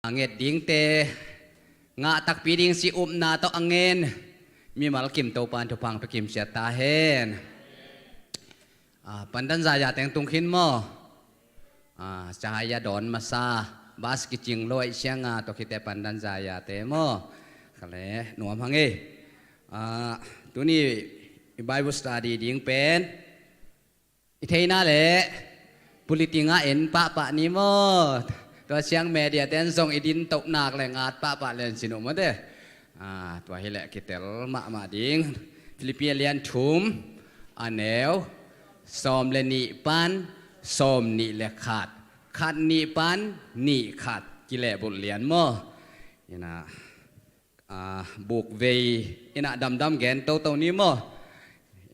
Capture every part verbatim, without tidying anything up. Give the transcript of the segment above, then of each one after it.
A nget dingte ngah takpi ding cih upna tawh a ngen mimal kim Topa'n thupha hong pia kimciat ta hen. A, pandan zaya teng tung khin maw? A, cahaya dawn masa, bas kicing lo ahih cianga tua khite pandan zayate maw? Kha le nuam hang ei. A, tuni i Bible study ding pen i theihna le puliting ah en pahpah ni maw? Tua ciang media ten zong i din toh nak le ngat pahpah len sin uh mawte. A, tua hileh kitel mahmah ding. Philippi a lian thum, a neu sawm le nih pan sawm nih le khat, khat nih pan nih khat, kilehbulh lian maw? Ina, a, buk vei ina damdam gen toto ni maw?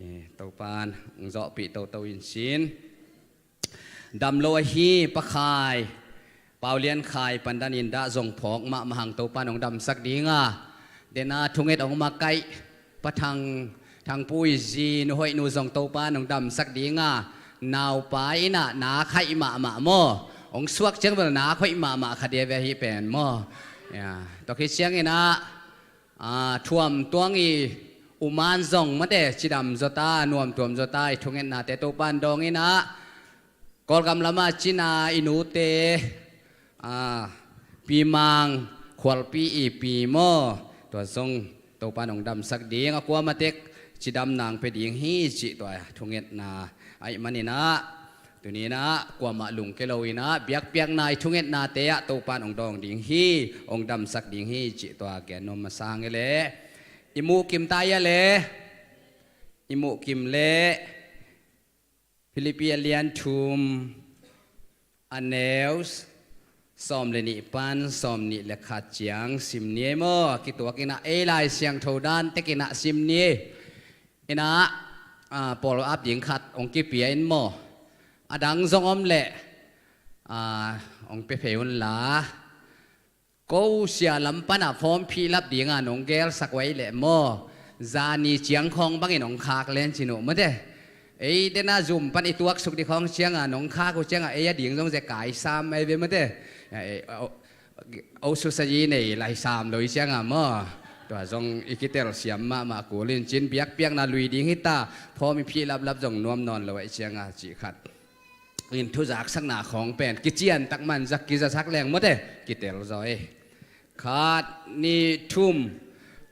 E, Topa'n hong zawhpih toto in sin. Dam lo ahi Pa Khai, Pau Lian Khai pandan in dah zong phawk mahmah hang Topa'n hong damsak dinga, dena thunget hong makaih Pa Thang, Thang Pu i zi Nu Hoih Nu zong Topa'n hong damsak dinga, naupa ina na khaih mahmah maw? Hong suak ciang bel na khaih mahmah kha dia ve ahi pen maw? Ya, tua khit ciang ina, a, thuam tuang i uman zong mate cidam zawta, nuam tuam zawta i thungetnate Topa'n dawng ina, Kawlgam lama cina i nute, a, Pi Mang Khualpi i pi maw? Tua zong Topa'n hong damsak ding, a kuamah tek cidam nang pia ding hi cih tua thungetna ahih maninah, tuninah kuamah lungke lo inah biakpiakna i thungetnate ah Topa'n hong dawng ding hi, hong damsak ding hi cih tua gen nuam masa hang ei leh. I muhkim ta ia leh, i muhkim leh Philippi a lian thum, a neu sawm le nih pan sawm nih le khat ciang sim ni ei maw? Kituak inah ei Lai Siangtho dan tek inah sim ni ei. Inah, a, pawl ap ding khat hong kipia in maw? A dang zong om leh, a, hong pia phei un la. Ko sia lam pana form philap dinga nong gelsak uh ahih leh maw, zani ciang khawng bangin hong khak len cin uh mate. Ei dena zum pan i tuaksuk ding khawng cianga nong khak uh cianga ei a ding zong zia kaisam ahi ve mate. O susayi nei laisam lo i cianga maw, tua zong i kitel siam mahmah kul in cin, biakpiakna lui ding hita, form i philaplap zong nuam nawn lo ahih cianga cih khat in thuzaksakna khawng pen kiciantak man zak kizasak leng mawte kitel zaw ei. Khat, nih, thum.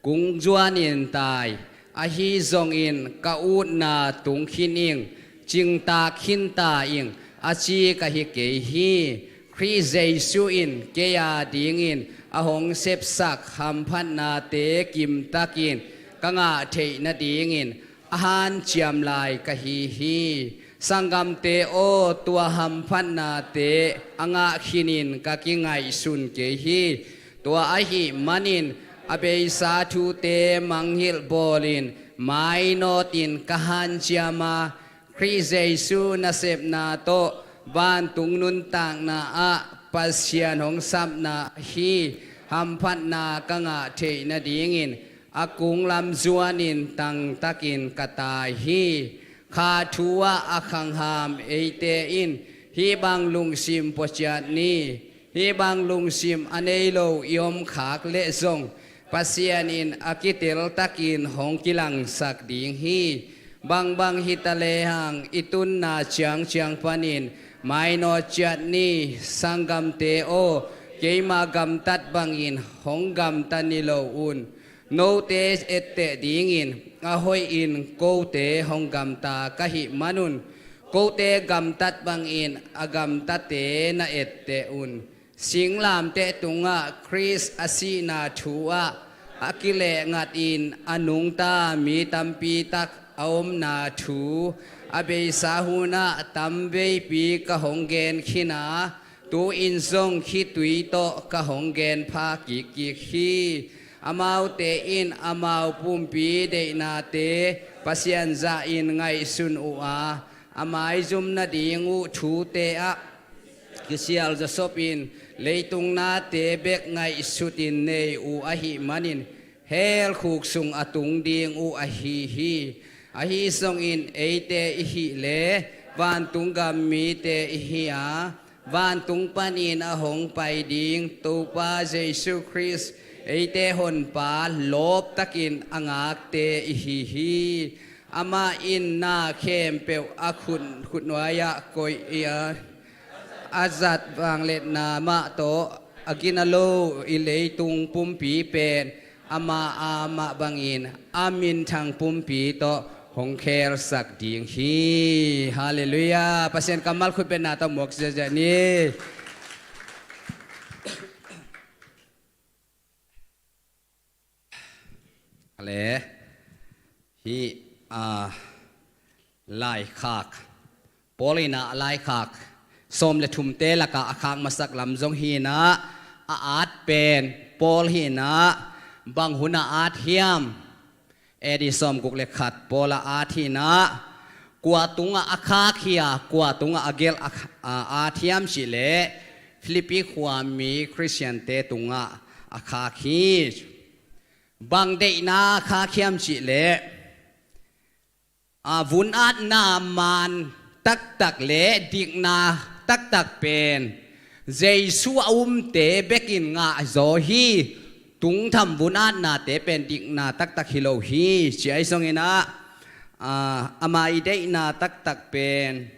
Kung zuanin tai, ahi zongin ka utna tung khin ing, cingtak khin ta ing, a ci ka hi kei hi. Khrih Jesu in kei a dingin a hong sepsak hamphatnate kimtakin ka ngah theih nadingin a hanciam lai ka hi hi. Sanggamte aw, tua hamphatnate a ngah khinin ka kingaihsun kei hi. Tua ahih manin a beisa thute mangngilh bawlin mainawtin ka hanciam a, Khrih Jesu nasepna tawh vantung nuntakna ah Pasian hong sapna hi hamphatna ka ngah theih nadingin a kunglam zuanin tangtakin ka tai hi. Kha thu ah a khangham eite in hih bang lungsim puaciat ni. Hih bang lungsim a nei lo i om khak leh zong Pasian in a kiteltakin hong kilangsak ding hi. Bangbang hita lehang i tunna ciangciang panin mainawt ciat ni. Sanggamte aw, keima gamtat bangin hong gamta ni lo un. Note etteh dingin a hoihin kote hong gamta ka hih manun, kote gamtat bangin a gamtate na etteh un. Singlamteh tungah Khrist a sihna thu ah a kilehngatin a nungta mi tampi tak a omna thu a beisa hunah tamveipi ka hong gen khin a, tu-in zong khitui tawh ka hong genpha kikkik hi. Amaute in amau pumpi deihnate Pasian zahin ngaihsun uh a, a maizum nading uh thute ah kisial zawsopin leitung nate bek ngaihsutin nei uh ahih manin hell khuk sung a tung ding uh ahi hi. Ahi zongin eite i hih le vantung gam mite i hi a, Vantung panin a hong pai ding Topa Jesu Khrist, eite honpa lawptakin a ngakte i hi hi. Amah in na khempeuh a khut, khutnuai-ah koih a, a zat vangliatna mah tawh a gina lo i leitung pumpi pen ama, amah bangin a minthang pumpi tawh hong khelsak ding hi. Halleluiah. Pasian kammal khutbetna tawh muak ziahziah ni. Ale, hih, a, laikhak, Paul in ah laikhak sawm le thumte lakah a khak masak lam zong hi in ah, a at pen Paul hi in ah, bang hun a at hiam? A D sawm guk le khat Paul a at hi in ah, kua tungah a khak hi a, kua tungah a gelh a, a at hiam cih leh, Philippi khuami Khristiante tungah a khak hi. Bang deihna a khak hiam cih leh, a, vun atna man taktak le dikna taktak pen Jesu a umte bekin ngah zaw hi. Tungtham vun atnate pen dikna taktak hi lo hi, ci ahi zongin ah, a, ama i deihna taktak pen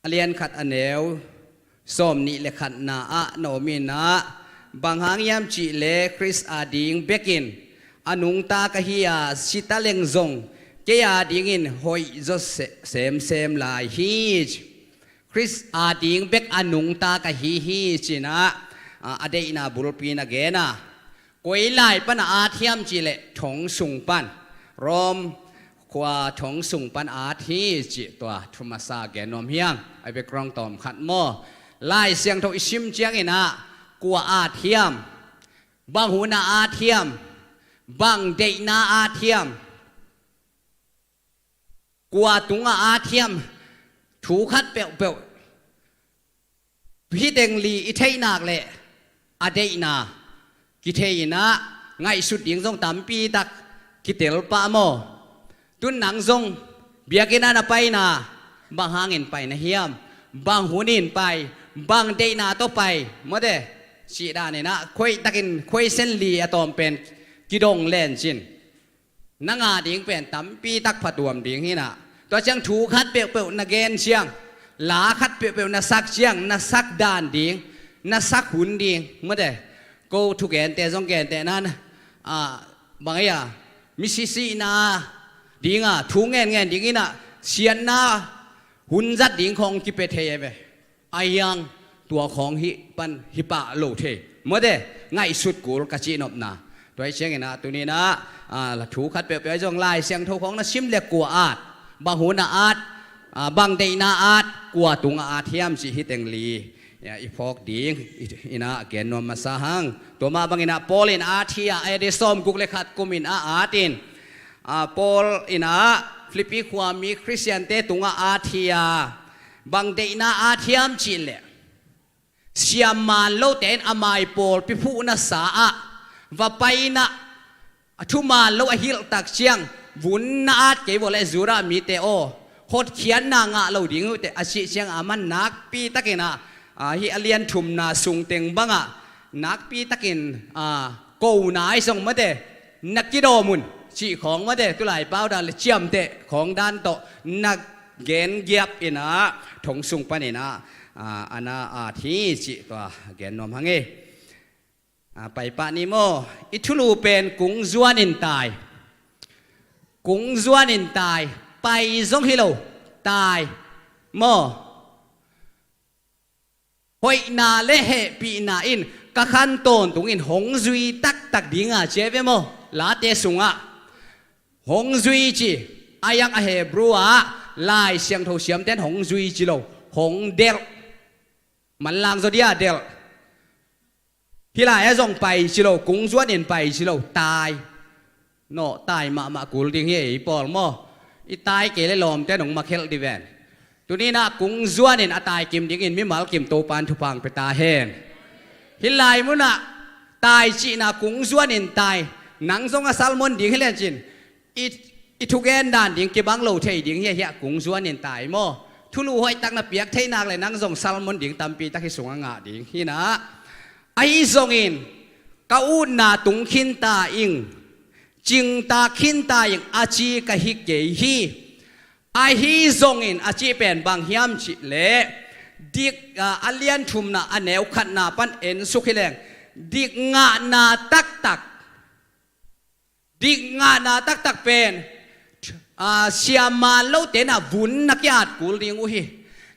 a lian khat a neu sawm nih le khatna ah na om in ah, bang hang hiam cih leh Khrist ading bekin a nungta ka hi a, si ta leng zong kei adingin hoih zaw se-, semsem lai hi. Khrist ading bek a nungta ka hi hi, ci in ah, a, a deihna bulpi na gen a. Koi lai pan a at hiam cih leh thong sung pan, Rom khua thong sung pan a at hi cih tua thu masa gen nuam hi ing. A background tawm khat maw. Lai Siangtho i sim ciangin ah kua at hiam? Bang hun a at hiam? Bang deihna at hiam? Kua tungah at hiam? Thu khat peuhpeuh hih teng li i theih nak leh a deihna kithei in ah, ngaihsut ding zong tampi tak kitel pah maw. Tun nang zong biakinn ah na paina, bang hangin pai na hiam? Bang hunin pai? Bang deihna tawh pai? Mawte, cih dan in ah khuaitakin khuaisen li a tawm pen kidong len cin. Na ngah ding pen tampi tak phatuam ding hi in ah. Tua ciang thu khat peuhpeuh na gen ciang, la khat peuhpeuh na sak ciang, na sak dan ding, na sak hun ding, mawte. Ko thugente zong gente nan, a, bang ei a, misisihna ding a, thu ngenngen ding in ah, siatna hun zat ding khawng kipia thei ei ve. A hiang tua khawng hih pan hi pah lo thei. Mawte, ngaihsut kul ka cihnopna. Tua hi ciangin ah, tuni in ah, a, la thu khat peuhpeuh ahi zong Lai Siangtho khawng na sim leh kua at, bang hun a at, a, bang deihna at, kua tungah at hiam cih hih teng li, ya, i phawk ding, i, in ah gen nuam masa hang. Tua mah bangin ah Paul in at hi a, A D sawm guk le khat kum in a at in, a, Paul in ah Philippi khuami Khristiante tungah at hi a, bang deihna at hiam cih leh, siamman lote in a mai pawlpi phuhna sa ah va pai in ah, a thuman lo a hilh tak ciang, vun na at kei vua leh Judah mite aw, hotkhiatna ngah lo ding uh teh, a cih ciang a man nakpi takin ah, a, hih a lian thumna sung teng bangah nakpi takin, a, kona ahi zong mawte, na kidawm un cih khawng mawte, tulai pau dan le ciamteh khawng dan tawh na gen giap in ah, thong sung panin ah, a, a na at hi cih tua gen nuam hang e. A, pai pah ni maw. I thulu pen kung zuanin tai. Kung zuanin tai. Pai zong hi lo. Tai. Maw. Hoihna le hehpihna in ka khan tawntungin hong zui taktak ding a, ci ei ve maw. Late sungah hong zui ci, a yak a Hebrew ah Lai Siangtho siamten hong zui ci lo, hong delh. Manlang zaw dia delh. Hih lai-ah zong pai ci lo, kung zuanin pai ci lo, tai. Nawh, tai mahmah kul ding hi ei pawl maw. I tai kei leh lawmte nong makhelh dih ven. Tuni in ah kung zuanin a tai kim dingin mimal kim Topa'n thupha pia ta hen. Hih lai munah tai cihna kung zuanin tai. Nang zong a salmon ding hi len cin. I, i thugen dan ding kibang lo thei ding hi a, hiah kung zuanin tai maw. Thulu hoihtak na piak thei nak le nang zong sermon ding tampi tak hi sungah ngah ding hi na. Ahi zongin ka utna tung khinta ing, cingtak khinta ing a ci ka hi kei hi. Ahi zongin a cih pen bang hiam cih leh dik, a, a lian thumna a neu khatna pan ensuk hi leng, dik ngahna taktak, dik ngahna taktak pen, a, siamman lote na vun na ki-at kul ding uh hi.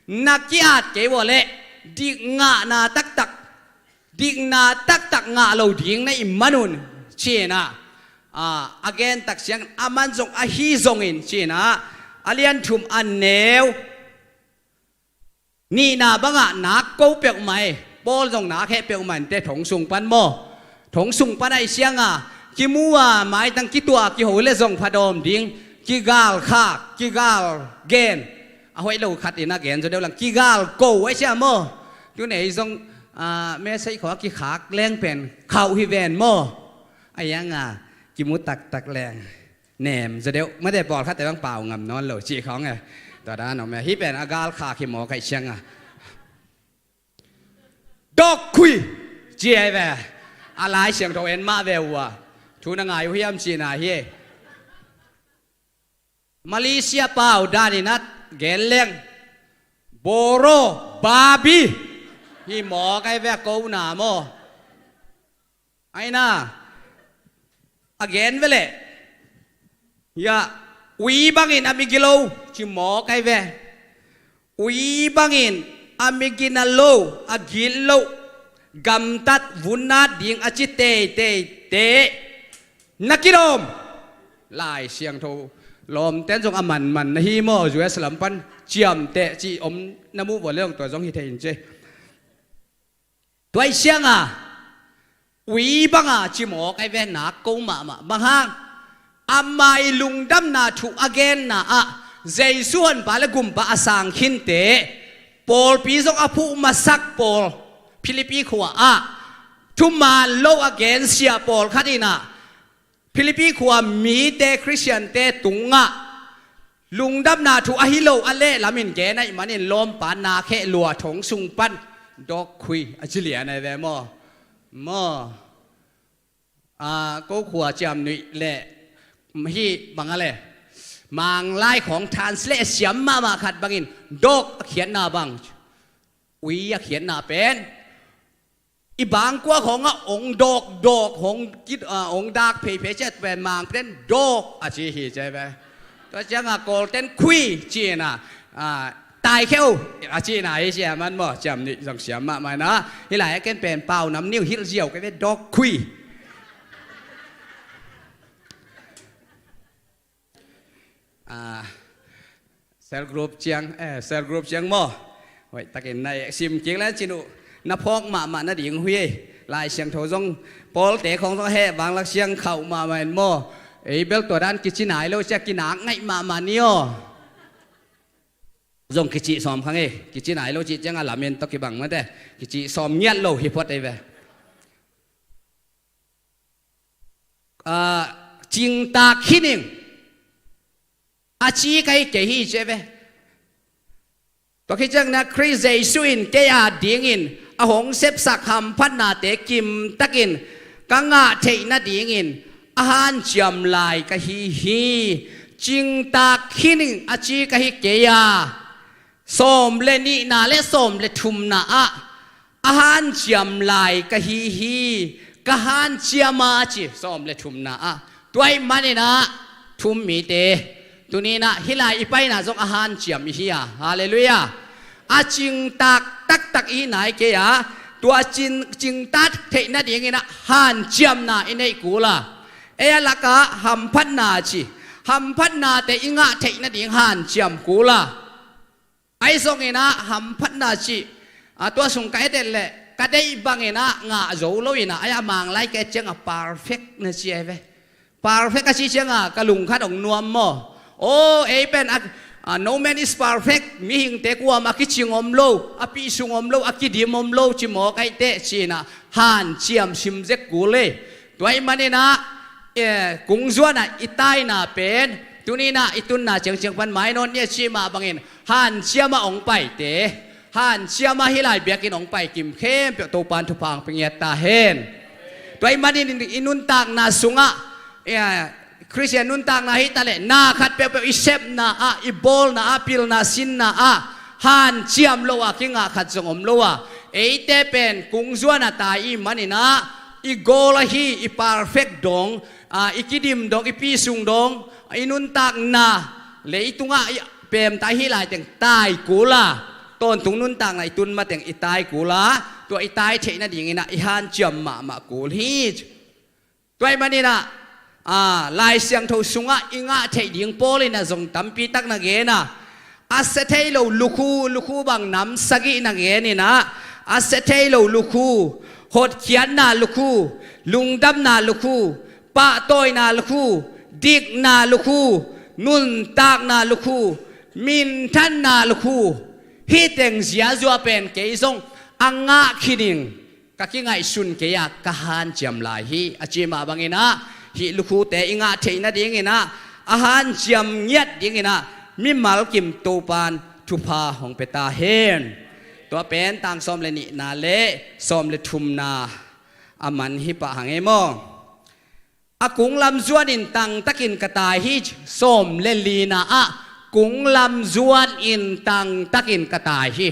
Na ki-at kei vua leh dik ngahna taktak, dikna taktak ngah lo ding na i man un, ci-in ah, a, a gen tak ciang a man zong ahi zongin ci-in ah, a lian thum a neu nihna bangah nak ko peuhmah hi. Paul zong nak heh peuhmah in teh thong sung pan maw. Thong sung pan ahih ciangah kimu a maitang kituah kiho le zong phadawm ding, kigalkhak, kigalgen. A hoih lo khat in a gen zaw deuh lang, kigalko ahih ciang maw. Tun ei zong, a, message khawng a kikhak leng pen khauh hi ven maw. A hiangah kimu taktak leng nem zaw deuh. Mate pawlkhatte bang pau ngam nawn lo cih khawng e. Tua dan om e. Hih pen a galkhak hi mawk ahih ciangah, dawkkhui ci ahi ve. A Lai Siangtho en mah ve uh a, thu na ngai uh hiam cihna hi. Malaysia pau danin a gen leng, boro babi hi mawk ahi ve, a kona maw. Aina a gen ve leh, hiah ui bangin a mi gilo ci mawk ahi ve. Ui bangin a mi gina lo, a gilo, gamtat vun at ding a ci teiteite na kilawm. Lai Siangtho lawmten zong a manman na hi maw. U S lam pan ciamteh ci om na muh vua leh zong tua zong hi thei in ci. Tua ahih ciangah ui banga ci mawk ahi ve, nak ko mahmah. Bang hang? Ama i lungdamna thu a genna ah Jesu honpa le gumpa a sang khinte, pawlpi zong a phuh masak pawl, Philippi khua ah thuman lo a gensia pawlkhat in ah, Philippi khua mite, Khristiante tungah lungdamna thu ahi lo a leh lamin gen ahih manin lawmpa nak heh lua, thong sung pan dawkkhui a ci lian ahi ve maw. Maw. A, ko khua ciamnuih le hih bang a le Manglai khawng translate siam mahmah khat bangin dawk a khiatna bang, ui a khiatna pen i bangkua khawngah ong dawkdawk, hong kit, a, ong dak pheiphei ciat pen Mangputen dawk a ci hi ci ve. Tua ciangah Kawlten khui ci-in ah, a, taikheu a cihna hi ci a man maw. Ciamnuih zong siam mahmah in ah, hih lai a ken pen pau nam nih hilh ziau ka ve, dawkkhui. A, cell group ciang, eh, cell group ciang maw. Hoihtakin na eksim kik le cin uh, na phawk mahmah nading uh hi. Lai Siangtho zong pawlte khawng zong a heh vanglak ciang khauh mahmah in maw. Ei bel tua dan kici nai lo cia kinak ngaih mahmah ni aw. Zong kici sawm kha ngei, kici nai lo cih ciangah lamin tawh kibang mate, kici sawm ngiat lo hi phot ei ve. A, cingtak khin ing a ci ka hi kei hi ci ve. Tua khit ciangin ah Khrist Jesu in kei a dingin a hong sepsak hamphatnate kimtakin ka ngah theih nadingin a hanciam lai ka hi hi. Cingtak khin ing a ci ka hi kei a, sawm le nihna le sawm le thumna ah a hanciam lai ka hi hi. Ka hanciam a ci, sawm le thumna ah. Tua ahih manin ah, thum mite, tuni-in ah hih lai i paina zong a hanciam i hi a. Halleluiah. A cingtak taktak i hi nai kei a, tua cin, cingtak theih nadingin ah hanciamna i neih kul a. Ei a lakah hamphatna ci, hamphatnate i ngah theih nading hanciam kul a. Ahi zongin ah hamphatna cih, a, tua sung ka et et leh ka deih bangin ah ngah zo lo in ah, ahi a Manglai ka et ciangah perfect na ci ahi ve. Perfect a cih ciangah ka lungkhat hong nuam maw. Aw, ei pen a, a, no man is perfect. Mihingte kuamah a kicing om lo, a pih sung om lo, a kidim om lo ci mawk ahih teh ci-in ah hanciam sim zek kul e. Tua ahih manin ah, eh, kungzuan ah i taina pen Tuni-in ah i tunna ciangciang pan mai nawn ni a cih mah bangin hanciam a hong paite, hanciam a hih lai biakinn hong pai kim khempeuh Topa'n thupha hong pia ngiat ta hen. Tua ahih manin i nuntakna sungah, eh, Khristian nuntakna hi ta leh na khat peuhpeuh i sepna ah, i bawlna ah, pilna sinna ah hanciam lo a kingah khat zong om lo a, eite pen kungzuan a tai i hih manin ah i goal ahi, i perfect dong, ah, i kidim dong, i pi sung dong, i nuntakna leitungah i pemta i hih laiteng tai kul a, tawntung nuntakna i tun mateng i tai kul a, tua i tai theih nadingin ah i hanciam mahmah kul hi. Tua ahih manin ah, ah, Lai Siangtho sungah i ngah theih ding Paul in ah zong tampi tak na gen a, a sia thei lo lukhu, lukhu bang nam sagih na gen in ah, a sia thei lo lukhu, hotkhiatna lukhu, lungdamna lukhu, pahtawina lukhu, dikna lukhu, nuntakna lukhu, minthanna lukhu, hih teng ziazua pen kei zong a ngah khin ing, ka kingaihsun kei a ka hanciam lai hi a ci mah bangin ah, hih lukhute i ngah theih nadingin ah, a hanciam ngiat dingin ah mimal kim Topa'n thupha hong pia ta hen. Tua pen tang sawm le nihna le sawm le thumna a man hi pah hang ei maw. A kung lam zuanin tangtakin ka tai hi. Sawm le lina ah kung lam zuanin tangtakin ka tai hi.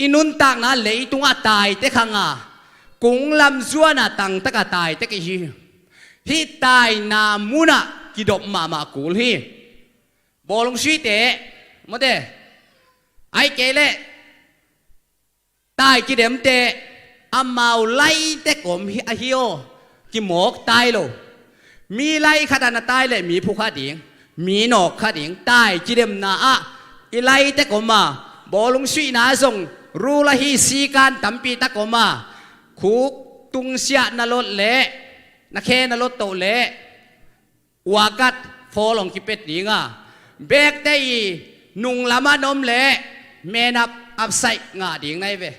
I nuntakna leitungah tai tek hang a, kung lam zuan a tangtak a tai tek i hi. Hih taina munah kidop mahmah kul hi. Bawlung suite, mawte, ahih kei leh tai kidemte, amau lai tek om hi, ahi aw, kimawk tai lo. Mi lai khat a na tai leh mi phu kha ding, mi nawk kha ding, tai kidemna ah i lai tek om a, bawlung suihna zong rul ahi sikan tampi tak om a, khuk tungsiah na lot leh, na khe na lot toh leh, uakat fawl hong kipet ding a, bekte i nung lamah na om leh, men up, upside ngah ding na hi ve.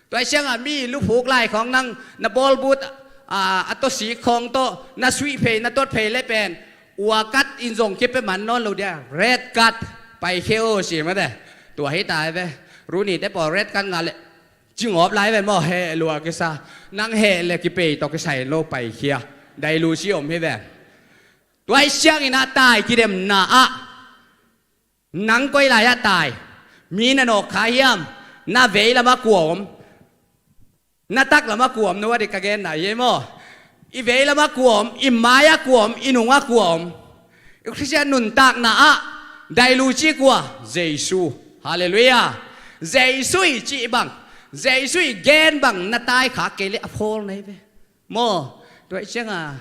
Tua hi ciangah mi luphuk lai khawng nang na bawlbut, a, a tawsik khawng tawh na suih phei, na tot phei leh pen uakat in zong kipia man nawn lo dia, red card, paikhia aw ci mate. Tua hi ta hi ve. Rooney-te pawl red card ngah leh cingawp lai ve maw, heh lua kisa. Nang heh leh kipei tawh kisai lo, paikhia. Dailuci om hi ve. Tua hi ciangin ah tai kidemna ah, nang koi lai-ah tai? Mi na nawk kha hiam? Na vei lamah kua om? Na tak lamah kua om? No a dik ka genna hi ei maw. I vei lamah kua om? I mai-ah kua om? I nungah kua om? I Khristian nuntakna ah dailuci kua? Jesu. Halleluiah. Jesu i cih bang, Jesu i gen bang na taikhak kei leh a phawl na hi ve. Maw, tua hi ciangah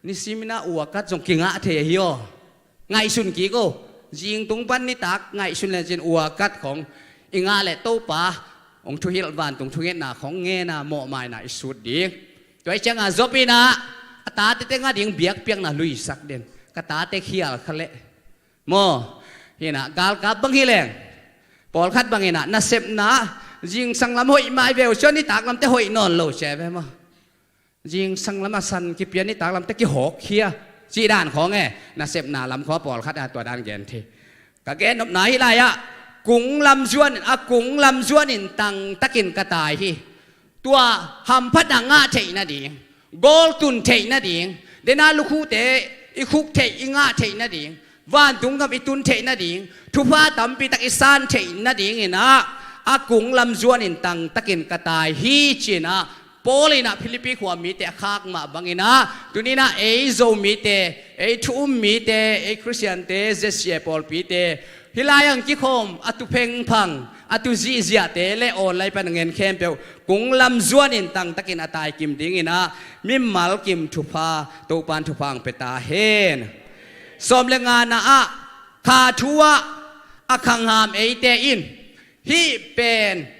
nisimin ah uakat zong kingah thei ahi aw. Ngaihsun kik aw. Zingtung pan nitak ngaihsun lecin uakat khawng i ngah leh Topa hong thuhilh, vantung thungetna khawng ngen a, mawhmaina i sut ding. Tua hi ciangah Job in ah a tate teng ading biakpiakna luisak den. Ka tate khial kha leh, maw, hi-in ah galkap bang hi leng, pawlkhat bangin ah nasepna, zingsang lam hoih mah hi ve uh, tua nitak lamte hoih nawn lo ci a ve maw. Zingsang lam a san kipia, nitak lamte kihawkkhia, cih dan khawng e. Nasepna lam khawng pawlkhat a tua dan gen thei. Ka gennopna hih lai-ah kung lam zuanin, a kung lam zuanin tangtakin ka tai hi. Tua hamphatna ngah theih nading, goal tun theih nading, dena lukhute i khuk theih, i ngah theih nading, vantung gam i tun theih nading, thupha tampi tak i san theih nadingin ah a kung lam zuanin tangtakin ka tai hi ci-in ah Paul in ah Philippi khua mite a khak mah bangin ah, tuni-in ah ei Zomite, ei thu-um mite, ei Khristiante, Z C A pawlpite, hih lai-ah kikhawm a tu phengphang, a tu zihziahte le online pan a ngen khempeuh kung lam zuanin tangtakin a tai kim dingin ah mimal kim thupha, Topa'n thupha hong pia ta hen. Sawm le ngana ah, kha thu ah a khangham eite in hih pen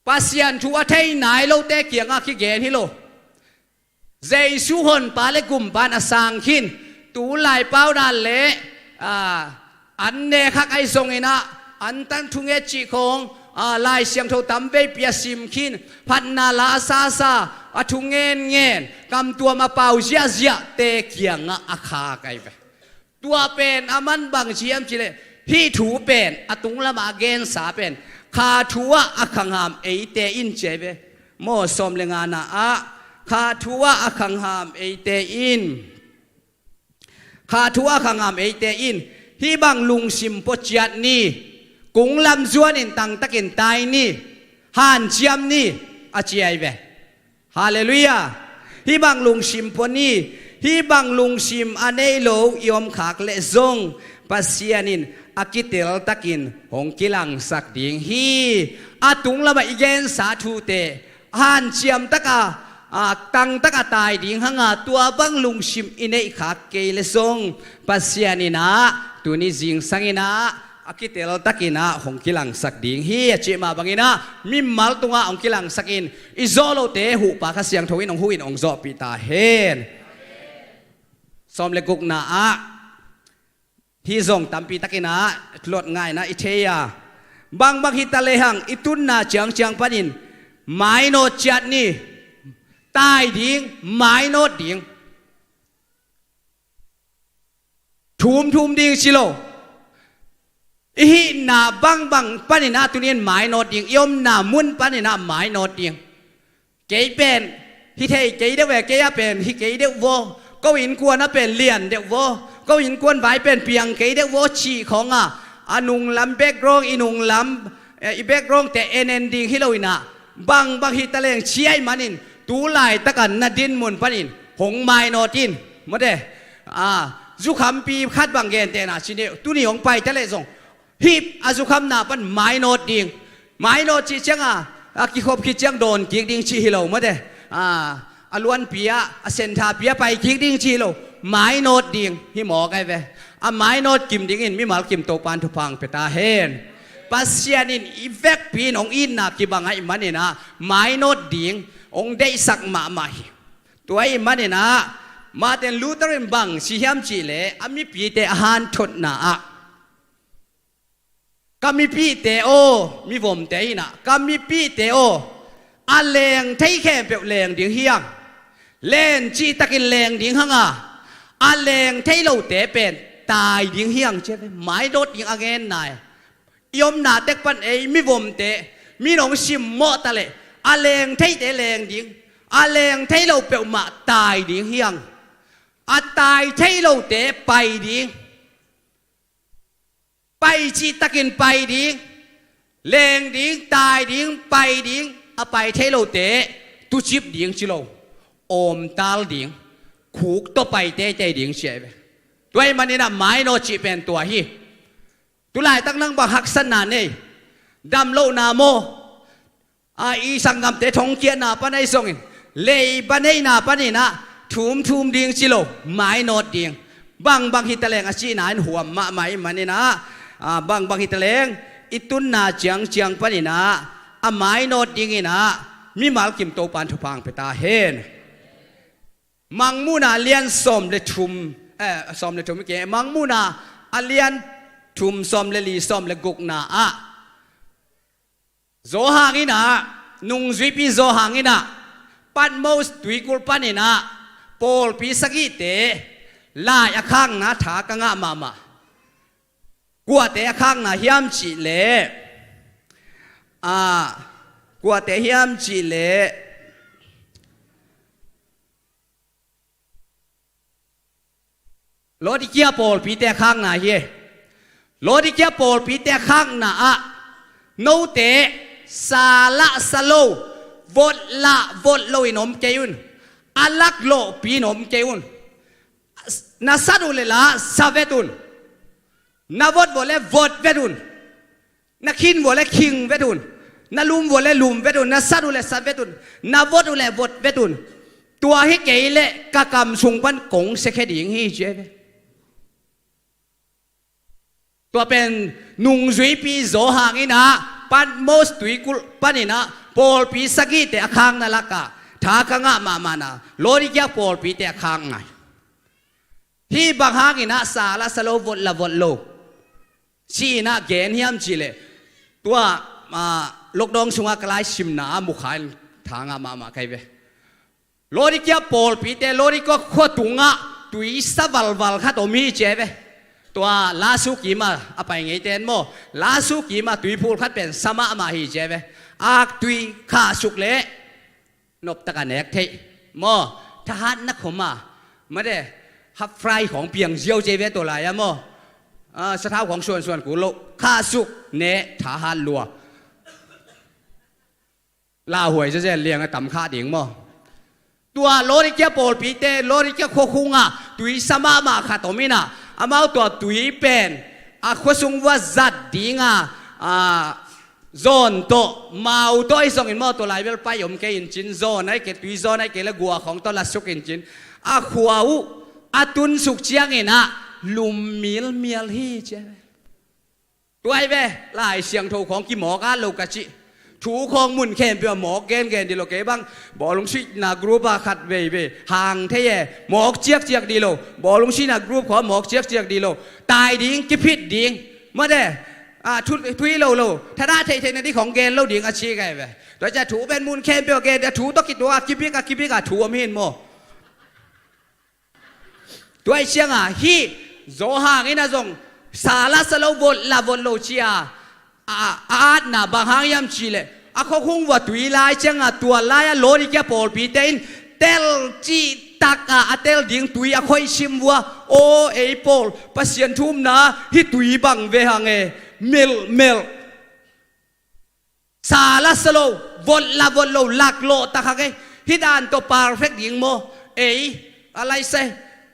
Pasian thu a thei nai lote kiangah kigen hi lo. Jesu Honpa le Gumpa in a sang khin, tu lai pau dan le, a, an nekhak ahi zongin ah, an tang thunget cih khawng, a, Lai Siangtho tam veipi a sim khin, phatna la a sasa, a thu ngenngen, kamtuam a pau ziahziahte kiangah a khak ahi ve. Tua pen a man bang ci hiam cih leh, hih thu pen a tunglamah a gensa pen, kha thu ah a khangham eite in ci ahi ve. Maw, sawm le ngana ah, kha thu ah a khangham eite in, kha thu ah a khangham eite in, hih bang lungsim pua ciat ni, kunglam zuanin tangtakin tai ni, hanciam ni, a ci ahi ve. Halleluiah. Hih bang lungsim pua ni, hih bang lungsim a nei lo i om khak leh zong Pasian in a kiteltakin hong kilangsak ding hi. A tunglamah i gensa thute hanciam taka, a, tangtaka tai ding hanga, tua bang lungsim i neih khak kei leh zong Pasian in ah tuni zingsang in ah a kiteltakin ah hong kilangsak ding hi, a cih mah bangin ah mimal tungah hong kilangsakin, i zawh lote huhpa Kha Siangtho in hong huhin hong zawhpih ta hen. Sawm le gukna ah, hih zong tampi takin ah tlot ngaina i thei a, bangbang hi ta lehang i tunna ciangciang panin mainawt ciat ni, tai ding, mainawt ding. Thumthum ding ci lo. I hihna bangbang panin ah tuni in mainawt ding, i omna mun panin ah mainawt ding. Kei pen hi thei kei deuh ve, kei a pen hi kei deuh vaw, ko innkuan a pen lian deuh vaw, ko innkuan vai pen piang kei deuh vaw cih khawng a, a nunglam background, i nunglam, eh, i background te en en ding hi lo in ah, bangbang hi ta leng ci ahih manin, tu laitakin na dinmun panin hong mainawt in, mawte. A, zukhampi khat bang gentehna ci ni, tuni hong pai ta leh zong, hih a zukhamna pan mainawt ding. Mainawt cih cianga, a kikhop khit ciang dawn kik ding cih hi lo, mawte. A, a luanpi ah, a senthapi ah pai kik ding cih hi lo. Mainawt ding hi mawk ahi ve. A mainawt kim dingin mimal kim Topan thupha pia ta hen. Pasian in i vekpi in hong itna kibang ahih manin ah mainawt ding hong deihsak mahmah hi. Tua ahih manin ah Martin Luther in bang ci hiam cih leh, a mipite a hanthotna ah, ka mipite aw, mivomte in ah, ka mipite aw, a leng thei khempeuh leng ding hi hang. Len cihtakin leng ding hanga, a leng thei lote pen tai ding hi hang, ci ahi ve. Mainawt ding a ngen nai. I omna tek pan ei mivomte, mi nong simmawh ta leh, a leng theite leng ding, a leng thei lo peuhmah tai ding hi hang. A tai thei lote pai ding. Pai cihtakin pai ding, leng ding, tai ding, pai ding, a pai thei lote tucip ding ci lo, awmtal ding, khuk tawh pai teitei ding ci ahi ve. Tua ahih manin ah mainawt cih pen tua hi. Tu laitak nang bang haksatna nei, dam lohna maw, a, i sanggamte thongkiatna pan ahi zongin, leiba neihna panin ah thumthum ding ci lo, mainawt ding. Bangbang hi ta leng a cihna in huam mahmah ahih manin ah, a, bangbang hi ta leng i tunna ciangciang panin ah a mainawt dingin ah mimal kim Topan thupha pia ta hen. Mangmuhna a lian sawm le thum, eh, sawm le thum hi kei, Mangmuhna a lian thum, sawm le li, sawm le gukna ah, Johan in ah, nungzuipi Johan in ah, Patmos tuikulh panin ah pawlpi sagihte lai a khakna tha ka ngah mahmah. Kuate a khakna hiam cih leh, a, kuate hiam cih leh, Laodicea pawlpite a khakna hi. Laodicea pawlpite a khakna ah, note sa lah sa lo, vot lah vot lo in om kei un. A laklawhpi in om kei un. Na sat uh leh la sa vet un. Na vot vot leh vot vet un. Na khin vua leh khin vet un. Na lum vua leh lum vet un. Na sat uh leh sat vet un. Na vot uh leh vot vet un. Tua hi kei leh ka kam sung pan kong siakhia ding hi, ci ahi ve. Tua pen nungzuipi Johan in ah, Patmos tuikulh panin ah pawlpi sagihte a khakna lakah tha ka ngah mahmahna, Laodicea pawlpite a khakna hi. Hih bang hangin ah sa lah sa lo, vot lah vot lo, ci-in ah gen hiam cih leh, tua Ah, lockdown sungah ka laisimna ah mukha in tha ngah mahmah ka hi ve. Laodikea pawlpite, Laodikea khua tungah tui sa valval khat om hi ci hi ve. Tua lasu kim a, a pai ngeite in maw, lasu kim a tuiphul khat pen sa mahmah hi ci hi ve. Aktui khahsuk leh noptak a nek theih maw, thahatna khawm a, mate, half fry khawng piang ziau ci hi ve tua lai-ah maw. Ah, sathau khawng suansuan kul lo, khahsuk, neh, thahat lua. Lauhuai zazen liang a tam khah ding maw. Tua Laodikea pawlpite, Laodikea khua khungah tui sa mahmah khat om in ah, amau tua tui pen a khua sung vua zat ding a, ah, zawn tawh, mau tawh ahi zongin maw, tua lai bel pai om kei in cin, zawn ahi kei, tui zawn ahi kei leh gua khawng tawh la suk in cin, a khua uh a tunsuk ciangin ah lum milmial hi ci hi ve. Tua hi ve, Lai Siangtho khawng kimawk at lo ka cih. Thu khawng mun khempeuh ah mawk gengen dih lo, kei bang bawlung suihna group ah khat veivei hang thei e, mawk ciakciak dih lo, bawlung suihna group khawng mawk ciakciak dih lo, tai ding, kiphit ding, mate, ah, thu, thu hi lo lo, thadah theihtheihna dih khawng gen lo ding a ci ka hi ve. Tua ciah thu pen mun khempeuh ah gen dih, a thu tawh kituak a kibik a kibik a thu om hi in maw. Tua hi ciangah hih Johan in ah zong sa la sa lo, vot la vot lo ci-a, a, a atna bang hang hiam cih leh, a khua khung vua tui lai ciangah tua lai-ah Laodikea pawlpite in tel cihtak a, a tel ding tui a khoih sim vua, aw ei pawl, Pasian thu upna hih tui bang ve hang e, melh melh. Sa la sa lo, vot la vot lo, laklawh tak hang e. Hih dan tawh perfect ding maw? Ei, a lai se,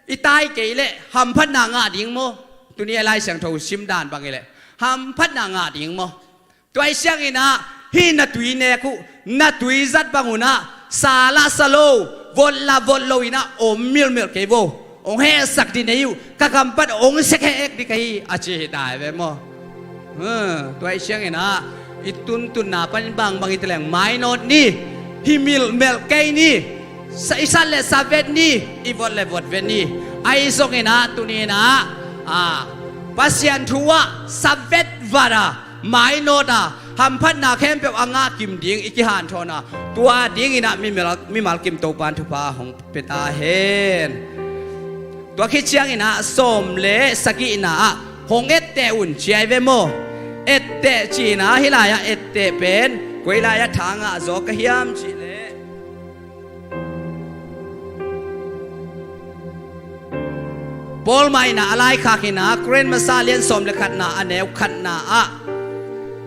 i tai kei leh hamphatna ngah ding maw? Tuni a Lai Siangtho sim dan bang hi leh hamphatna ngah ding maw? Tua hi ciangin ah hih na tui nek uh, na tui zat bang un ah sa la sa lo, vot la vot lo in ah om milmilh kei vo. Hong hehsak dih nei uh, ka kam pan hong sek heh ek dih ka hi, a ci hi ta hi ve maw. Huh, tua hi ciangin ah i tuntunna panin bangbang hi ta leng mainawt ni, hi milmelh kei ni, sa, i sat le sa vet ni, i vot le vot vet ni. Ahi zongin ah tuni in ah, ah, Pasian thu ah sa vet vat a, mainawt a, hamphatna khempeuh a ngah kim ding i kihanthawn a, tua dingin ah mimal, mimal kim Topa'n thupha hong pia ta hen. Tua khit ciangin ah sawm le sagihna ah hong etteh un ci hi ve maw. Etteh cihna, hih lai-ah etteh pen koi lai-ah tha ngah zaw ka hiam cih leh, Paul mah in ah a laikhak in ah Korin masa lian sawm le khatna a neu khatna ah,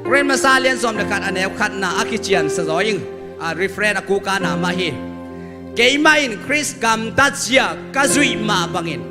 Korin masa lian sawm le khat a neu khatna a kician sa zaw ing, a reference a kukana mah hi. Keimah in Khrist gamtat zia ka zuih mah bangin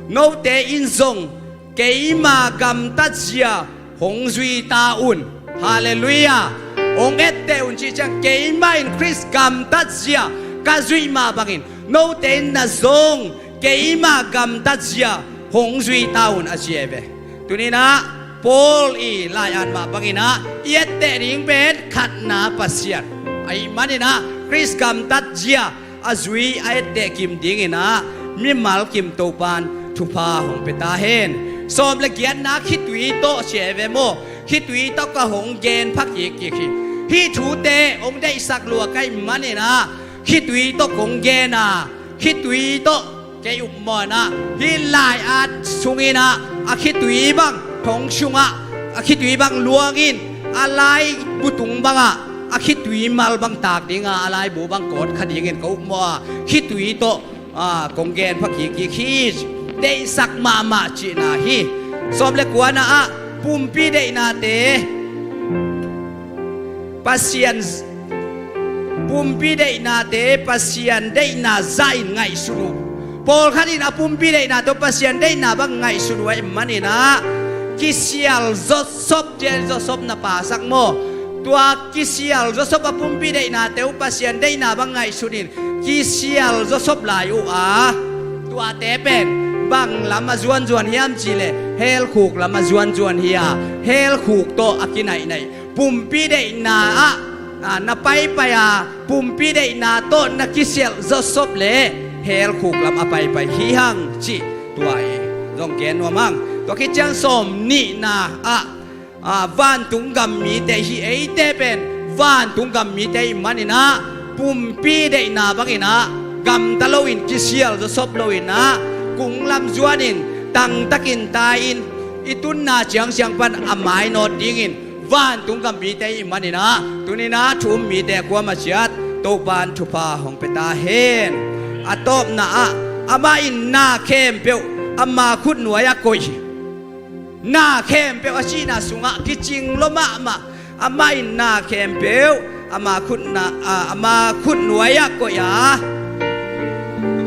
note in zong keima gamtat zia hong zui ta un. Halleluiah. Hong etteh un cih ciang, keimah in Khrist gamtat zia ka zuih mah bangin note in na zong keima gamtat zia hong zui ta un, a ci hi ve. Tuni in ah Paul i lai-at mah bangin ah i etteh ding pen khatna Pasian ahih manin ah Khrist gamtat zia a zui a etteh kim dingin ah mimal kim Topa'n thupha hong pia ta hen. Sawm le giatna khitui tawh ci hi ve maw. Khitui tawh ka hong gen pha kikkik hi. Hih thute hong deihsak lua ka hih manin ah khitui tawh kong gen a, khitui tawh kei upmawh in ah hih lai-at sungin ah a khitui bang thong sungah a khitui bang luangin a laibu tung bangah a khitui mal bang tak dinga a laibu bang kawt kha dingin ka upmawh a, khitui tawh, ah, kong gen pha kikkik hi. Deihsak mahmah cihna hi. Sawm le kuana ah pumpi deihnate Pasian, pumpi deihnate Pasian deihna zahin ngaihsun uh. Pawlkhat in a pumpi deihnate uh Pasian deihna bang ngaihsun uh ahih manin ah kisial zawsop, cial zawsop na pasak maw. Tua kisial zawsop a pumpi deihnate uh Pasian deihna bang ngaihsun in kisial zawsop lai uh a, tuate pen bang lam a zuanzuan hiam cih leh hell khuk lam a zuanzuan hi a, hell khuk tawh a kinaihnaih. Pumpi deihna ah, ah, na paipai a, pumpi deihna tawh na kisial zawsop leh hell khuk lam a paipai hi hang cih tua i zong gen nuam hang. Tua khit ciang sawm nihna ah a, vantung gam mite hi. Eite pen vantung gam mite ih maninah pumpi deihna banginah gamta loin kisial zawsop loinah kunglam zuanin tangtakin tai-in i tunna ciangciang pan a mainawt dingin vantung gam mite ih maninah tuninah thu um mite kuama ciat Topan thupha hong pia ta hen. A tawpna ah amah in na khempeuh ama khutnuai-ah koih hi. Na khempeuh a sihna sungah kicing lua mahmah. Amah in na khempeuh ama khutna, a, ama khutnuai-ah koih a,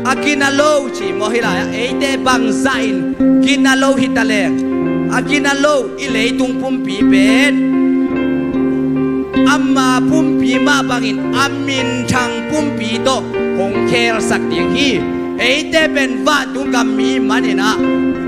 a gina lo ci maw hi lai-ah eite bangzah in gina lo hi taleng a gina lo i leitung pumpi pen ama pumpi mah bangin a minthang pumpi tawh hong khelsak ding hi. Eite pen vantung gam mi maninah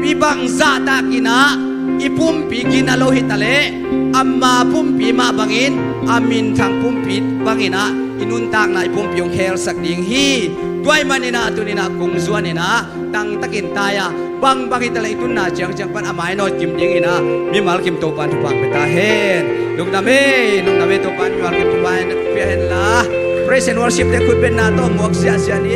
i bangzah takinah i pumpi gina lo hi taleh ama pumpi mah bangin a minthang pumpi banginah i nuntakna i pumpi hong khelsak ding hi. Tua ih maninah tuninah kung zuaninah tangtakin tai-a bangbang hi taleh i tunna ciangciang pan a mainawt kim dinginah mimal kim Topan thupha pia ta hen. Lungdam e, lungdam e, Topan mimal kim thupha pia henla. Praise and worship te khut betna tawh muak siahsiah ni.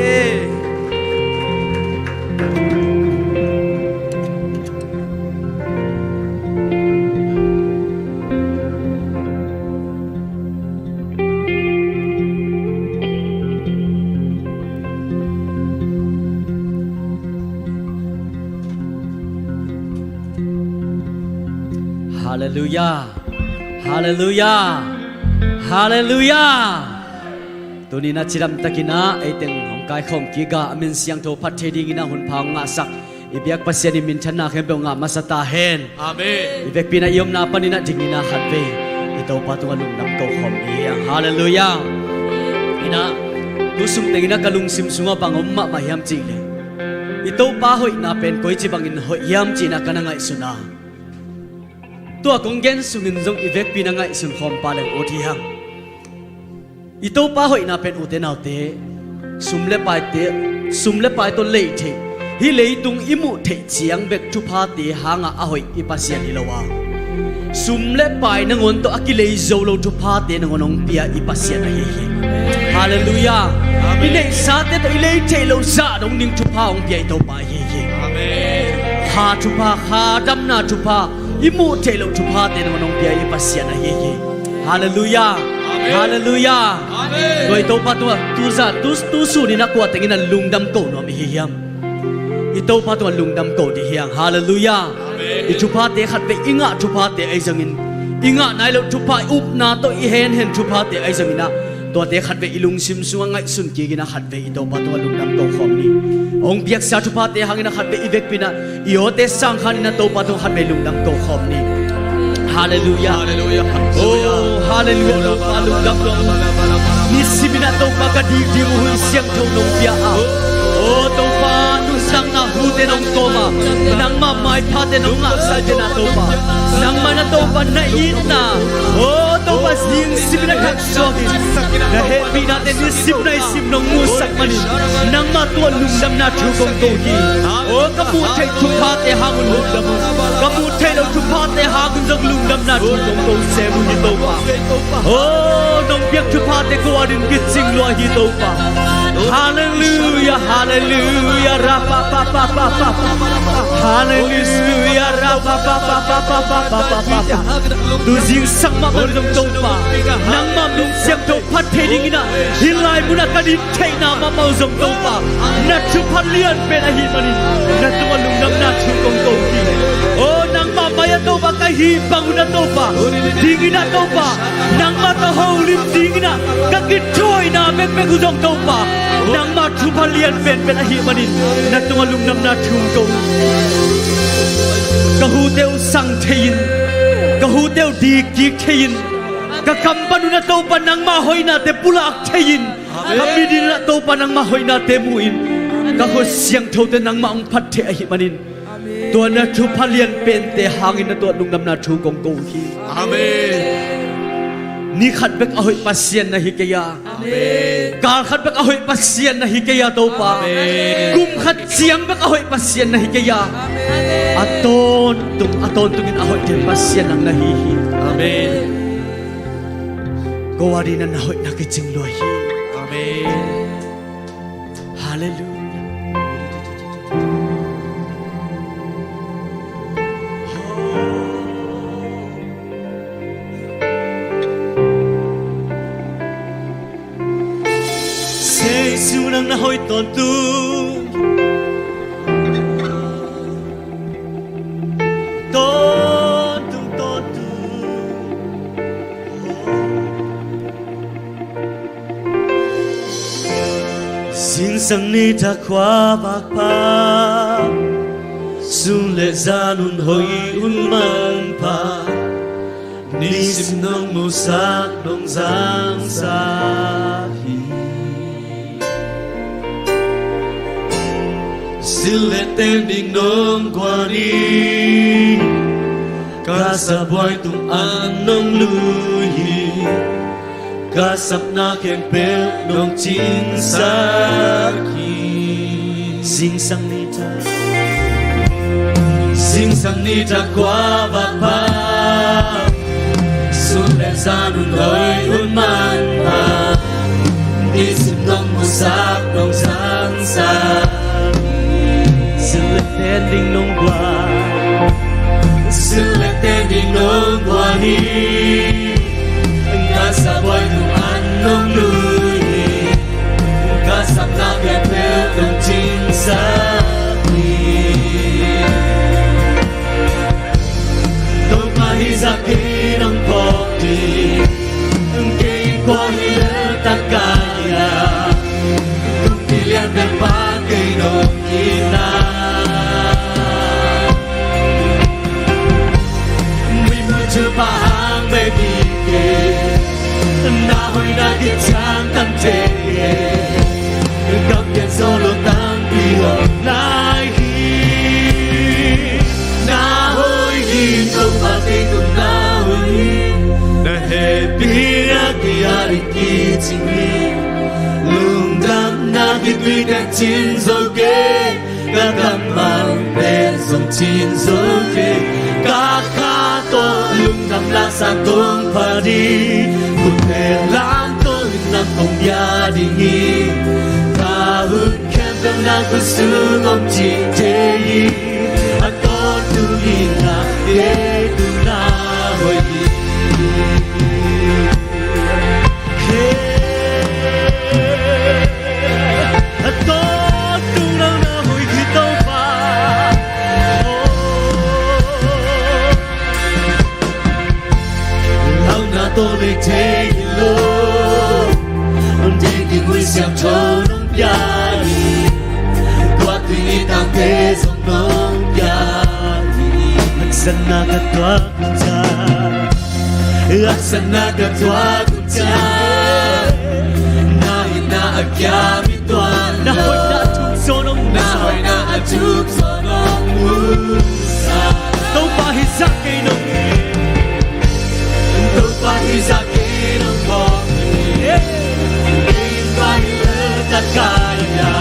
Halleluiah. Halleluiah. Halleluiah. Tuninah cidamtakinah eiteng hong kaikhawm kik a, a min siangtho phat thei dinginah hunpha hong ngahsak i biak Pasian in minthanna khempeuh ngah masa ta hen. Amen. I vekpi-in ah i omna paninah dinginah khatvei i Topa tungah lungdam ko khawm ni hi hang. Halleluiah. Inah tu sung tenginah ka lungsim sungah bang om mahmah hiam cihleh i Topa hoihna pen koici bangin hoih hiam cinah ka na ngaihsun a, tua kong gen sungin zong i vekpi-in ah ngaihsun khawm pah leng ut hi hang. I Topa hoihna pen ute naute, sum le paite, sum le pai tawh lei theih, hih leitung i muh theih ciang bek thuphate hangah a hoih i Pasian hi lo a, sum le pai nangawn tawh a kilei zo lo thuphate nangawn hong pia i Pasian ahi hi. Halleluiah. Amen. I neihsate tawh i lei theih loh zah dong ding thupha hong pia i Topa ahi hi. Amen. Kha thupha, kha damna thupha, i muh theih loh thuphate nangawn hong pia i Pasian ahi hi. Halleluiah. Amen. Halleluiah. Amen. Tua i Topa tungah tu zah, tu, tu suninah kua tengin a lungdam ko nuam i hi hiam? I Topa tungah lungdam ko dih hi hang. Halleluiah. Amen. I thuphate khatvei, i ngah thuphate ahi zongin, i ngah nai loh thupha, i upna tawh i henhen thuphate ahi zonginah tuate khatvei i lungsim sungah ngaihsun kikinah khatvei i Topa tungah lungdam ko khawm ni. Hong piaksa thuphate hanginah khatvei i vekpi-in ah i awte sangkhaninah Topa tungah khatvei lungdam ko khawm ni. Halleluiah. Halleluiah. Oh, halleluiah. Topa lungdam ko. Nisiminah Topa ka dikdik uh hun siangtho nong pia a, oh Topa, nuntakna hute nong kawm a, nangmah maiphate nong ngahsak den a Topa, nangmah na Topa na itna, oh Topa, zing siminah thak suakin na hehpihnate nisim naisim nong musak manin nangmah tungah lungdamna thu kong ko hi. Oh, ka muh theih thuphate hangun lungdam uh, ka muh theih loh thuphate hangun zong lungdamna thu kong ko sem uh hi Topa. Oh, nong piak thuphate ko adin kicing lua hi Topa. Halleluiah, halleluiah, ra pa pa pa pa pa pa. Halleluiah, ra pa pa pa pa pa pa pa pa. Tu zingsang mahmah zong Topa, nangmah min siangtho phat thei dinginah hih lai munah ka din theihna mahmah uh zong Topa, na thupha lianpen ahih manin na tungah lungdamna thu kong ko hi. Oh, nangmah mai-ah Topa ka hih bang uh na Topa dinginah Topa, nangmah ka holim dinginah ka kithawina bekbek uh zong Topa, nangmah thupha lianpenpen ahih manin na tungah lungdamna thu ko. Ka hute uh sang thei-in, ka hute uh dikkik thei-in, ka kam pan uh na Topa nangmah hoihnate pulak thei-in, ka midin uh na Topa nangmah hoihnate mu-in, ka khut siangthote nangmah hong phat thei ahih manin tua na thupha lianpente hangin na tungah lungdamna thu kong ko uh hi. Amen. Ni khat bek a hoih Pasian na hi kei a. Amen. Kal khat bek a hoih Pasian na hi kei a Topa. Amen. Kum khat ciang bek a hoih Pasian na hi kei a. Amen. A tawntung, a tawntungin a hoih den Pasian nang na hi hi. Amen. Ko a dingin na hoihna kicing lua hi. Amen. Halleluiah. Jesu nang na hoih tawntung. Tawntung, tawntung. Zingsang nitak khua vak pha, sun le zan hun hoih hun manpha, nisim nong musak nong zangsak hi. Sil le ten ding nong guan hi. Ka sap buai tung an nong lui hi. Ka sapna khempeuh nong cinsak hi. Zingsang nitak, zingsang nitak khua vak pha, sun le zan hun hoih hun manpha, nisim nong musak nong zangsak. Sil le ten ding nong guan, sil le ten ding nong guan hi. Ka sap buai tung an nong lui hi. Ka sapna khempeuh nong cinsak hi. Topa hi zah kei nong phawk hi. Kei in kua hi lel tak ka hi a, kumpi lian bek pa kei nong hi na. Mimu thupha hang bek hi kei, na hoihna kiciang tam thei e. Kam pian zo lo tampi om lai hi. Na hoih hi, Topa kei tung na hoih hi. Na hehpihna kei a ding kicing hi. Lungdamna kituite cin zo kei. Ka kammal pen zong cin zo kei. Ka kha tawh lungdam la sa kong pha ding. Khut phe lam tawh lungdam kong pia ding hi. Ka hun khempeuh na khut sung om cih thei hi. A tawntung in na kei tung na hoih hi. Hey. A tawntung nang na hoih hi Topa. Oh. Lauhna tawh lei thei hi lo. Ding ding hui siangtho nong pia hi. Tua tui ni tangte zong nong pia hi. Haksatna ka tuak ciang, haksatna ka tuak ciang, na itna a kiam hi tuan lo. Na hoihna a thuk zaw nong, na hoihna a thuk zaw nong musak. Topa hi zah kei nong hi. Topa hi zah kei nong phawk hi. Kei in kua hi lel tak ka hi a,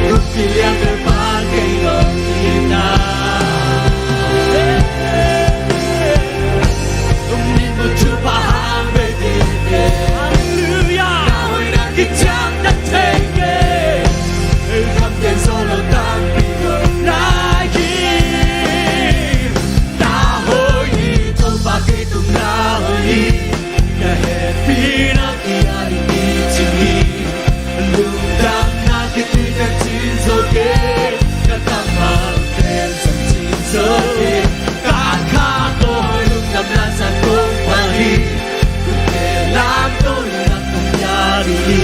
kumpi lian bek pa kei nong hi na. Hallelujah. Na hoihna kiciang tam thei kei. Kam pian zo lo tampi om lai hi. Na hoih hi, Topa kei tung na hoih hi. Na hehpihna kei a ding kicing hi. Lungdamna kituite cin zo kei. Ka kammal pen zong cin zo kei. Ka kha tawh lungdam la sa kong pha hi. Khut phe lam tawh lungdam kong pia ding hi.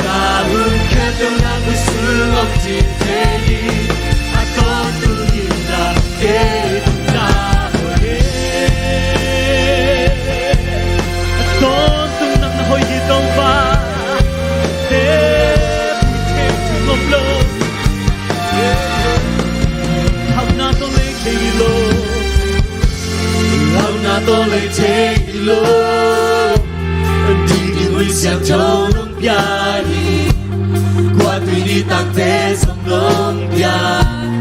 Ka hun khempeuh na khut sung om cih thei hi. A tawntung in na kei tung na hoih hi. A tawntung nang na hoih hi Topa. Hehpih thei thu ngop lo. Hauhna tawh lei thei hi lo. Hauhna tawh lei thei hi lo. Ding ding hui siangtho nong pia hi. Kua tui ni tangte zong nong pia.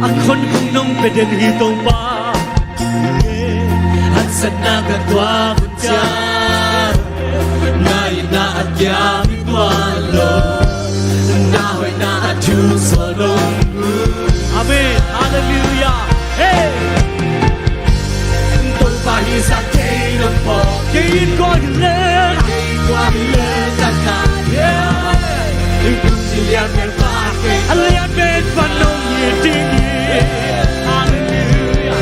A khon khong nong pia den hi Topa. Haksatna ka tuak hun ciang, na itna a kiam hi tua lo. Na hoihna a thu sawl lo. Amen. Hallelujah. Hey. Topa hi sa kei nong pawh. Kei in kua hi le. Kei kua hi le. Taktak. Yeah. Tung ci lian men pa kei. A lian men pa nong hi ding hi. Hallelujah.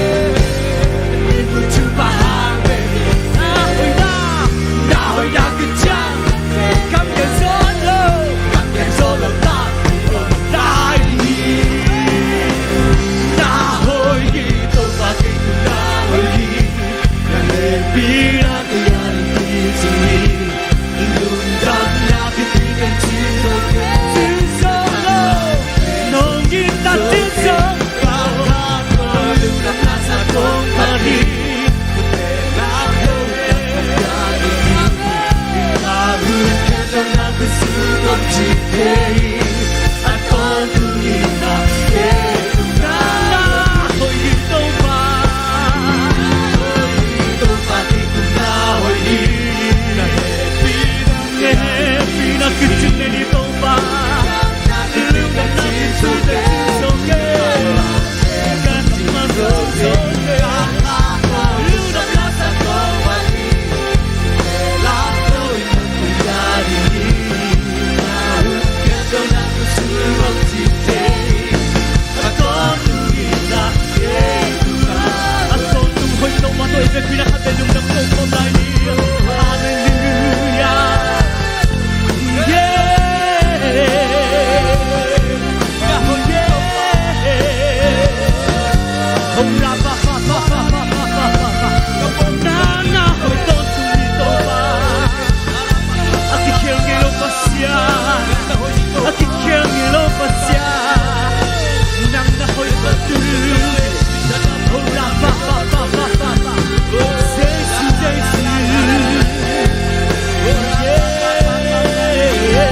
Tung ci pa hang ve. Na hoihna. Na hoihna ka ciang. Kam ken zo lo. Kam ken zo lo ta. Lai hi. Na hoih hi. Topa kei tung na hoih hi. Na hehpihna kei a ding hi ci hi. Lungdamna kei tui ken cin zo kei. Cin zo lo. Nong itna cin zo. Ka kha ko lungdamna sa kong pha hi. Kute lak lo. Ka hun khen lo na kusu kong ci kei. A tawntung in na kei tung na. Na hoih hi Topa. Hoih hi Topa kei tung na hoih hi. Na hehpihna, hehpihna kicin na hi Topa. Lungdamna kicin na hi Topa. Ka kha ko lungdamna sa kong pha hi. A kikhel ngei lo Pasian, a kikhel ngei lo Pasian, nang na hoih pa tu. Oh, ra pa pa pa pa pa pa. Jesu, Jesu. Oh, yeah.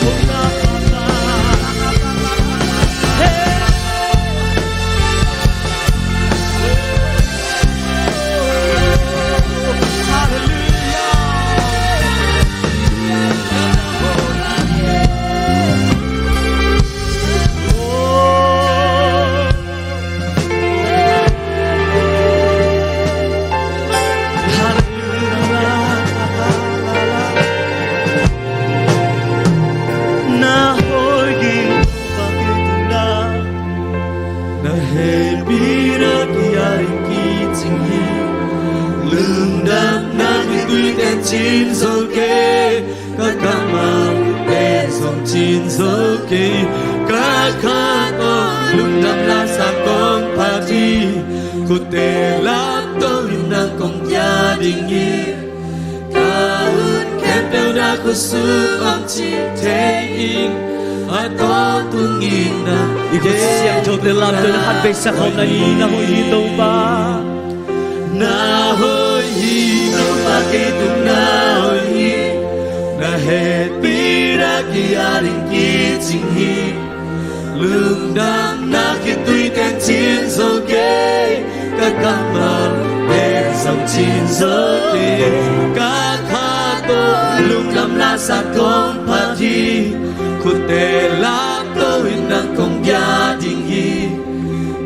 Oh, ra pa pa. Hey. Na hoih hi, na hehpihna kei a ding kicing hi. Lungdamna kei tui teng cin zo kei. Ka kammalte zong cin zo kei. Ka kha tawh lungdamna sa kong phat hi. Khutte lapto in nang kong kia ding hi. Ka hun khempeuh na khutsung om cin thei ing. A tawntung in na. I khut siangthote lamto na khat vei sa khawm lai ni. Na hoih hi Topa. Na hoih hi Topa kei tung na hoih hi. Na hehpihna kei a ding kicing hi. Lungdamna kei tui teng cin zo kei. Ka kammalte zong cin zo kei. Ka kha tawh lungdamna sa kong phat hi. Khutte lapto in nang kong kia ding hi.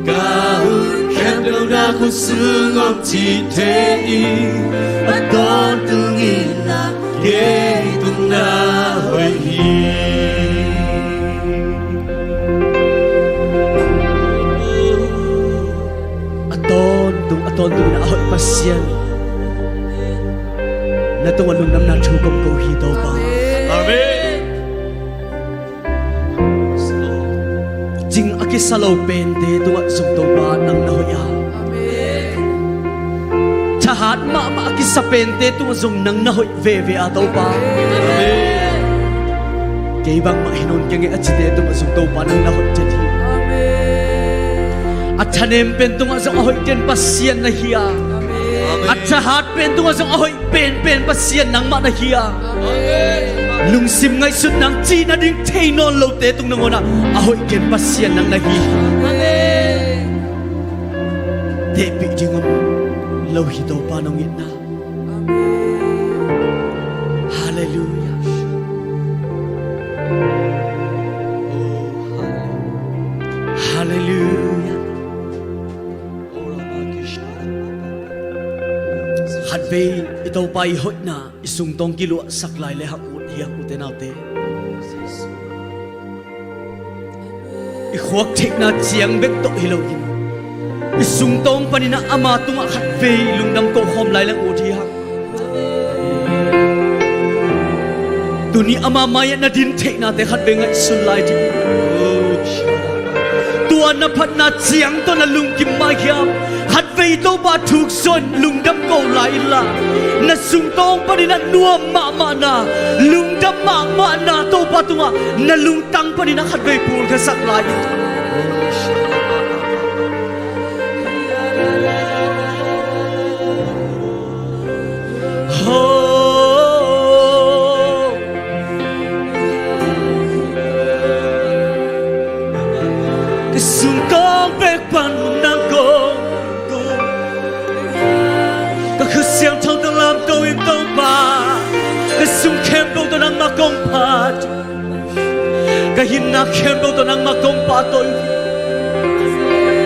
Ka hun khempeuh na khutsung om cin thei ing. A tawntung in na kei tung na hoih hi. A tawntung, a tawntung in na hoih Pasian. Na tungah lungdamna thu kong ko hi Topa. Amen. Cing a kisa lo pente tungah zong Topa nang na hoih a. Amen. Thahat mahmah a kisa pente tungah zong nang na hoih veve a Topa. Amen. Kei bangmah hi nawn keng e a cite tungah zong Topa nang na hoih den hi. Amen. A thanem pen tungah zong a hoih den Pasian na hi a. Amen. A thahat pen tungah zong a hoih penpen Pasian nangmah na hi a. Amen. Lungsim ngaihsut nang cih nading thei nawn lote tung nangawnah a hoih ken Pasian nang na hi. Amen. Tehpih ding om lo hi Topa nong itna. Halleluiah. Oh, halleluiah. Halleluiah. Khatvei i Topa i hoihna i sungtawng kiluahsak lai le hang ut hi hang, ute naute. I khuak theihna ciang bek tawh hi loin i sungtawng paninah ama tungah khatvei lungdam kohkhawm lai le hang ut hi hang. Tuni ama mai-ah na din theihnate khatvei ngaihsun lai ding. Tua na phatna ciang tawh na lungkim mah hiam? Khatvei Topa thuk zaw in lungdam ko lai inla, na sungtawng paninah nuam mahmahna, lungdam mahmahna Topa tungah na lungtang paninah khatvei pulkhiasak lai in. Oh. Ka sungtawng pek pan nang ko, ka Kha Siangtho tawh lamto in Topa, ka sung khempeuh tawh nangmah kong phat, ka hinna khempeuh tawh nangmah kong pahtawi.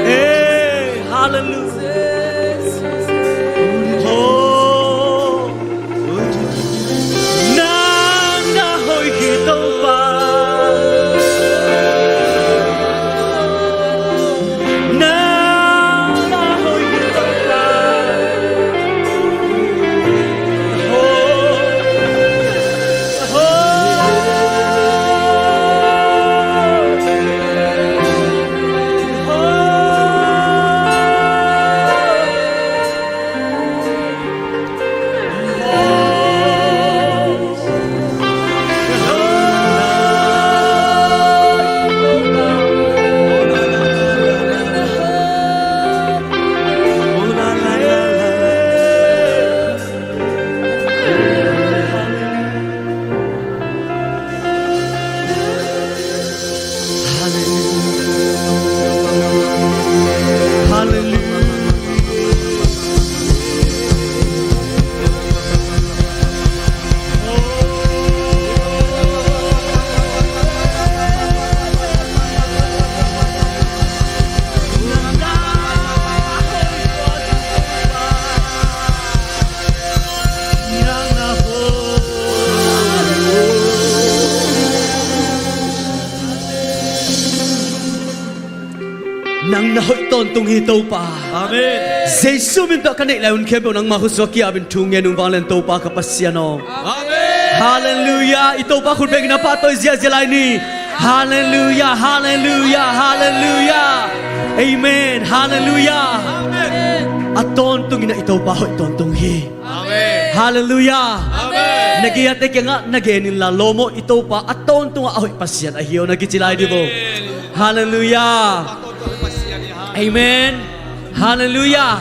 Hey, halleluiah. Oh. Nang na hoih hi Topa. Nang na hoih hi Topa. Oh, oh, oh. Halleluiah. Halleluiah. Nang na hoih tawntung hi Topa. Amen. Jesu min tawh ka neih lai hun khempeuh nangma khut sungah ki-apin thu ngen ung vanglian Topa ka Pasian aw. Amen. Halleluiah. I Topa khut bengin a pahtawi ziahziah lai ni. Halleluiah, halleluiah, halleluiah. Amen. Halleluiah. Amen. A tawntungin ah i Topa hoih tawntung hi. Amen. Halleluiah. Amen. Na gei-ate kiangah na gen inla, lawm aw, i Topa a tawntungah a hoih Pasian ahi aw, na kici lai dih bo. Amen. Halleluiah. Amen. Halleluiah.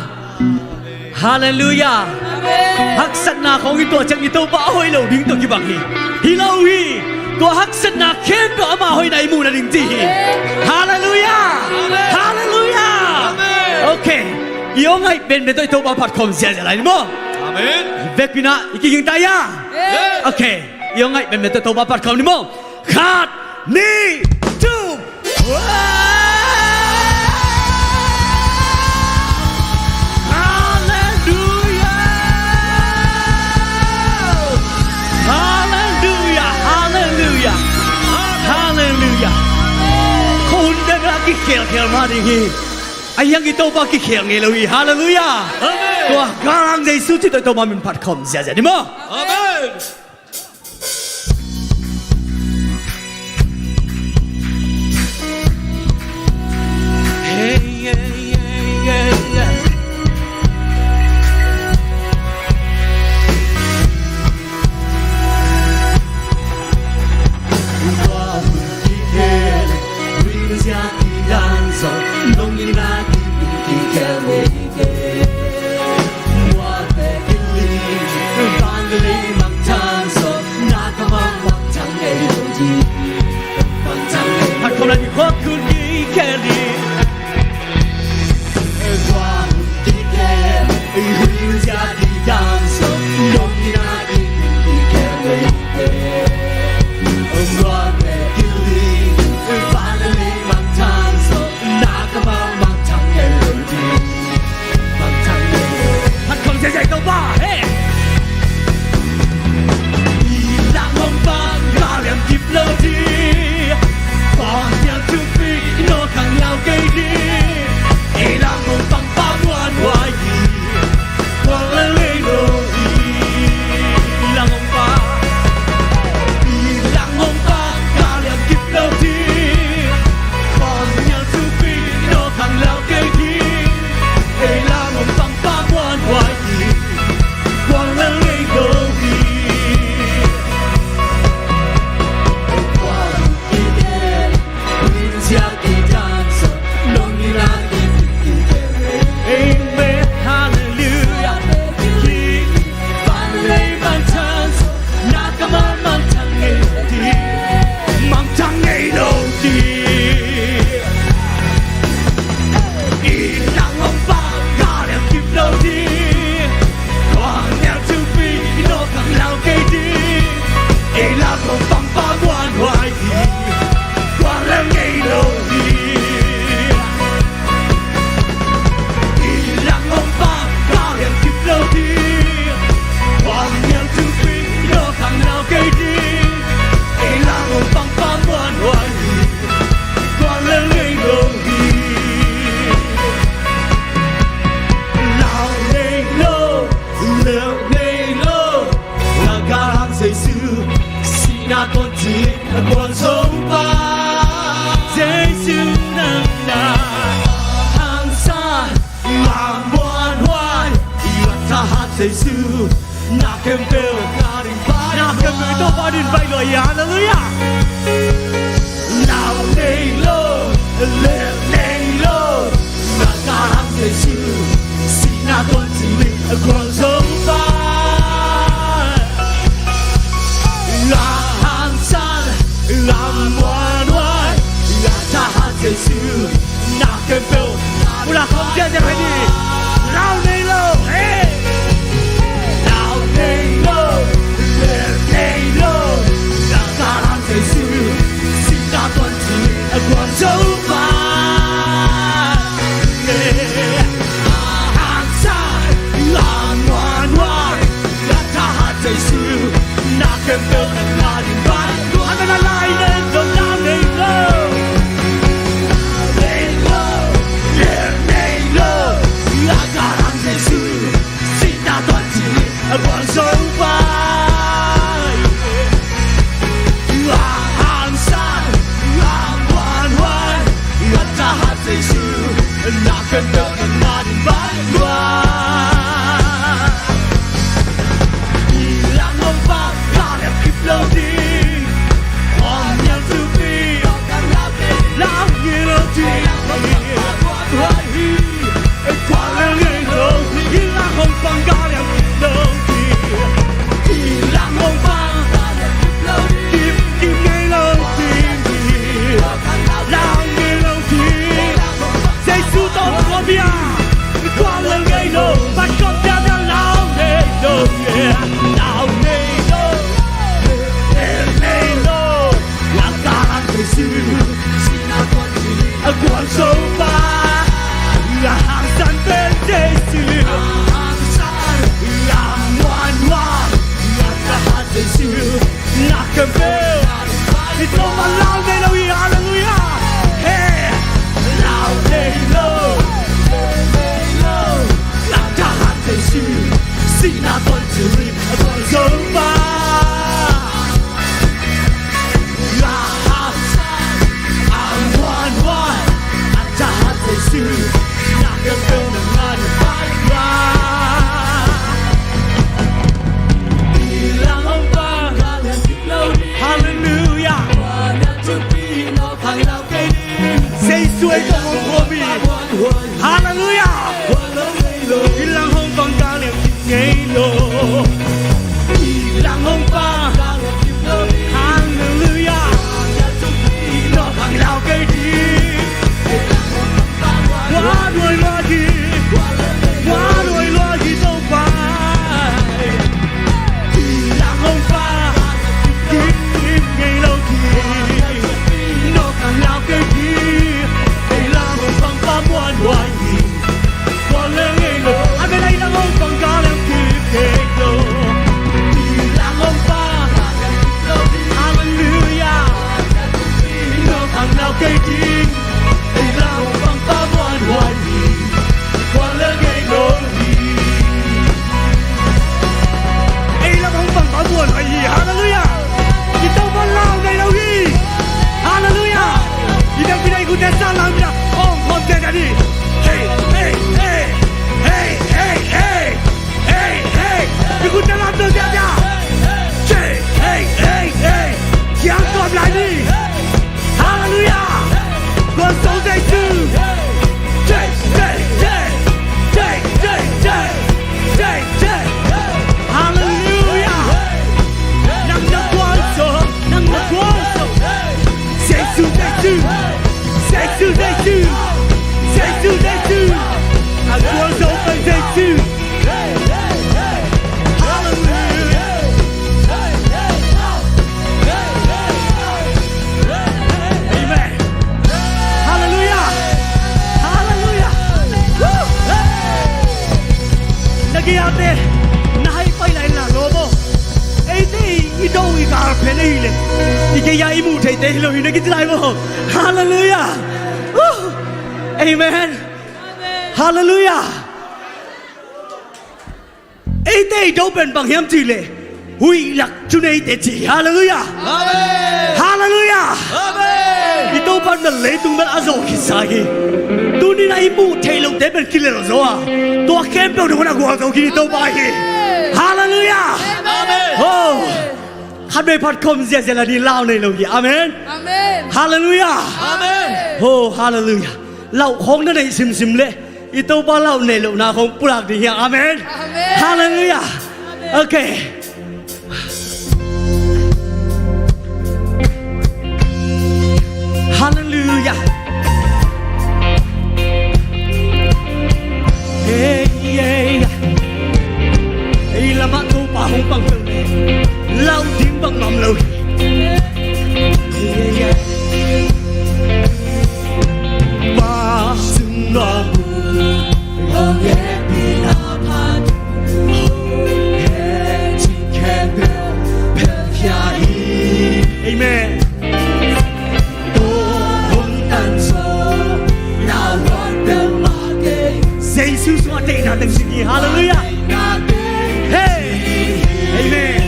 Halleluiah. Amen. Haksatna khawng i tuah ciang i Topa a hoih lo ding tawh kibang hi. Hi lo hi. Tua haksatna khempeuh ama hoihna i muh nading ci hi. Halleluiah. Amen. Halleluiah. Amen. Okay. I aw ngaih benben tawh i Topa phat khawm ziahziah lai ni maw? Amen. Vekpi-in ah i kiging ta hia? Yes. Okay. I aw ngaih benben tawh i Topa phat khawm ni maw? Khat, nih, thum. Halleluiah. Halleluiah. Halleluiah. Halleluiah. Khuahun bek a kikhelkhel mah ding hi. Ahi hang i Topa kikhel ngei lo hi. Halleluiah. Amen. Tua galhang Jesu cih tawh i Topa min phat khawm ziahziah ni maw? Amen. Hey, yeah, yeah, yeah, yeah. Halleluia. Jesu ei tawh hong kawm hi. Halleluia. Ilang hong pang ka liang kip ngei lo. Ilang hong pang. Halleluia. Nong hong lau kei di. Gualzo pen Jesu. Halleluiah. Amen. Halleluiah. Halleluiah. Woo. Na gei-ate na hai pai lai na lo maw? Eite i do i gal pen ei le i gei-a i muh theite hi lo hi na kici lai maw? Halleluiah. Woo. Amen. Halleluiah. Eite i do pen bang hiam cih leh huih lak cu neite ci. Halleluiah. Amen. Halleluiah. Amen. I Topa na leitung bel a zawh khitsa hi. Tuni-in a i muh theih lohte pen kilel zaw a, tua khempeuh tungah a gualzo khin i Topa hi. Halleluiah. Amen. Oh. Khatvei phat khawm ziahziah la ni lau nei lo hi. Amen. Amen. Halleluiah. Amen. Oh, halleluiah. Lauh khawng na neih simsim leh i Topa lauh neih lohna khawng pulak ding hi hang. Amen. Amen. Halleluiah. Amen. Okay. Halleluiah. Hey, yeah. Ei lamah Topa hong pang peuh leh lauh ding bang ngam lo hi. Yeah, yeah. Pa sung no. Amen. Jesu sungah deihna teng sing hi. Halleluiah. Hey. Amen.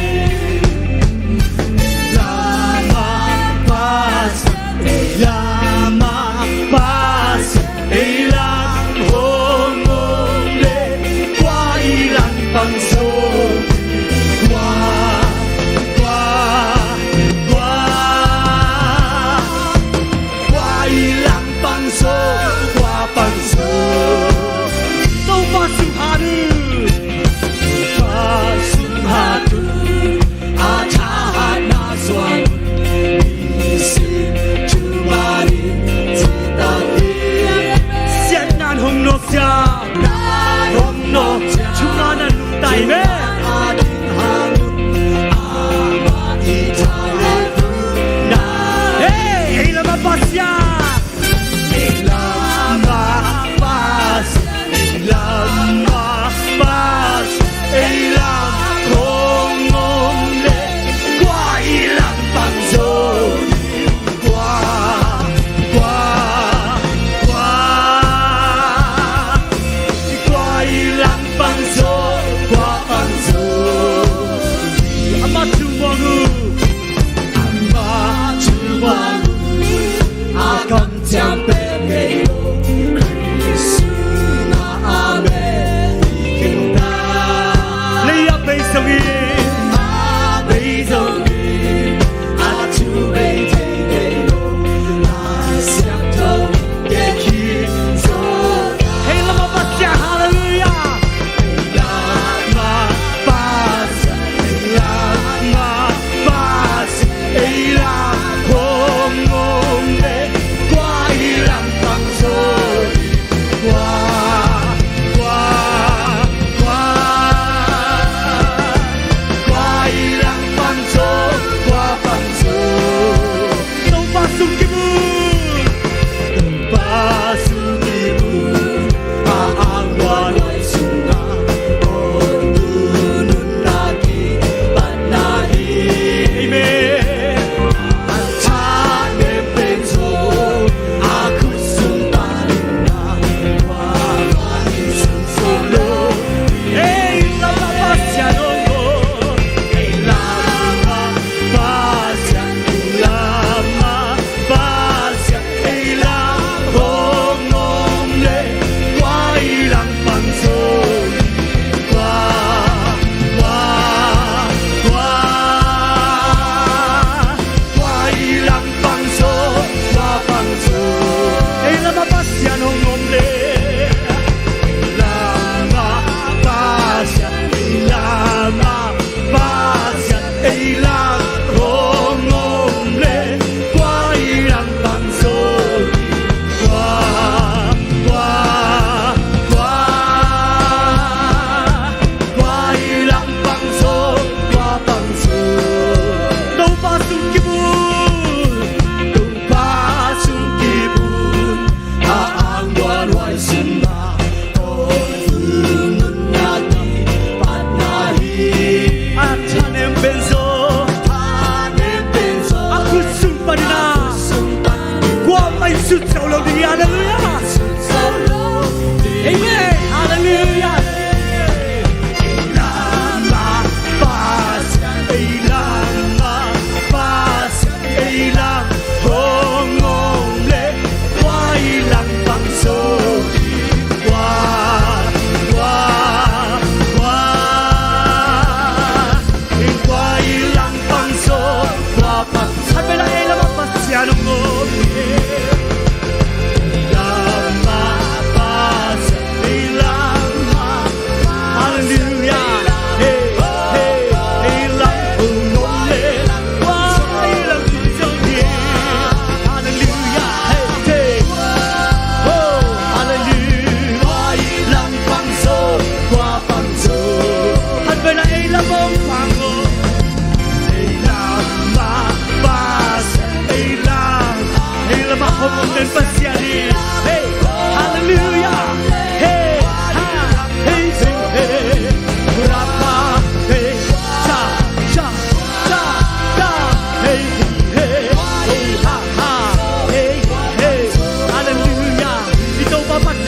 Lamah Pasian, lamah Pasian, ei lam hong om leh kua i langpang zo, kua, kua, kua, kua i langpang zo, kua pang zo. Topa sung ha ni.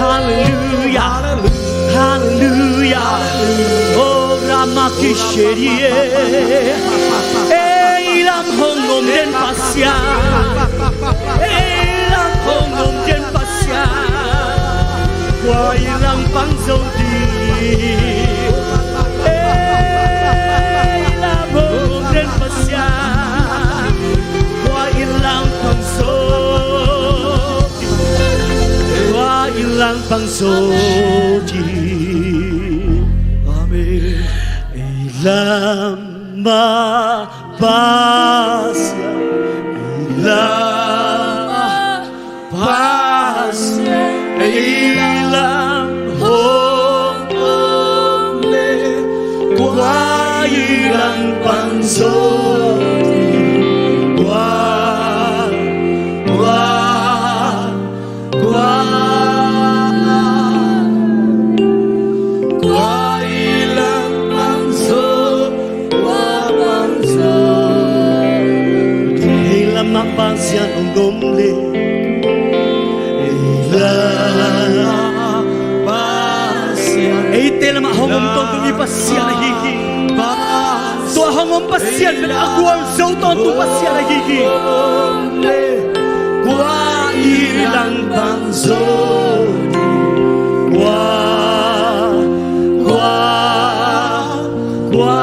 Halleluia. Halleluia. Oh, Ramakisherie. Ei lam hong om den Pasian. Ei lam hong om den Pasian. Kua i langpang zo ding? Ei lam hong om den Pasian. Kua i langpang zo ding? Kua i langpang zo ding? Amen. Ei lam ah Pasian, ei lam ah Pasian, ei lam hong om leh, kua i langpang zo ding? Kua, kua, kua, kua i langpang zo, kua pang zo ding? Ei lam ah Pasian hong om leh, ei lam ah Pasian, eite lam ah hong om tawntung i Pasian ahi hi. Tua hong om Pasian pen a gualzo tawntung Pasian ahi hi. Kua i langpang zo ding? Kua, kua, kua,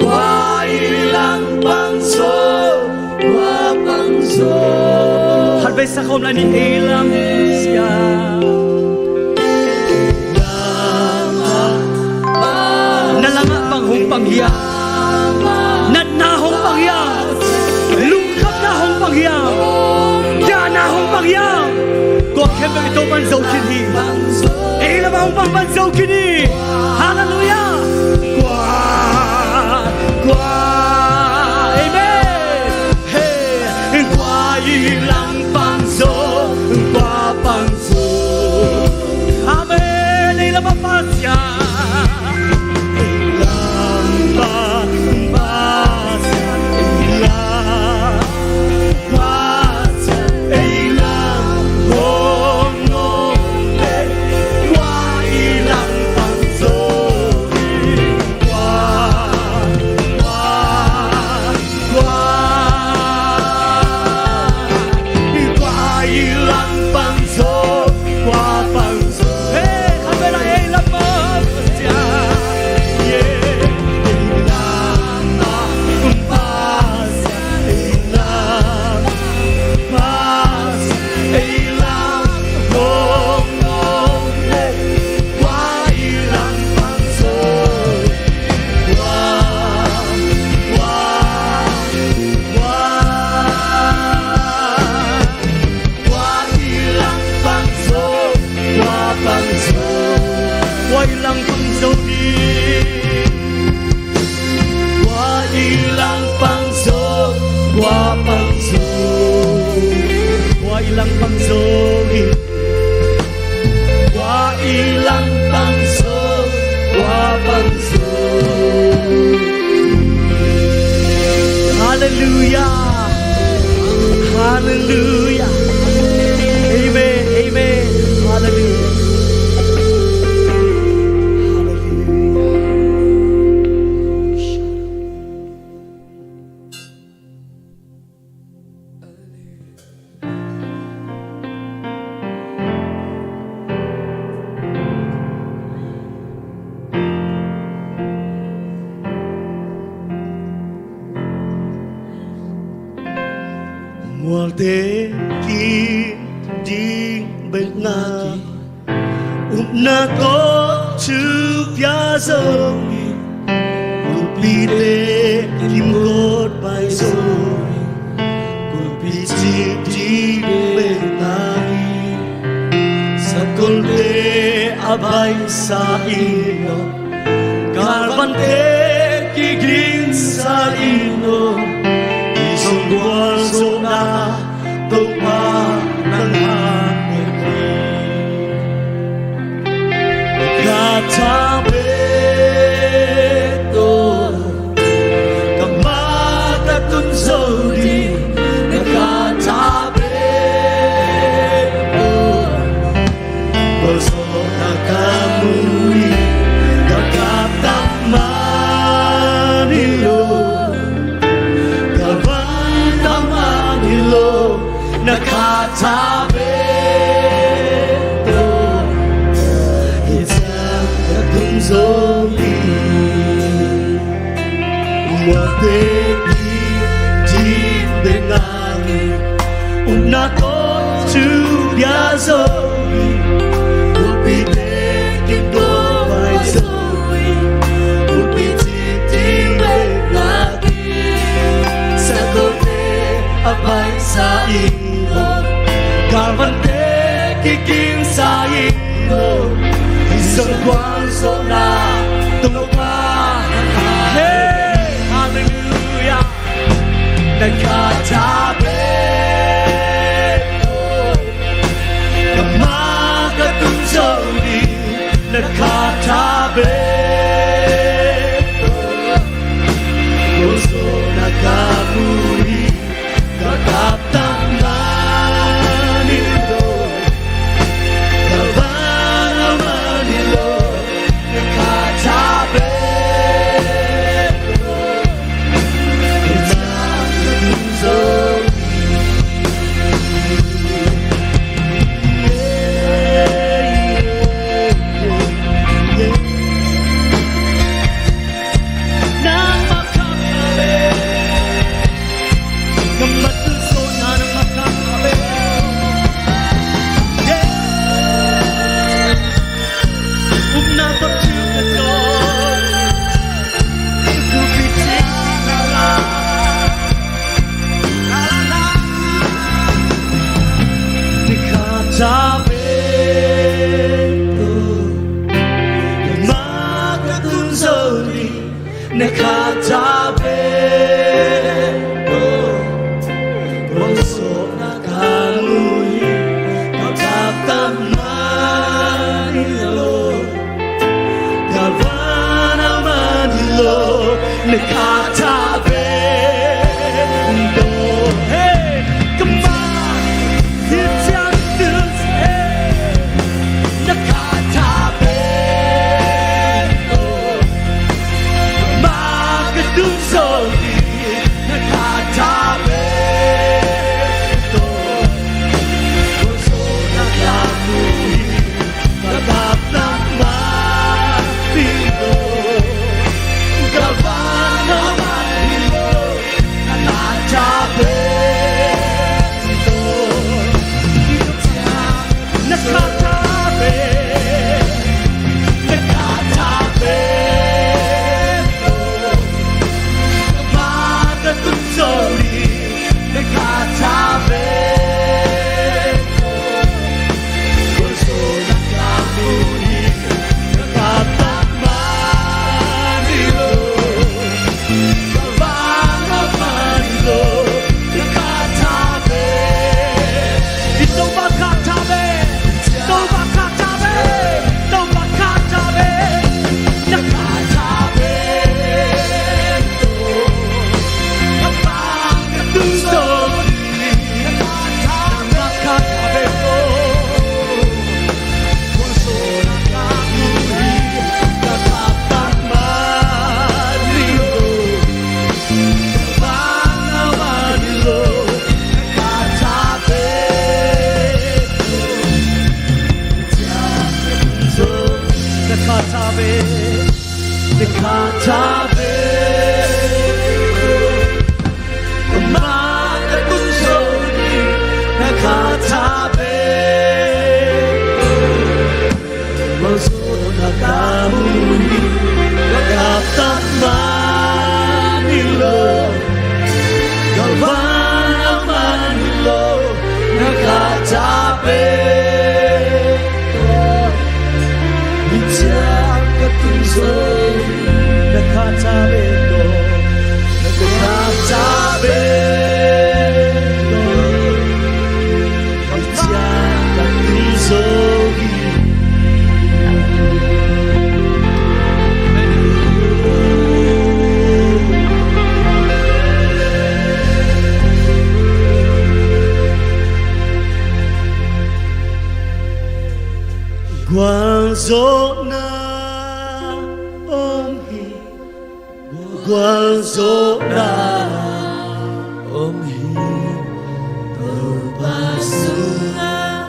kua i langpang zo, kua pang zo? Khatvei sa khawm lai ni. Ei lam Pasian, na lam ah bang hong pang hiam? Natna hong pang hiam? Lungkhamna hong pang hiam? Dahna hong pang hiam? Tua khempeuh i Topa'n zo khin hi. Ei lam ah hong pang pan zo khin hi. Halleluia. Kua, kua, amen. Hey, kua i langpang zo, kua pang zo? Amen. Ei lam ah Pasian, ei lam ah Pasian, ei lam ah Pasian, ei lam hong om leh, kua i langpang zo ding? Kua, kua, kua i langpang zo, kua pang zo? Hey, khatvei la, ei lam ah Pasian, yeah, ei lam ah Pasian, ei lam ah Pasian, ei lam hong om leh, kua i langpang zo? Kua, kua, kua, kua i langpang zo, kua pang zo? Kua i langpang zo ding? Kua i langpang zo, kua pang zo? Kua i langpang zo ding? Kua i langpang zo, kua pang zo? Halleluia. Halleluia. Amen. Amen. Halleluia. Halleluia. Mualte kim ding bek na, upna tawh thu pia zo hi. Upite kim kawt pai Zo in, kulhpi cip ding bek na hi. Sakolte a baisa in aw, galvante kiginsa in aw, i zong gualzawhna Topa nang hang bek hi. Ka tha bek tawh, ka mah ka tun zo ding, na ka tha bek tawh. Gualzawhna ka mu hi, ka kap tam man hi lo, ka van tam man hi lo, na ka tha bek tawh, hi ciang ka tun zo hi. Muate ki din bek nang hi, upna tawh thu bia zo hi. Upite ki do bai zo hi, upi cip ding bek nang hi. Sakolte a baisa in aw, galvante kiginsa in aw, i zong gualzawhna Topa. Hey, hallelujah. Na ka tha bek tawh, ka mah ka tun zo ding, na ka tha bek tawh. Gualzawhna ka mu hi, ka kap tam man hi lo, ka van tam man hi lo, na ka tha bek tawh, hi ciang ka tun zo hi. Nangmah ka tha bek. Na ka tha bek tawh, gualzawhna ka mu hi, ka kap tam man hi lo, ka van tam man hi lo, na ka tha bek tawh. Hey, come on. Hi ciang tun zo hi, na ka tha bek tawh, mah ka tun zo hi, na ka tha bek tawh. Gualzawhna ka mu hi, ka kap tam man hi lo, ka van tam Gualzawhna om hi, gualzawhna om hi. Topa sungah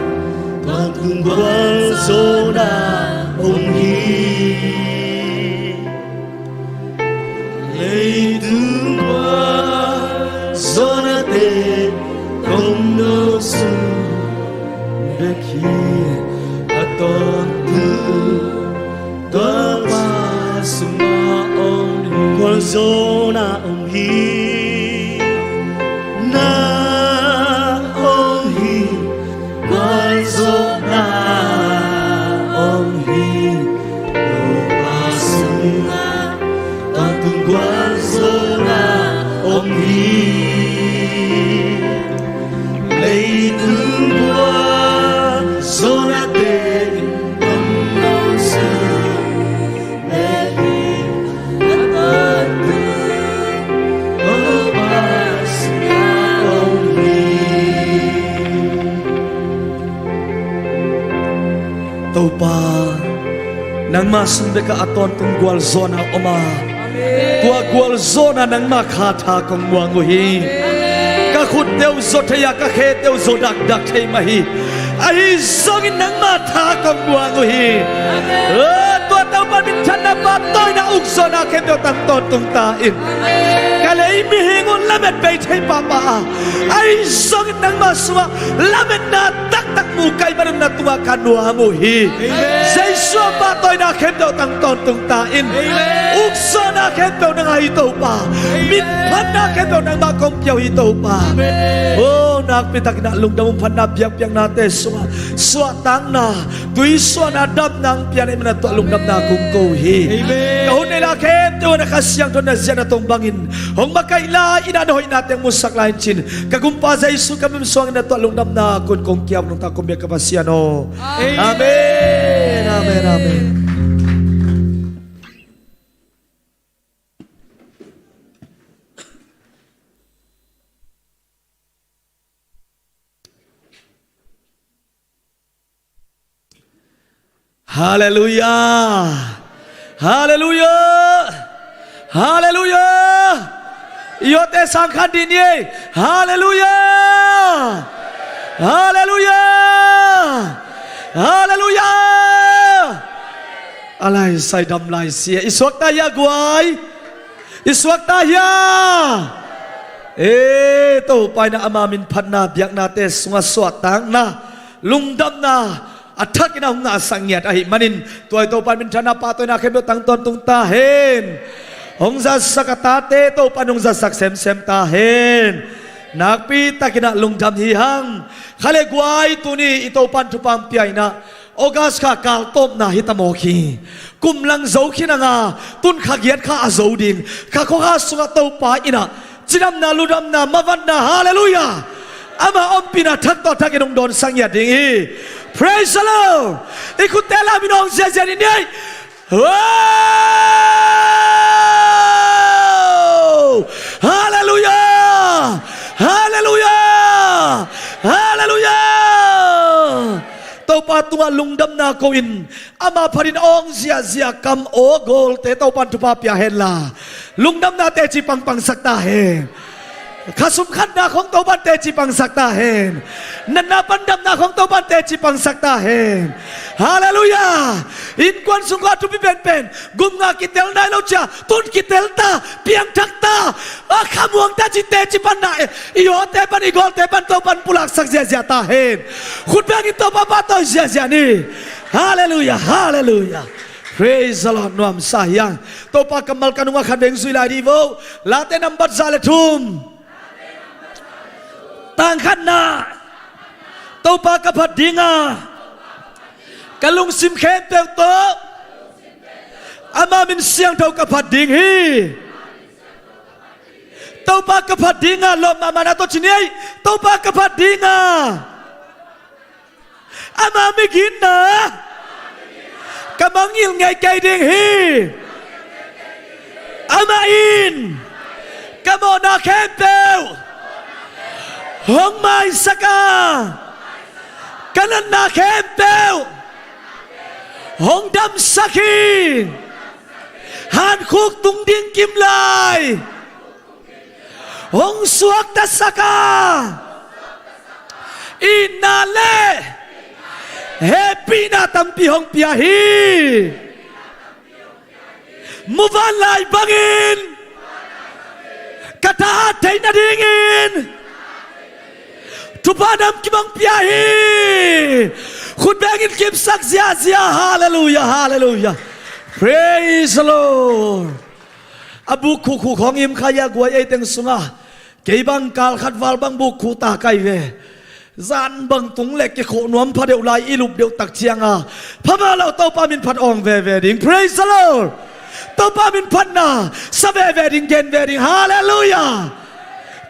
tawntung gualzawhna om hi. Leitung gualzawhnate kong nawk sung bek hi, a tawntung Topa sungah om hi. Gualzawhna om hi, na om hi, gualzawhna om hi. Topa sungah tawntung gualzawhna om hi. Leitung gualzawhnate in om lo sung bek hi, a tawntung Topa sungah om hi. Topa, nangmah sung bekah a tawntung gualzawhna om a, tua gualzawhna nangmah kha tha kong muang uh hi. Ka khutte uh zaw thei a, ka khete uh zaw dakdak thei mah hi. Ahi zongin nangmah tha kong muang uh hi. O, tua Topa minthanna pahtawina ukzawhna khempeuh tang tawntung ta in. Ka lei mihing uh lamet bei thei pahpah a, ahi zongin nangmah sungah lametna taktak mu ka hih manun na tungah ka nuam uh hi. Jesu a pahtawina khempeuh tang tawntung ta in. Ukzawhna khempeuh nang a hi Topa. Minphatna khempeuh nangmah kong pia uh hi Topa. O, nakpi takin ah lungdam, humphatna biakpiaknate sungah suahtakna, tuisuahna, damna hong pia na hih manin tua lungdamna kong ko uh hi. Ka hun neih la khempeuh ah na Kha Siangtho na ziahna tawh bangin hong makaih lai in, na hoihna teng musak lai in cin, ka Gumpa Jesu ka min suangin na tua lungdamna kong ko uh hi. Nungta kong biak ka Pasian aw. Amen, amen, amen. Halleluiah. Halleluiah. Halleluiah. I awte sang khan dih ni ei. Halleluiah. Halleluiah. Halleluiah. A lai sai dam lai sia. I suakta hia guai? I suakta hia? E, Topa in ama minphatna biaknate sungah suahtakna, lungdamna a thakin a hong ngahsak ngiat ahih manin tua i Topa minthanna pahtawina khempeuh tang tawntung ta hen. Hong zatsak a tate Topa in hong zatsak semsem ta hen. Nakpi takin ah lungdam hi hang. Kha le guai, tuni i Topa in thupha hong pia in ah August kha kal tawpna hi ta mawk hi. Kum lang zo khin a nga, tun kha giat kha a zo ding. Kha khuakha sungah Topa in ah cidamna, ludamna, mavanna, halleluiah, ama ompihna thak tawh thakin hong dawnsak ngiat ding hi. Praise the Lord. I khutte lamin awng ziahziah ni ei. Wow! Halleluiah! Halleluiah! Halleluiah! Topa tungah lungdamna ko in, ama phatin awng ziahziah, kam aw gawlte Topa in thupha pia hen la, lungdamna teci pangpangsak ta hen. Khasum khatna khong Topa in teci pangsak ta hen. Natna pan damna khong Topa in teci pangsak ta hen. Halleluiah. Innkuan sung kha thupi penpen, gum nga kitel nai lo cia, tun kitel ta, piangthak ta, a khamuang ta ci teci panna e, i awte pan, i gawlte pan Topa in pulaksak ziahziah ta hen. Khut bengin Topa pahtawi ziahziah ni. Halleluiah. Halleluiah. Praise the Lord. Nuamsa hi hang. Topa kammal ka nungah khat veng zui lai dih vo. Late nambat za le thum, tang khatna. Topa ka phat ding a, ka lungsim khempeuh tawh ama min siangtho ka phat ding hi. Topa ka phat ding a, lawp mahmahna tawh ci ni ei. Topa ka phat ding a, ama migitna ka mangngilh ngei kei ding hi. Amah in ka mawhna khempeuh hong maisak a, ka natna khempeuh hong damsak hi. Hankhuk tung ding kim lai hong suaktasak a, itna le hehpihna tampi hong pia hi. Muvanlai bangin ka thahat theih nadingin thupha nam kim hong pia hi. Khut bengin kipsak ziahziah. Halleluiah, halleluiah. Praise the Lord. A buk khuhkhuh khawng im kha hi a, guai, ei teng sungah. Kei bang kal khat val bang buk khuh ta ka hi ve. Zan bang tung le kikhuh nuam pha deuh lai i lup deuh tak ciangin phamawh lo, Topa min phat awng veve ding. Praise the Lord. Topa min phatna sa veve ding, gen ve ding. Halleluiah.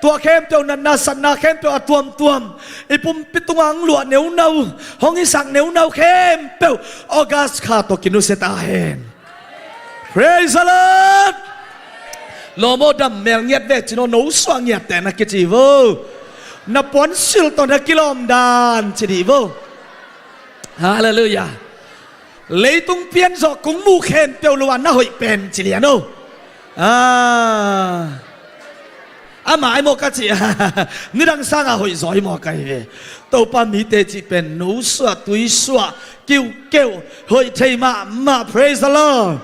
Tua khempeuh, natna satna khempeuh a tuamtuam, i pumpi tungah hong luah neunau, hong hisak neunau khempeuh August kha tawh kinusia ta hen. Praise the Lord. Lawm aw, dam mel ngiat ve ci-in aw, no suah ngiat teh na kici vo. Na puansilh tawh na kilawm dan ci dih vo. Halleluiah. Leitung pian zawh kung mu khempeuh lo-a na hoih pen ci lian aw. Ah. Amah ai maw ka cih. Nidang sangin hoih zaw hi maw ka hi ve. Topa mite cih pen no suah, tui suah, kiukeu, hoih thei mahmah. Praise the Lord.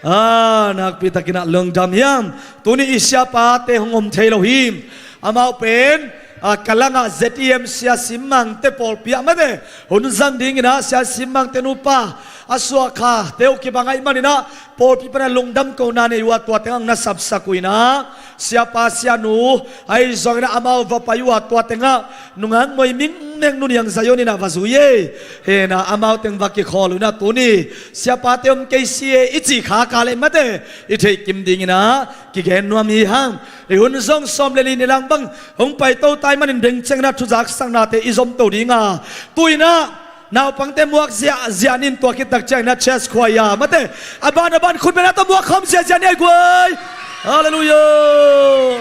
Ah, nakpi takin ah lungdam hiam. Tuni i siapate hong om thei lo hi. Amau pen, ah, ka langah Z E M Sia Sim Mangte pawlpi ah mate hun zang dingin ah, Sia Sim Mangte nupa a suahkhate uh kibang ahih manin ah, pawlpi pan a lungdam kohna nei uh a, tua tengah na sapsak uh in ah, siapa sianu ahi zongin ah amau va pai uh a, tua tengah nungak moi mingmeng Nu Niang Zion in ah va zui e. Hen ah amau teng va kikhawl uh in ah, tuni siapate om kei si e i cih kha ka leh mate i theih kim dingin ah kigen nuam hi hang. I hun zong sawm le li ni lang bang hong paito ta ahih manin, bengceng in ah thuzaksaknate i zom to ding a, tu-in ah naupangte muak ziahziah ni in, tua khit tak ciangin ah chest khuai a mate, a ban a ban khut beng in ah tawh muak khawm ziahziah ni ei guai. Halleluiah.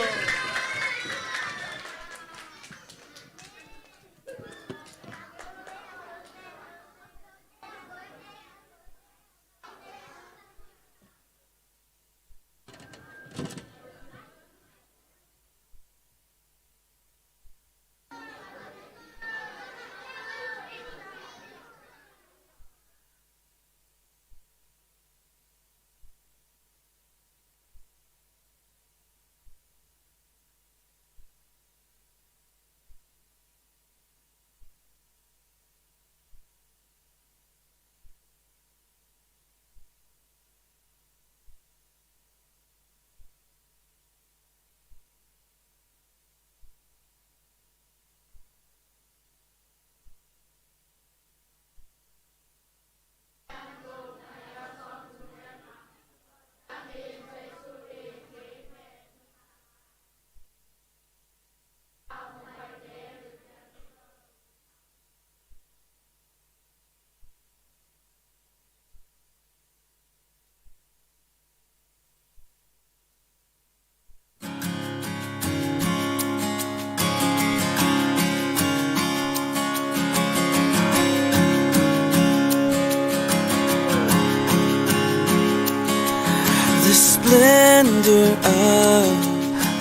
The splendor of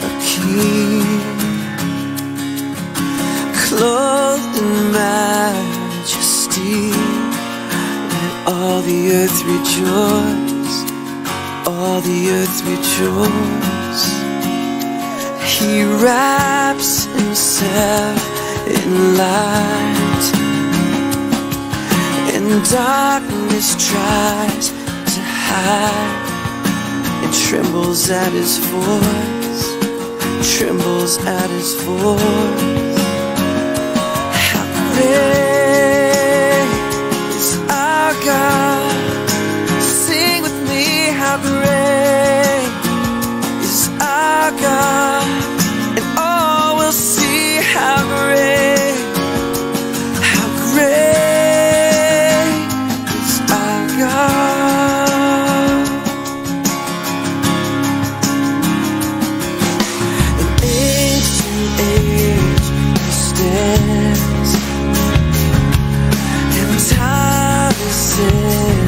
a king, clothed in majesty. Let all the earth rejoice. All the earth rejoice. He wraps himself in light, and darkness tries to hide. It trembles at his voice, trembles at his voice. How great is our God. Sing with me, how great is our God. And all will see how great, how great is our God. And age to age he stands, and time is in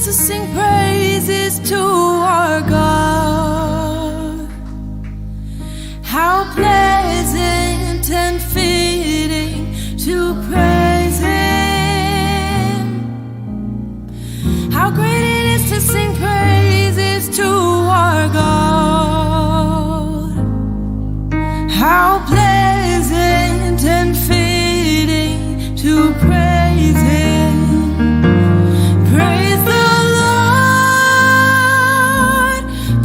to sing praises to our God. How pleasant and fitting to praise Him. How great it is to sing praises to our God. How pleasant and fitting to praise Him. Praise the Lord,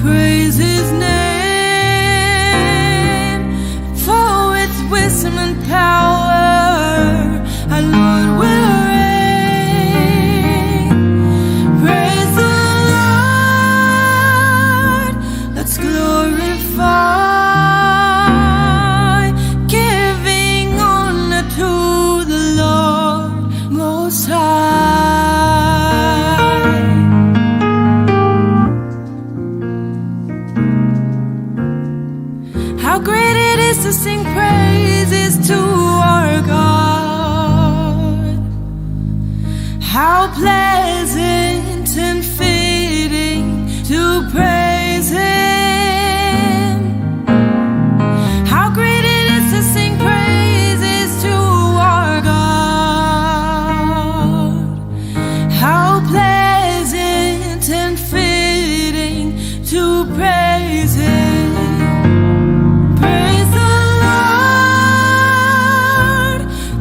praise His name. For with wisdom and power our Lord will reign. Praise the Lord, let's glorify, giving honor to the Lord Most High. How great it is to sing praises to our God. How pleasant and fitting to praise Him. How great it is to sing praises to our God. How pleasant and fitting to praise Him. Praise the Lord,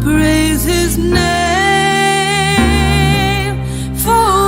praise His name. For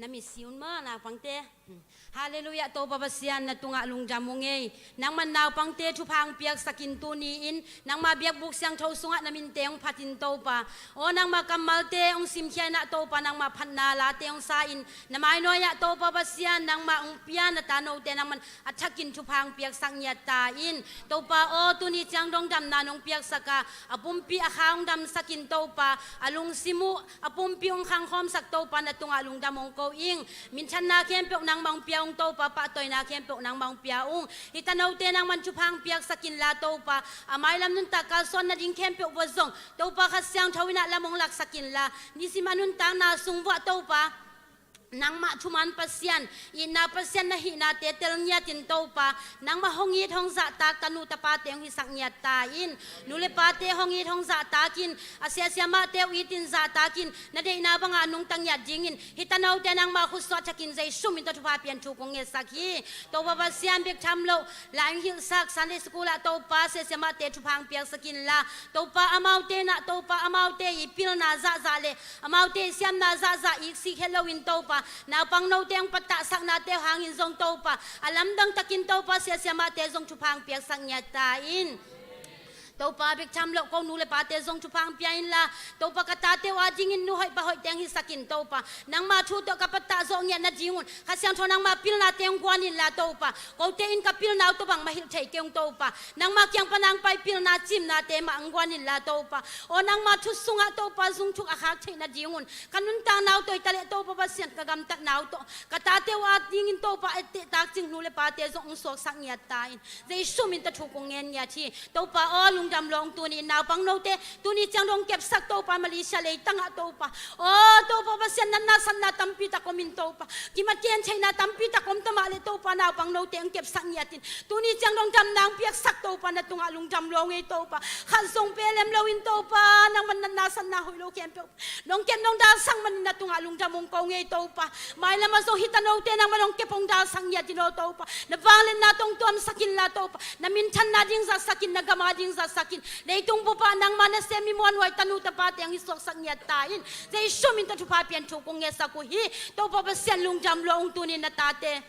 Na mit si un maw, naupangte. Halleluiah, Topa Pasian na tungah lungdam ung ei. Nangman naupangte thupha hong piaksak in, tuni-in nangma biakbuk siangtho sungah na minte hong phat in Topa. Aw nangma kammalte hong simkhia in ah Topa, nangma phatna late hong sa in, na mainawia Topa Pasian nangma hong pia na tanote nangman a thakin thupha hong piaksak ngiat ta in. Topa aw, tuni ciang dong damna nong piaksak a, a pumpi a kha hong damsak in Topa, a lungsim uh a pumpi hong khangkhawmsak Topa na tungah lungdam hong ko ing. Minthanna khempeuh nangmah hong pia ung Topa, pahtawina khempeuh nangmah hong pia ung. Hih tanote nangman thupha hong piaksak inla Topa, a mailam nuntak kalsuan nading khempeuh vua zong Topa Kha Siangtho in ah lam hong laksak inla, nisim a nuntakna sung vuah Topa nangmah thuman Pasian, itna Pasian na hihnate tel ngiatin Topa, nangmah hong it hong zahtak tanu tapate hong hisak ngiat ta in. Nu le pate hong it hong zahtak in, a siasia mahte uh itin zahtak in, na deihna bangah a nungta ngiat dingin hih tanote nangmah khutsuah thakin Jesu min tawh thupha pian thu kong ngetsak hi. Topa Pasian bek tham loh, lai hong hilhsak Sunday school ah Topa siasia mahte thupha hong piaksak inla, Topa amaute in ah Topa amaute i pilna zahzah le amaute i siamna zahzah iksik het loin Topa, naupang note hong patahsaknate hangin zong Topa, a lamdang takin Topa siasia mahte zong thupha hong piaksak ngiat ta in. Topa bek tham loh ko nu le pate zong thupha hong pia inla, Topa ka tate uh adingin nu hoih pa hoihte hong hisak in Topa, nangma thu tawh ka patah zawh ngiat nadingun Kha Siangtho nangma pilnate hong guan inla Topa, kote in ka pilna uh tawh bangmah hilh thei kei ung Topa, nangma kiang pan hong pai pilna cimnate mah hong guan inla Topa, aw nangma thu sungah Topa zung thuk a khak theih nadingun ka nuntakna uh tawh hi taleh Topa Pasian ka gamtatna uh tawh ka tate uh adingin Topa etteh takcing nu le pate zong hong suaksak ngiat ta in. Jesu min tawh thu kong ngen ngiat hi. Topa aw lungdam lawng, tuni in naupang note tuni ciang dong kepsak Topa, Malaysia leitangah Topa, aw Topa Pasian natna satna tampi tak om in Topa, kimat kihen theihna tampi tak om ta mah le Topa naupang note hong kepsak ngiatin, tuni ciang dong damna hong piaksak Topa na tungah lungdam lawng ei Topa. Khat zong pelem loin Topa nangman natna satna hoih lo khempeuh nong kep nong dalsak manin na tungah lungdam hong ko ngei Topa. Mailamah zong hih tanote nangman hong kep hong dalsak ngiatin aw Topa, na vangliatna tawh hong tuamsak inla Topa, na minthanna ding zatsak in, na gam ading zatsak in, leitung bup ah nangma nasem mi muanhuai tanu tapate hong hisuaksak ngiat ta in. Jesu min tawh thupha pian thu kong ngetsak uh hi. Topa Pasian lungdam lua ung, tuni na tate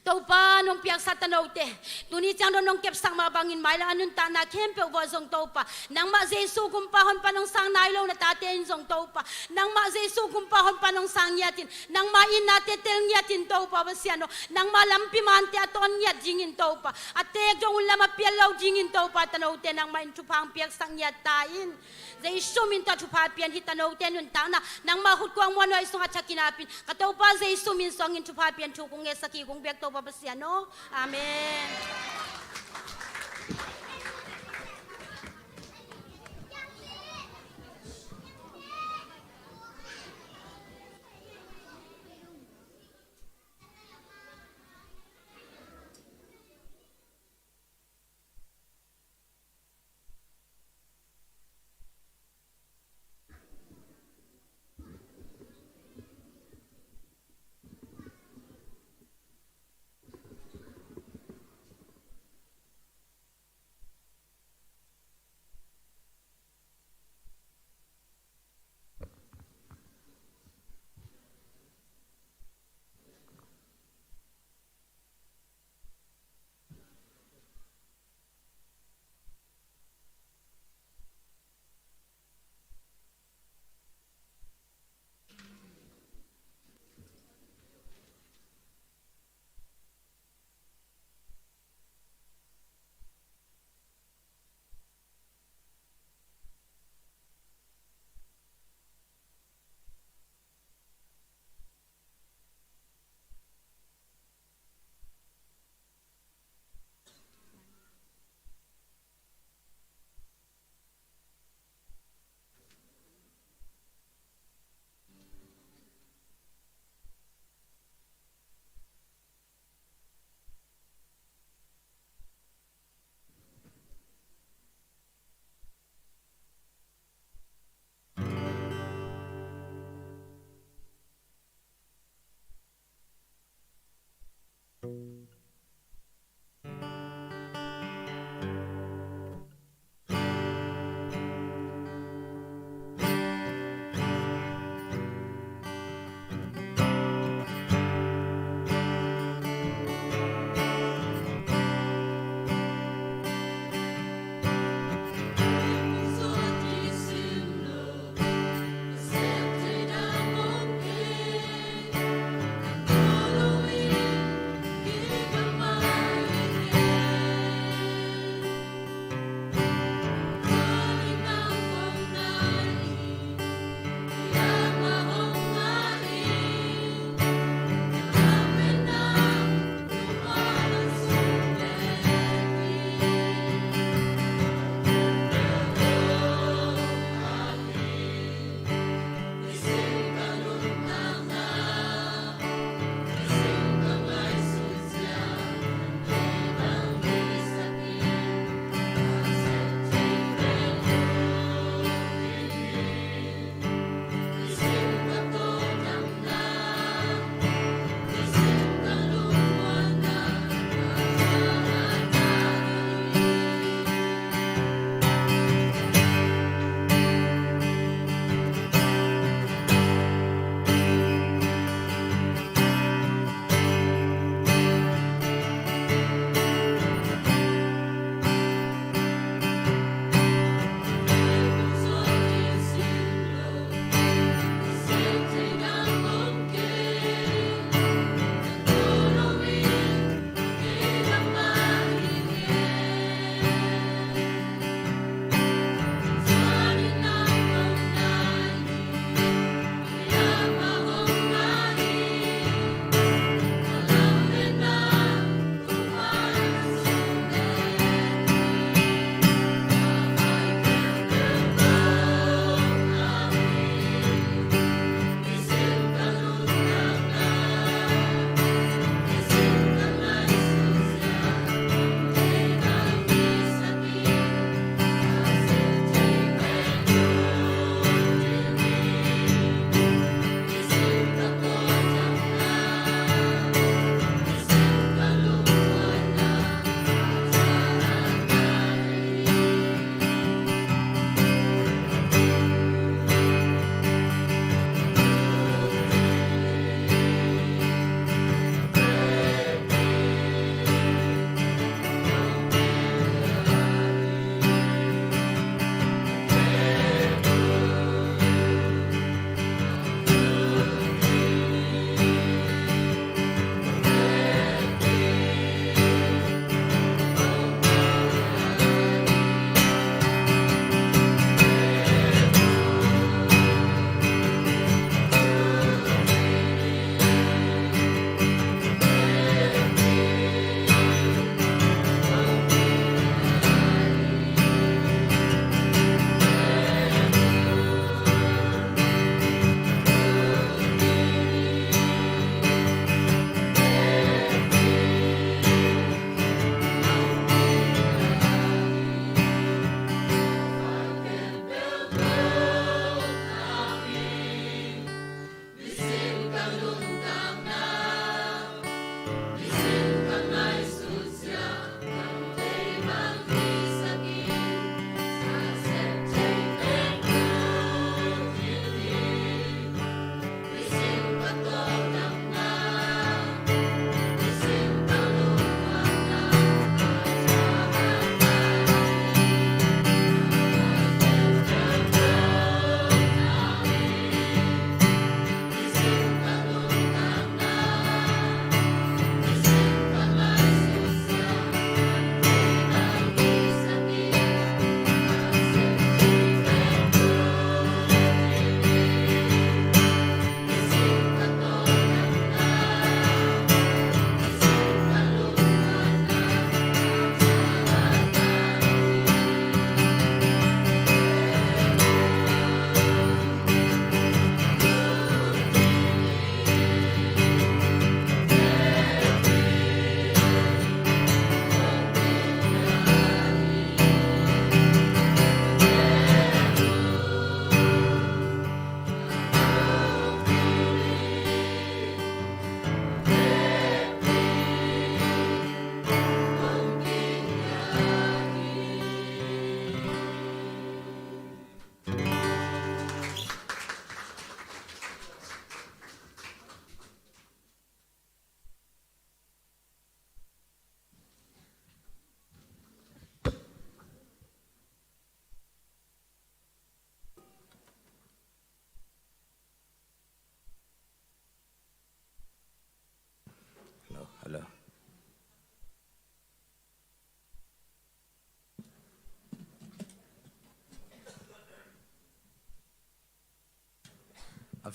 Topa nong piaksa tanote tuni ciang dong nong kepsak mah bangin mailam a nuntakna khempeuh vua zong Topa, nangmah Jesu gumpa honpa nong sang nai lo na tate in zong Topa, nangmah Jesu gumpa honpa nong sang ngiatin, nangma itnate tel ngiatin Topa Pasian aw, nangma lampi mante a tawn ngiat dingin Topa, a teek dong un lam a pial lo dingin Topa, tanote nangmah in thupha hong piaksak ngiat ta in. Jesu min tawh thupha pian, hih tanote nuntakna nangma khutkuang muanhuai sungah thakin apin, ka Topa Jesu min suangin thupha pian thu kong ngetsak hi, kong biak Topa Pasian aw. Amen.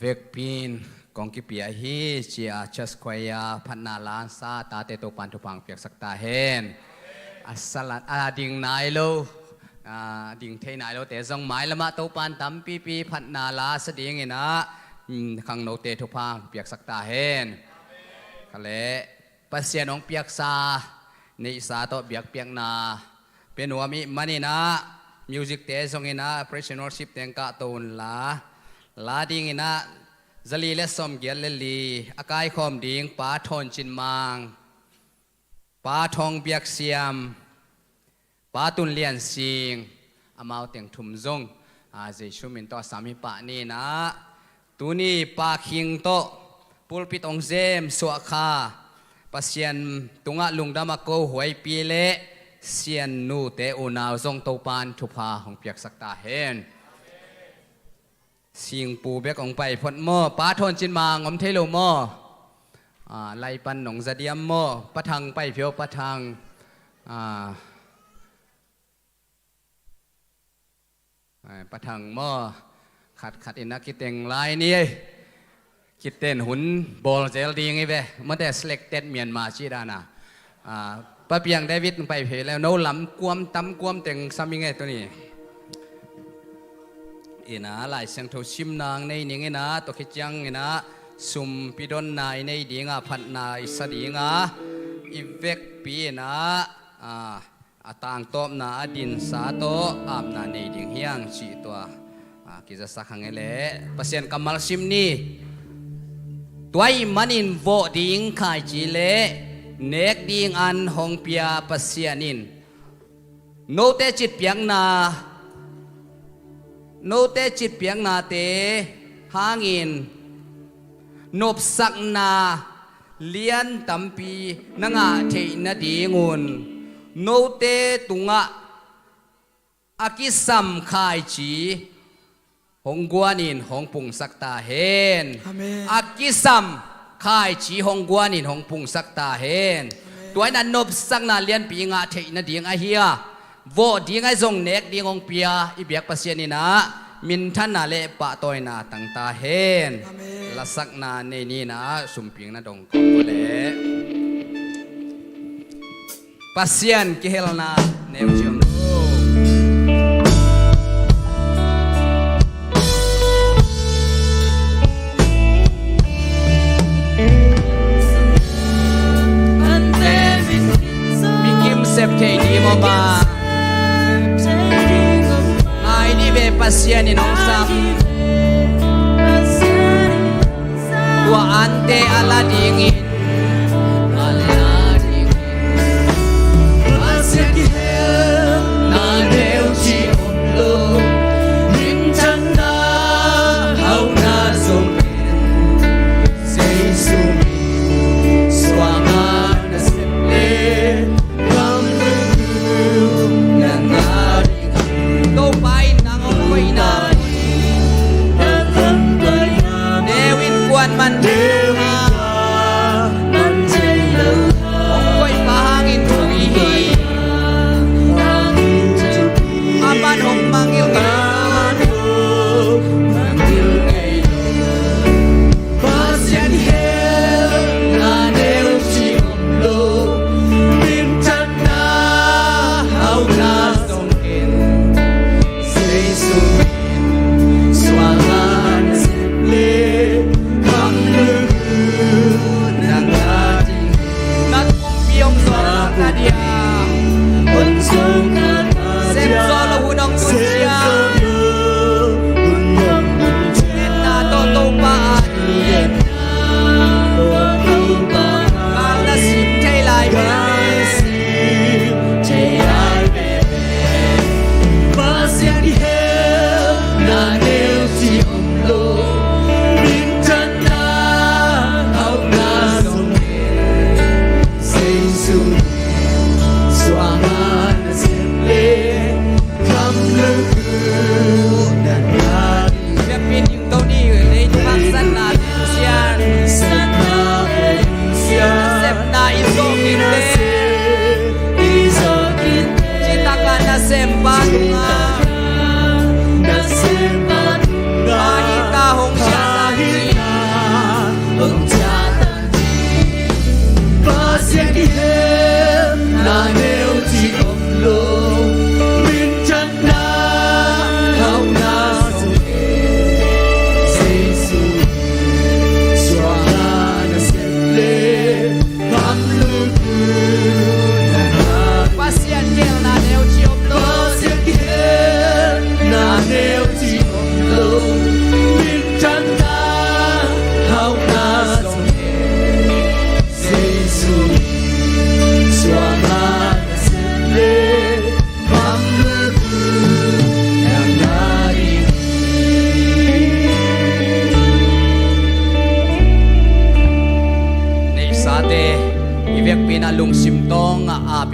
Vekpi in kong kipia hi, ci-a Church Choir phatna la sa tate Topan thupha hong piaksak ta hen. A salat a ding nai lo, a ding thei nai lote zong mailamah Topan tampipi phatna la sa dingin ah, mm, khangnote thupha hong piaksak ta hen. Ka leh Pasian hong piaksa neihsa tawh biakpiakna pia nuam ih manin ah, music-te zongin ah praise and worship teng kahto unla, la dingin ah zali le sawmgiat le li a kaikhawm ding Pa Thawn Cin Mang, Pa Thawng Biak Siam, Pa Tun Lian Sing, amau teng thum zong, a, Jesu min tawh a sam hi pah ni in ah, tuni Pa Khing tawh pulpit hong zem suah kha Pasian tungah lungdam a ko Huaipi le Sian nute unau zong Topan thupha hong piaksak ta hen. Singpu bek hong pai phot maw? Pa Thawn Cin Mang om thei lo maw? A, lai pan nong za diam maw? Pa Thang pai phiau, Pa Thang. A, a, Pa Thang maw? Khatkhat in a kiteng lai ni ei. Kiten hun bawl zel ding hi ve. Mate selected Myanmar ci dan a. A, Pa Piang David pai phei le, no lam kuam tam kuam teng sam ing e tuni. In ah Lai Siangtho simna nei ning in ah, tua khit ciangin ah sumpi donna i nei ding a, phatna i sa ding a, i vekpi in ah, a, a tangtawpna a dinsa tawh apna nei ding hi hang cih tua, a, kizasak hang e leh Pasian kammal sim ni. Tua ahih manin vawh ding khaici le nek ding an hong pia Pasian in note citpiakna, note citpiaknate hangin nopsakna lian tampi na ngah theih nadingun note tungah a kisam khaici hong guanin hong pungsak ta hen. Amen. A kisam khaici hong guanin hong pungsak ta hen. Amen. Tua in a nopsakna lianpi i ngah theih nading ahi a, vawh ding ahi zong nek ding hong pia i biak Pasian in ah minthanna le pahtawina tang ta hen. Amen. Lasakna nei ni in ah sumpingna dong kong ko leh. Pasian kihelna neu ciang lo. Mi kim sep thei ding om a, ngai ni ve Pasian in hong sam. Tua ante a la dingin, a la dingin, a sia kihel na deuh ci om lo. Minthanna hauhna zong in, Jesu min suang a na sep le, Topa in nang hong koihna, neu in kuan man,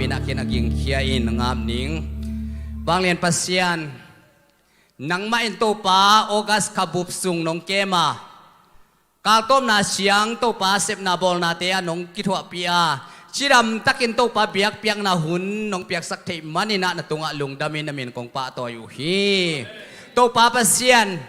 Nakin a gingkhia in ngap ning. Vanglian Pasian, nangmah in Topa August kha bup sung nong kem a, kaltawpna siang Topa sepna bawlnate ah nong kithuahpih a, cidam takin Topa biakpiakna hun nong piaksak theih manin ah na tungah lungdamin na min kong pahtawi uh hi. Topa Pasian,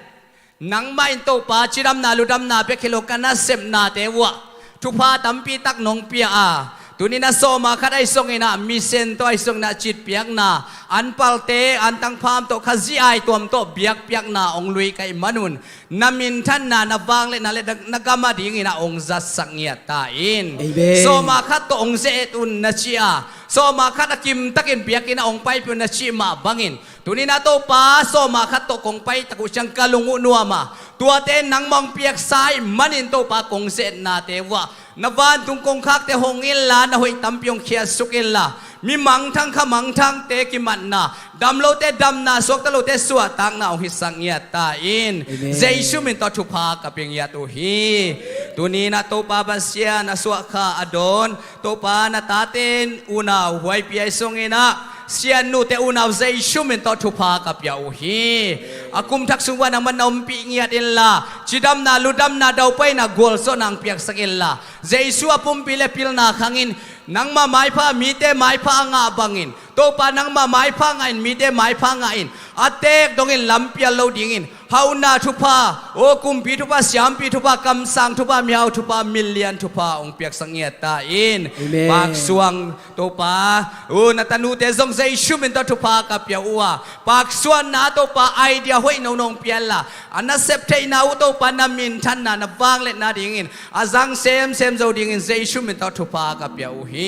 nangmah in Topa cidamna ludamna bek hi lo ka nasepnate uh ah thupha tampi tak nong pia a, tuni-in ah sawma khat ahi zongin ah misen tawh ahi zongin ah citpiakna, anpalte antangpham tawh Khazih aituam tawh biakpiakna hong luikaih manun na minthanna, na vangliatna le na gam adingin ah hong zatsak ngiat ta in. Amen. Sawma khat tawh hong ze-et un na ci a, sawma khat a kimtakin biakinn ah hong paipih un na cih mah bangin, tuni-in ah Topa sawma khat tawh kong paitak uh ciang ka lung uh nuam a, tuate nangmah hong piaksa ahih manin Topa kong ze-etnate uh ah na vantung kongkhakte hong inla, na hoih tampi hong khiatsuk inla, mi mangthang kha mangthangte kimatna, damlote damna, suakta lote suahtakna hong hisak ngiat ta in. Amen. Jesu min tawh thupha ka pia ngiat uh hi. Tuni-in ah Topa Pasian, a suah kha a dawn Topa na tate unau huaipi ahi zongin ah siannute unau Jesu min tawh thupha ka pia uh hi. A kum thak sung uh ah nangmah na ompih ngiat inla, cidamna ludamna daupaina gualzawhna hong piaksak inla, Jesu a pumpi le pilna khangin nangmah maipha, mite maipha a ngah bangin, Topa nangmah maipha ngahin, mite maipha ngahin, a teek dongin lampial lo dingin, hauhna thupha, aw kumpi thupha, siampi thupha, kamsang thupha, mihau thupha, milian thupha hong piaksak ngiat ta in. Amen. Paksuang Topa, uh, na tanute zong Jesu min tawh thupha ka pia uh a, paksuanna Topa idea hoih nono hong pia inla, a nasep theihna uh Topa na minthanna, na vangliatna dingin a zang semsem zo dingin Jesu min tawh thupha ka pia uh hi.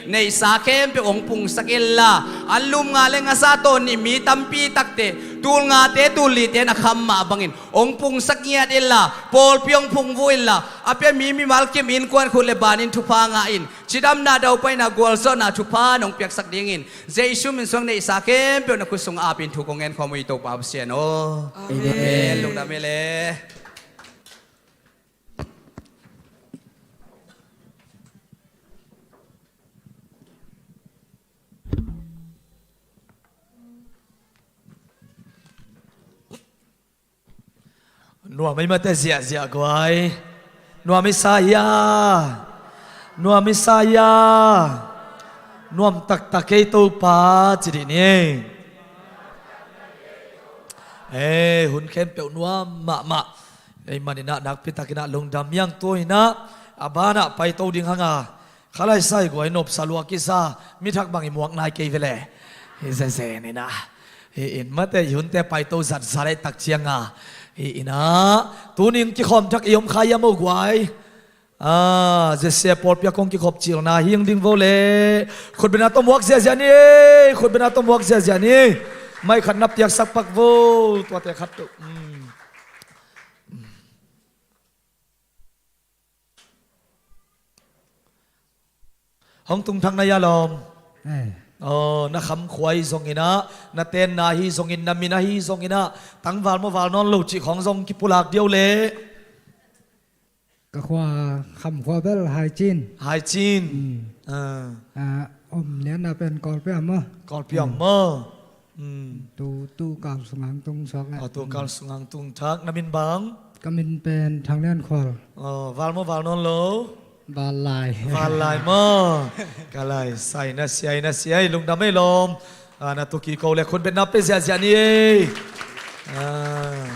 Neihsa khempeuh hong pungsak inla, anlum nga le ngasa tawh nih mi tampi takte, tul ngate tul lite na kham mah bangin hong pungsak ngiat inla, pawlpi hong phungvuh inla, a pia mi mimal kim, innkuan, khut le banin thupha ngah in, cidamna daupaina gualzawhna thupha nong piaksak dingin Jesu min suang neihsa khempeuh na khut sung apin thu kong ngen khawm uh hi Topa Pasian aw. Amen. Amen. Lungdam hi le. Nuam ei mate ziahziah guai. Nuam ei sa hia. Nuam ei sa hia. Nuam taktak ei Topa ci dih ni ei. Eh, hun khempeuh nuam mahmah. Ei maninah nakpitakinah lungdam hiang tuahinah a banah paito ding hanga. Khalai sai guai nopsa lua kisa, mithak bang i muak nai kei vele. Hi zeze ninah. Hi in mate i hunte paito zatzat ei tak cianga. Hi inah tuning kikhawm thak i om kha ia mo guai. Ah, zese pawlpia kong kikhop cilna hiang ding vo le. Khutbena tawh muak ziazia ni. Khutbena tawh muak ziazia ni. Mai khat na piaksak pak vo. Tuate khat tu. Hmm. Hong tungthak na hia lawm? Eh. Oh, na khamkhua hi zonginah, na tenna hi zongin, na min ahi zonginah, tangval maw val nawn lo cih khawng zong kipulak diau le. Ka khua khamkhua bel Haicin. Haicin. Mm. Ah. Ah, om lianna pen Kawlpi om maw? Kawlpi om maw? Mm. Tu, tu kal sungang tung suak eh. Oh, tu kal sungang tung thak. Na min bang? Ka min pen Thang Lian Khual. Oh, val maw val nawn lo? Val lai. Val lai maw? Ka lai sai na siai na siai lungdam ei lawm. Ah, na tuki ko le khun bet na pe ziazia ni ei. Ah.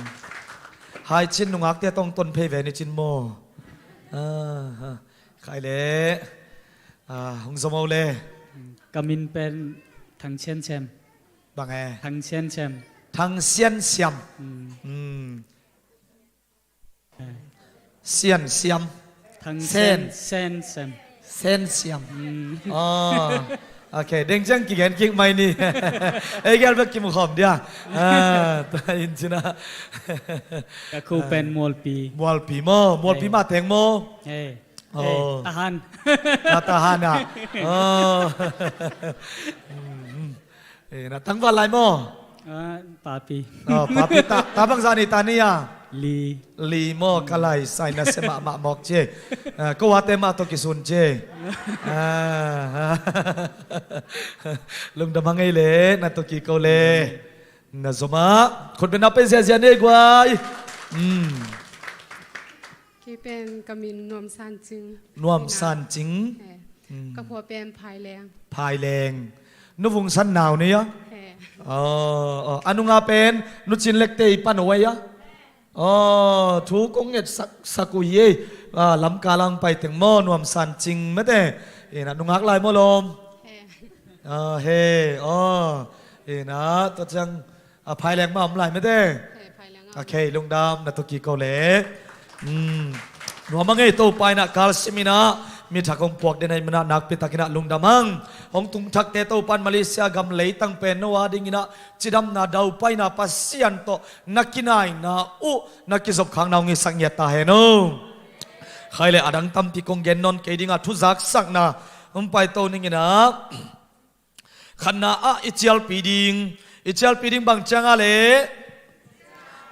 Haicin nungakte tong ton phei ve ni cin maw? Ah, ha. Khai le. Ah, hong zom o le. Ka min pen Thang Sian Sem. Bang e? Thang Sian Sem. Thang Sian Siam. Mm. Mm. Eh. Sian Siam. Thang Sen. Sen, Sen Sem. Sen Siam. Mm. Oh. Ok, deng ciang kigen kik mai ni. Ei gel bek kimu khawm dia. Ah, ta in cina. Ka khu pen Mualpi. Mualpi maw? Mualpi eh. Ma teng maw? Eh. Oh. Eh, tahan. Ah, tahan ah. Oh. Eh, na tangval lai maw? Ah, papi. Oh, papi ta, ta bang zani ta ni ah. Li. Li maw, ka lai sai na se mahmah mawk ci. Ah, ko ate mah tawh kisun ci. Ah, lungdam a ngei le, na tawh kiko le. Na zomah khut beng na pen ziahziah nei guai. Hmm. Kei pen ka min Nuam San Cing. Nuam San Cing. He. Hmm. Ka khua pen Phai Leng. Phai Leng. Nu Vung San nau ni a? He. Oh, oh. A nunga pen Nu Cin Lek te i pan uh a? Oh, thu kong nget sak, sak uh hi ei. Ah, Lamka lang pai teng maw, Nuam San Cing mate. Ina nungak lai maw lawm? He. Ah, he, oh. Ina, tua ciang, ah, Phai Leng mah om lai mate. He, Phai Leng ah. Okay, lungdam, na tawh kiko le. Hmm. Nuam a ngei Topa ina kalsim ina, mi thak hong puak den a i mana nakpi tak ina lungdam ang. Hong tung thakte Topa in Malaysia gam leitang pen no a ding ina, cidamna daupaina Pasian tawh na kinaina uh, na kizop khakna hong hisak ngiat ta hen o. Khai le adang tampi kong gen nawn kei ding a, thu zaksakna hong pai to ning ina. Khatna ah i cialpi ding, i cialpi ding bang ciang a le?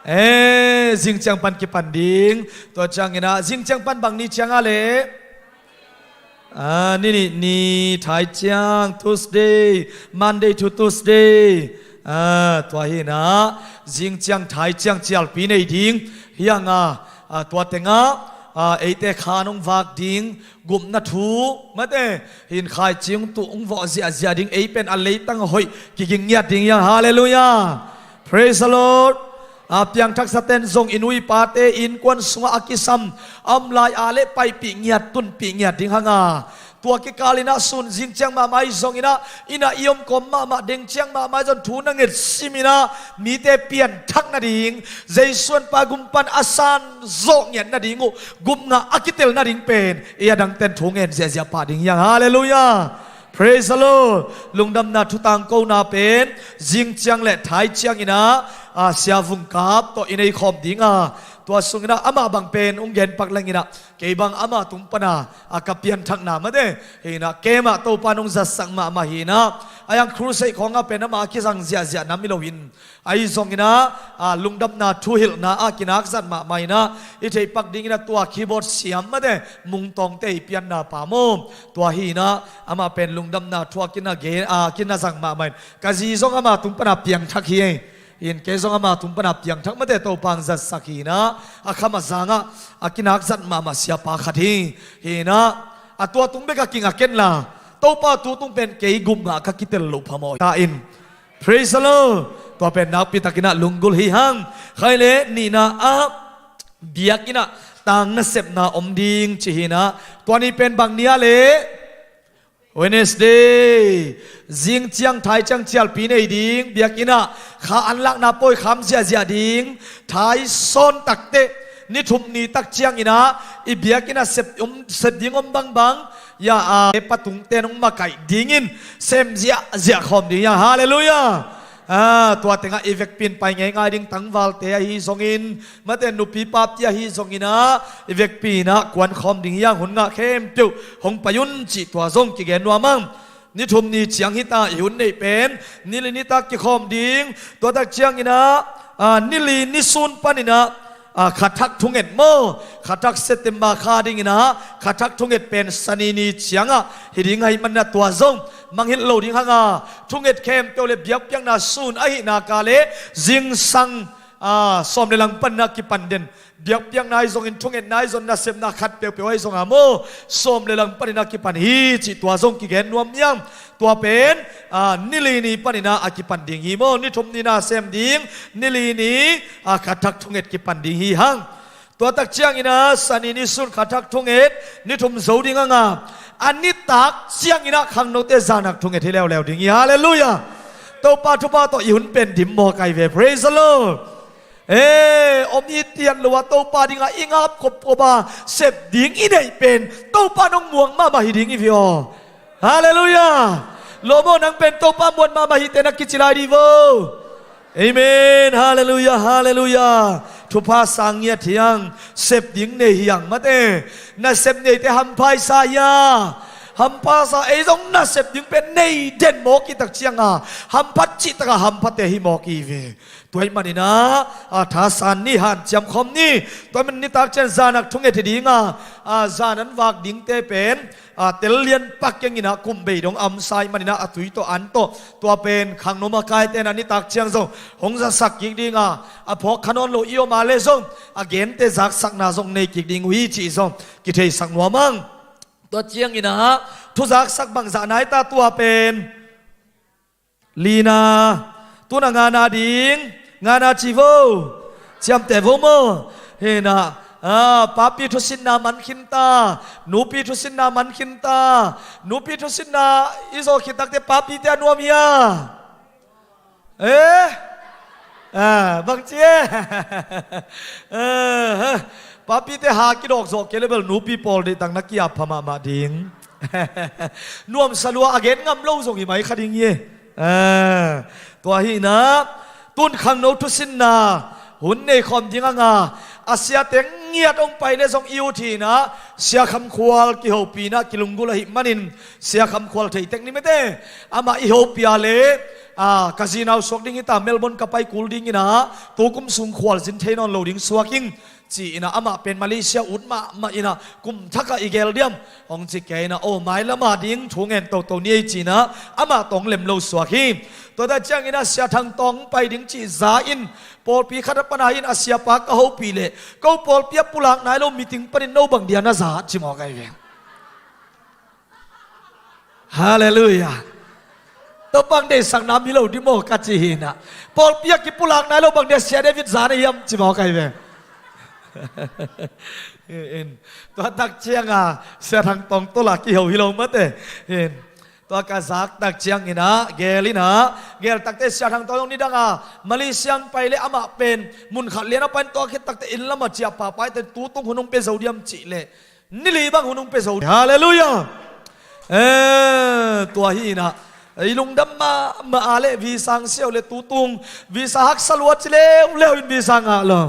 Eh, zing ciang pan kipan ding. Tua ciang ina, zing ciang pan bang ni ciang a le? Ah, ni nih ni, thai ciang, Tuesday, Monday to Tuesday. Ah, tua hi ina, zing ciang, thai ciang cialpi nei ding. Hi ing a, ah, tua teng ah, ah, eite khan hong vak ding, gupna thu mate, hin khaici hong tuh hong vawh ziahziah ding, ei pen a leitang a hoih kiging ngiat ding hi ing. Halleluiah. Praise the Lord. A piangthaksa ten zong i nu i pate innkuan sungah a kisam a om lai a le paipih ngiat, tunpih ngiat ding hi ing a. Tua kikal ina sun zing ciang mahmah i zong ina, ina i om kawm mahmah deng ciang mahmah i zong thu na nget sim ina, mite pianthak nading, Jesu an pa gum pan a san zawh ngiat nading uh, gupna a kitel nading pen, i adang ten thu ngen ziahziah pah ding hi ing. Halleluiah. Praise the Lord. Lungdamna thu tangkona pen, zing ciang le thai ciang ina, ah, Sia Vung Kap tawh i nei khawm ding a. Tua sung ina, amah bang pen, hong gen pak leng ina, kei bang amah tung pana, ah, ka pianthakna mate. Hi ina, keimah Topa in hong zatsak mahmah hi ina. A yang crusade khawng ah pen amah a kizang ziahziah nam hi lo hin. Ahi zong ina, ah, lungdamna thuhilhna ah kinakzat mahmah ina, i theih pak ding ina tua keyboard siam mate, Mung Tawng te i pianna pa maw. Tua hi ina, amah pen lungdamna thu a kina ge, ah, kina zang mahmah in. Ka zi zong amah tung pana piangthak hi. Hi in kei zong amah tung pana piangthak mate Topa in zatsak hi ina, a kham a zang ah, a kinakzat mahmah siapa khat hi. Hi ina, a tua tung bek a kinga ken la, Topa tu tung pen kei gupna ka kitel loh phamawh ta in. Praise the Lord. Tua pen nakpi tak ina lunggulh hi hang. Khai le nihna ah biakinn ah tang nasepna om ding ci hi ina. Tua ni pen bang ni a le? Wednesday. Zing ciang thai ciang cialpi nei ding, biakinn ah kha an lakna pawi kham ziahziah ding. Thai sawn tak teh ni thum ni tak ciang ina i biakinn ah sep, um, sep ding om bangbang, ya, a, patung ten hong makaih dingin sem ziahziah khawm ding hi ing. Halleluiah. Ah, tua teng ah i vekpi in pai ngeingai ding, tangvalte ahi zongin, mate nupi papi ahi zong ina, i vekpi ina kuan khawm ding hi ing. Hun ngah khempeuh hong pai un cih tua zong kigen nuam ing. Ni thum ni ciang hi ta, i hun neih pen ni li ni tak kikhawm ding. Tua tak ciang ina, ah, ni li ni sun pan ina, ah, kha thak thunget maw, kha thak September kha ding ina, kha thak thunget pen Sani ni ciang ah hi ding ahih man ina tua zong mangngilh lo ding hi ing a. Thunget khempeuh le biakpiakna sun ahih nak a le, zingsang, ah, sawm le lang pan ina kipan den. Biakpiakna ahi zongin, thungetna ahi zong, nasepna khat peuhpeuh ahi zong a maw, sawm le lang pan ina kipan hi cih tua zong kigen nuam hi ing. Tua pen, ah, ni li ni pan ina a kipan ding hi maw, ni thum ni na sem ding, ni li ni, ah, kha thak thunget kipan ding hi hang. Tua tak ciang ina Sani ni sun kha thak thunget ni thum zo ding hi ing a. A nitak ciang ina khangnote zan hak thunget hi leuleu ding hi. Halleluiah. Topa thupha tawh i hun pen dim mawk ahi ve. Praise the Lord. Eh, om i tiat lo a Topa ding a i ngap kopkop a sep ding i neih pen Topa in hong muang mahmah hi ding hi ve aw. Halleluiah. Lawm aw, nang pen Topa muan mahmah hi teh na kici lai dih vo. Amen. Halleluiah, halleluiah. Thupha sang ngiat hi ing, sep ding nei hi ing mate. Nasep neite hampha i sa hi a. Hampasa ei zong nasep ding pen nei den mawk i tak cianga hamphat cihtakah hamphate hi mawk i ve. Tua ih maninah a thasan ni, hanciam khawm ni. Tua ih manin nitak ciang zanak thunget hi dinga a zan an vak dingte pen a tel lian pak kenginah kum bei dong amsa ih maninah a tui tawh an tawh tua pen khangno makaite na nitak ciang zong hong zasak kik dinga a phawk kha nawn lo i om a le zong a gente zaksakna zong nei kik ding uh hi cih zong kitheisak nuam ang. Tua cianginah thuzaksak bangzah nai ta tua pen lina, tuna ngana ding, ngana ci vo, ciamteh vo maw? Hinah a papi thusinna man khin ta, nupi thusinna man khin ta. Nupi thusinna i zawh khit takte papite a nuam hia? Eh? Ah, bang ci e? Ah, papite ha kidawk zawh kei le bel nupi pawl deihtak na ki-ap pha mahmah ding. Nuamsa lua a gen ngam lo zong hi mai kha ding hi e. Ah, tua hinah tun khangno thusinna hun nei khawm ding anga a siate ngiat hong pai le zong i ut hinah Sia Kham Khual kihopihna kilunggulh ahih manin Sia Kham Khual theitek ni mete. Amah i hopih a le a ka zinau suak ding hita, Melbourne ka pai kul dinginah tukum sung khualzin thei nawn lo ding suak ing ci-inah amah pen Malaysia ut mahmah inah kum thakah i gel diam hong ci kei inah aw, mailam a ding thu ngen toto ni ei ci-inah amah tawh hong lem lo suak hi. Tua tak cianginah Sia Thang Tawng pai ding cih za in pawlpi khat a pana hin a siapa ka hopih leh ko pawlpi a pulak nai lo meeting panin no bang dia na za ci mawk ai ve. Halleluiah. Tua bang deihsak nam hi lo ding maw ka ci hinah pawlpi a kipulak nai lo bang dia Sia David za na hiam ci mawk ai ve. In. Tua tak cianga Sia Thang Tawng tawh la kiho hi lo mate. In. Tua ka zak tak cianginah gel inah gel takte Sia Thang Tawng zong nidanga Malaysia pai le amah pen mun khat lian a pai in tua khit takte inn lamah ciah papaite tutung hun hong pia zo diam cih leh nili bang hun hong pia zo. Halleluiah. Eh, tua hinah i lungdam mahmah a le visa hong siau le tutung visa haksa lua ci leuleu in visa ngah lo.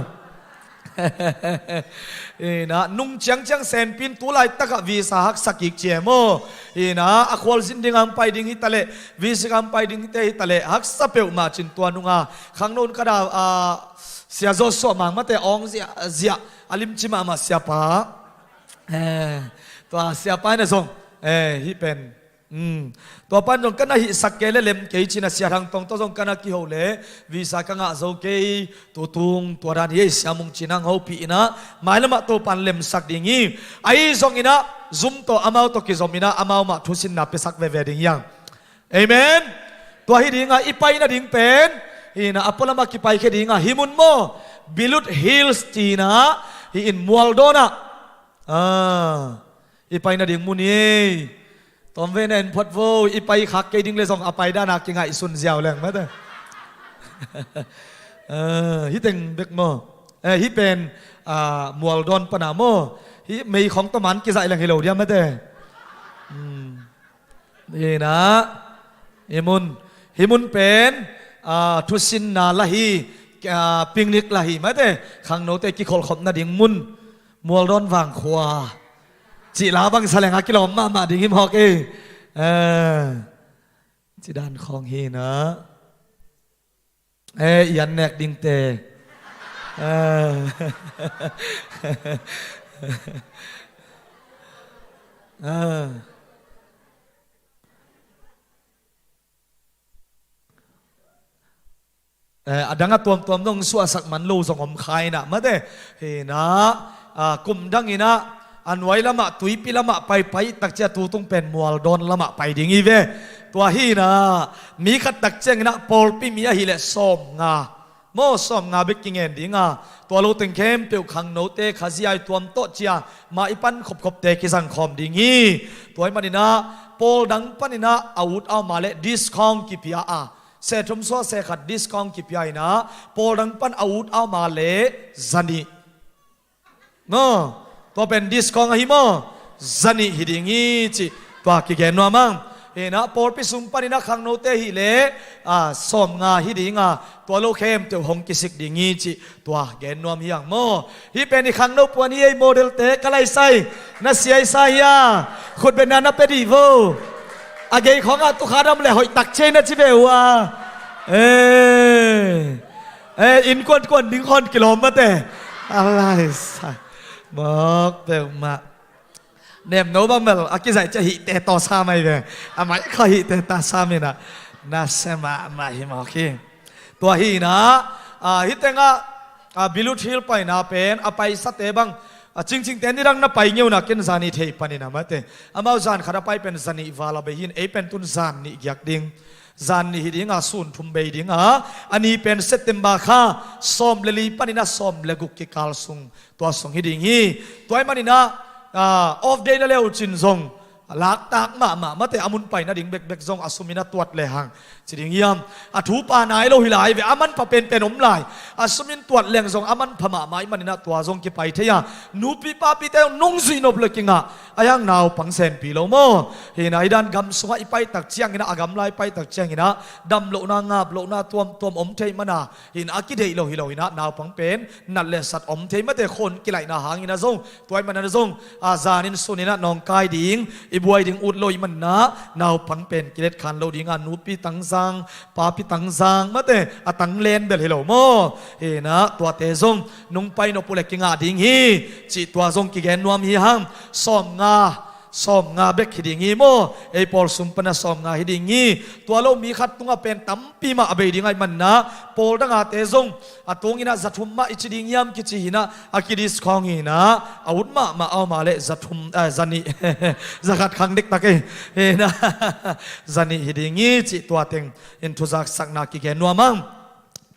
Inah nung ciangciang senpin tu laitakah visa haksa kik cia maw? Inah a khualzin ding ang pai ding hitaleh visa ang pai ding hite hitaleh haksa peuhmah cin tua nunga khangno un ka da a Sia Joshua Mang mate awng ziah ziah a limci mahmah siapa. Eh, tua siapa ina zong eh, hih pen. Mm. Tua pan zong ka na hihsak kei le lem kei cina Sia Thang Tawng tawh zong ka na kiho le visa ka ngah zo kei tutung tua dan hi ei Sia Mung cina ang hopih inah mailamah Topan lemsak ding hi. Ahi zonginah zum tawh amau tawh kizom inah amau mah thusinna piasak veve ding hiang. Amen. Tua hi dinga i pai nading pen hinah a pualamah kipai khia dinga hi mun maw? Bilut Hills cina hi in Mualdawn ah. Ah, i pai nading mun hi. Tawm ve na en phot vo, i pai khak kei ding le zong a pai dana kingaihsun ziau leng mate. Ah, hi teng bek maw? Eh, hi pen ah, Mualdawn pana maw? Hi mei khong tawh man kizaih leng hi lo dia mate. Hmm. Hinah hi mun, hi mun pen ah, thusinna la hi, ah, picnic la hi mate. Khangnote kikholhkhop nading mun. Mualdawn vangkhua cih la bangsa lenga kilawm mahmah ding hi mawk ei. Eh, ci dan khawng hinah eh, i an nek dingte. Eh. Eh. Eh, a dang a tuamtuam dong suahsak man lo zong om kha inah mate. Hinah ah, kum danginah a nuai lamah tuipi lamah paipai takcia tutung pen Mualdawn lamah pai ding hi ve. Tua hinah mi khat takcianginah pawlpi mi ahileh sawmnga maw, sawmnga bek kingen dinga tua lo teng khempeuh khangnote khaziai tuam tawh cia mah i pan khopkhopte kizang khawm ding hi. Tua ih maninah pawl dang paninah a ut a om a le discount kipia a, seh thum suah seh khat discount kipia inah pawl dang pan a ut a om a le zanih. Maw, tua pen discount ahi maw? Zanih hi ding hi cih tua kigen nuam ang. Hi na, pawlpi sung panin a khangnote hi leh, a, sawmnga hi ding a, tua lo khempeuh hong kisik ding hi cih tua gen nuam hi hang maw. Hih pen i khangno puan hi ei, modelte ka laisai, na siaisa hi a, khutbetna na pia dih vo. A gei khawngah tukha dam leh hoih tak ciai na ci ve uh a. Eh, eh, innkuan kuan ding khawng kilawm mate. A laisai. Mawk peuhmah. Nemno bang bel a kizaih ciah hihte tawh sa mai ve. A mai kha hihte ta sa mina. Na se mahmah hi mawk hi. Tua hi na, a, hih tengah, a, Bilut Hill paina pen a paisate bang, a, cingcingte nidang na pai ngeuna ken zan nih thei panin a mate. Amau zan khat a pai pen zan nih val a bei hi in ei pen tun zan nih giak ding. Zan nih hi ding a, sun thum bei ding a, a ni pen September kha sawm le li panin a sawm le guk kikal sung. Tua sung hi ding hi. Tua ahih manin a, a, off day na le uh cin zong laktak mahmah mate, a mun pai nading bekbek zong a sumin a tuat lehang ci ding hiam? A thupa nai lo hi lai ve, a manpha penpen om lai. A sumin tuat leng zong a manpha mahmah ahih manin a tua zong kipai thei a. Nupi papite zong nungzuih nop le kingah, a hiang naupang senpi lo maw. Hi na, hi dan gam sungah i paitak ciangin a, a gamla i paitak ciangin a, damlohna ngaplohna tuamtuam om thei mana. Hi na, a kideih lo hi lo hi na, naupang pen nat le sat om thei mate, khon kilaihna hangin a zong. Tua ahih manin a zong, a, zanin sunin a nawngkai ding, i buai ding ut lo ahih manin a, naupang pen kilet khan lo ding a, nupi tangzang, papi tangzang mate, a tanglen bel hi lo maw. Hi na, tuate zong nung pai nop uh le kingah ding hi cih tua zong kigen nuam hi hang. Sawmnga, sawmnga bek hi ding hi maw. Ei pawl sung pan a sawmnga hi ding hi. Tua lo mi khat tungah pen tampi mah a bei ding ahih manin a, pawl dangate zong a tungin a za thum mah i ci ding hiam kici hi na, a kidiscount hi na, a ut mahmah a om a leh za thum, eh, za nih, za khat khang dektak ei. Hi na, za nih hi ding hi cih tua teng in thuzaksakna kigen nuam hang.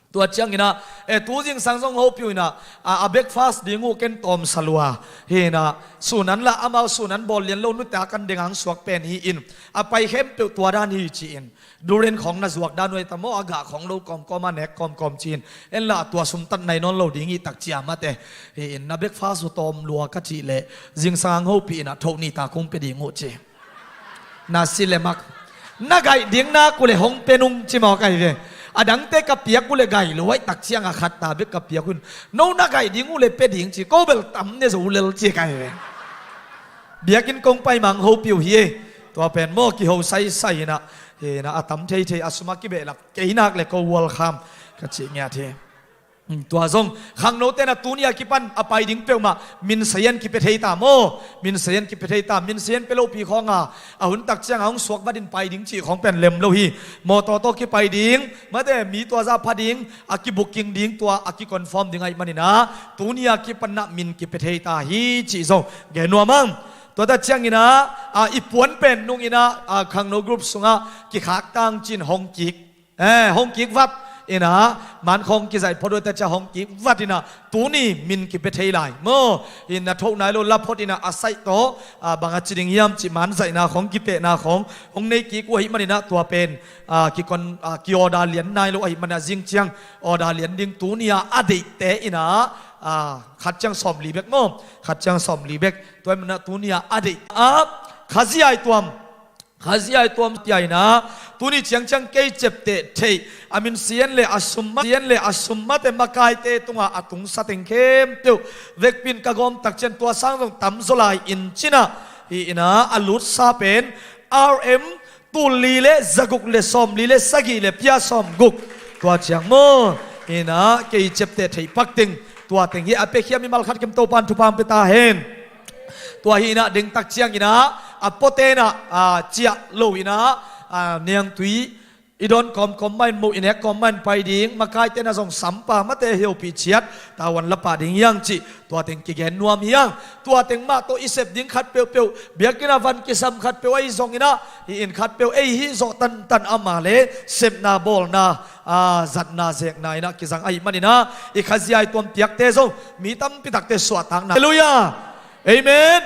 Tua ciangin a, eh, tu zingsang zong hopih uh in a, a, a breakfast ding uh ken tawmsa lua. Hi na, sun an lah amau sun an bawl lian lo, nute a kan deng ang suak pen hi in, a pai khempeuh tua dan hi ci-in. Durian khawng na zuak dan uh ei ta maw, a gah khawng lo kawmkawm a nek kawmkawm ci-in. En lah tua sum tat nai nawn lo ding hi tak cia mate. Hi in, na breakfast uh tawm lua ka cih leh zingsang hopih in a thoh nih ta kong pia ding uh ci. Na si le mak. Na gaih ding nak uh le hong pia nung ci mawk ahi ve. A dangte ka piak uh le gaih lo aih tak ciang a khat ta bek ka piak un. No na gaih ding uh le pia ding ci, ko bel tam ne zo lel ci ka hi ve. Biakinn kong pai mang hopih uh hi e. Tua pen maw kiho saisai hi na. Hi na, a tam theithei a sum a kibehlap kei nak le ko welcome ka cih ngiat hi. Hmm, tua zong khangnote na tuni a kipan a pai ding peuhmah min sayan kipia thei ta maw? Min sayan kipia thei ta, min sayan pia lopi khawnga a hun tak cianga hong suak vatin pai ding cih khawng pen lem lo hi. Mawtaw tawh kipai ding, mate mi tua zah pha ding, a kibooking ding, tua a kiconfirm ding ahih manin a, tuni a kipan na min kipia thei ta hi cih zong gen nuam ang. Tua tak ciangin a, a, i puan pen nungin a, a, khangno group sungah kikhak tang cin hong kik. Eh, hong kik vat in a, man khawng kizaih phot uh ta cia hong kik vat in a, tuni min kipia thei lai maw? In a thoh nai lo la phot in a, a saih tawh, a, bang a ci ding hiam cih man zaihna khawng kipehna khawng hong nei kik uh ahih manin a, tua pen, a, kikon, a, ki-order lian nai lo ahih manin a, zing ciang order lian ding, tuni a a deihte in a, a, khat ciang sawmli bek maw? Khat ciang sawmli bek. Tua ahih manin a tuni a a deih a, Khazi ai tuam. Khazi ai tuam tia in a, tuni ciangciang kei ciapteh theih, a min sian le a sum ma, sian le a sum mate makaite tungah a tungsa teng khempeuh vekpi in ka gawm tak ciang tua sang zong tam zaw lai in cin a, hi in a, a lutsa pen R M tul li le zaguk le sawmli le sagih le pia sawmguk. Tua ciang maw, hi in a, kei ciapteh theih pak teng, tua teng hi a piakhia mimal khat kim Topa'n thupha hong pia ta hen. Tua hi in a, dengtak ciangin a, a puate in a, a, ciah lo in a, a, niangtui i dawn kawmkawm mah in, muh i nek kawm mah in pai ding, makaite in a zong sampa mate heupi ciat, tavuan la pah ding hi hang cih, tua teng kigen nuam hi hang. Tua teng mah tawh i sep ding khat peuhpeuh, biakinn a van kisam khat peuh ahi zongin a, hi in khat peuh ei hih zawh tantan a, ama le sepna bawlna, a, zatna zekna in a kizang ahih manin a, i Khazi ai tuam piakte zong mi tampi takte suahtakna. Halleluiah. Amen.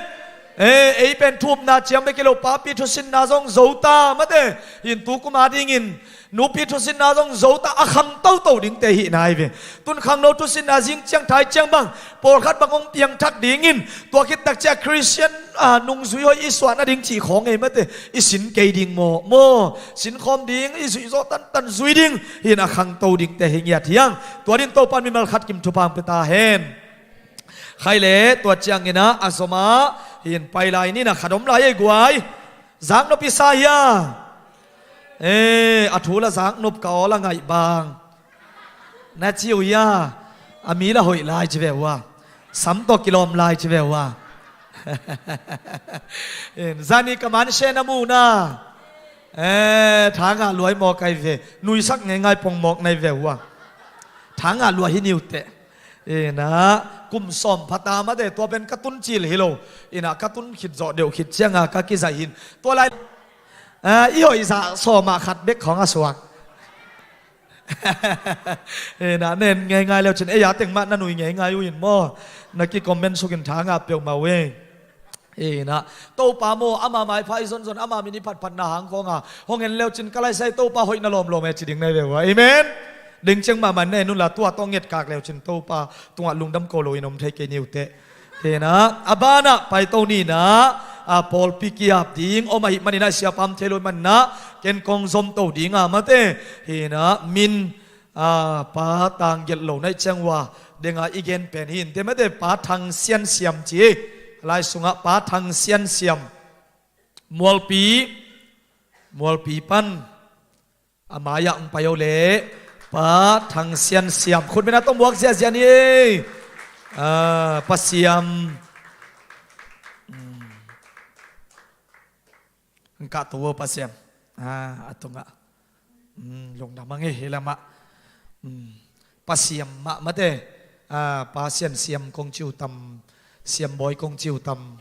Eh, ei pen thumna ciang bek hi lo, papi thusinna zong zo ta mate. Hi in tu kum a dingin nupi thusinna zong zo ta, a khang toto dingte hi nai ve. Tun khangno thusinna zing ciang thai ciang bang pawlkhat bang hong piangthak dingin, tua khit tak ciang Khristian, ah, nungzui hoih i suah nading cih khawng ei mate, i sin kei ding maw, maw, sinkhawm ding, i zuih zawh tantan zui ding. Hi in a khangto dingte hi ngiat hiang. Tua dingin Topa'n mimal khat kim thupha hong pia ta hen. Khai le, tua ciangin ah a zom ah, hi in pai lai ni, na khat om lai ei guai. Zaknop i sa hia? Eh, a thu la zaknop ka aw la ngaih bang. Na ci uh hia? A mi la hoih lai ci ve uh a. Sam tawh kilawm lai ci ve uh a. Hi in, zani ka man se na mu na. Eh, tha ngah luai mawk ai ve. Nuisak ngeingai pong mawk nai ve uh a. Tha ngah luai hi ni uh teh. Hi in ah, kum sawm pha ta mate, tua pen ka tun cil hi lo. Hi in ah, ka tun khit zawh deuh khit ciang a ka kizaih hi in. Tua lai, ah, i hoih zah sawm ah khat bek khawng a suak. Hi in ah, na en ngeingai le uh cin, ei a teng mah na nui ngeingai uh in maw. Na ki comment suk in, tha ngah peuhmah uh ei. Hi in ah, Topa maw, ama maipha i zonzon, ama min i phatphatna hang khawng a hong en le uh cin, ka laisai Topa hoihna lawmlawm e ci ding nai ve uh a. Amen. Ding ciang mahmah na en un la, tua tawh ngetkak le uh cin Topa tungah lungdam ko lo in om thei kei ni uh teh. Hi in ah, a ban ah pai to ni in ah, a pawlpi ki-ap ding om ahih manin ah, siapa om thei lo ahih manin ah, ken kong zom to ding a mate. Hi in ah, min, ah, Pa Tang Gelh lo na hih ciang uh a, deng a i gen pen hi in teh mate, Pa Thang Sian Siam ci. Lai sungah Pa Thang Sian Siam. Mualpi, Mualpi pan. A mai-ah hong pai o leh, Pa Thang Sian Siam. Khut beng a tawh muak ziahziah ni ei. Ah, Pa Siam. Hmm. Hong kahto o Pa Siam. Ah, a tungah. Hmm, lungdam hang ei, hi lamah. Hmm. Pa Siam mah mate. Ah, Pa Sian Siam kong ci uh tam, Siam Bawi kong ci uh tam.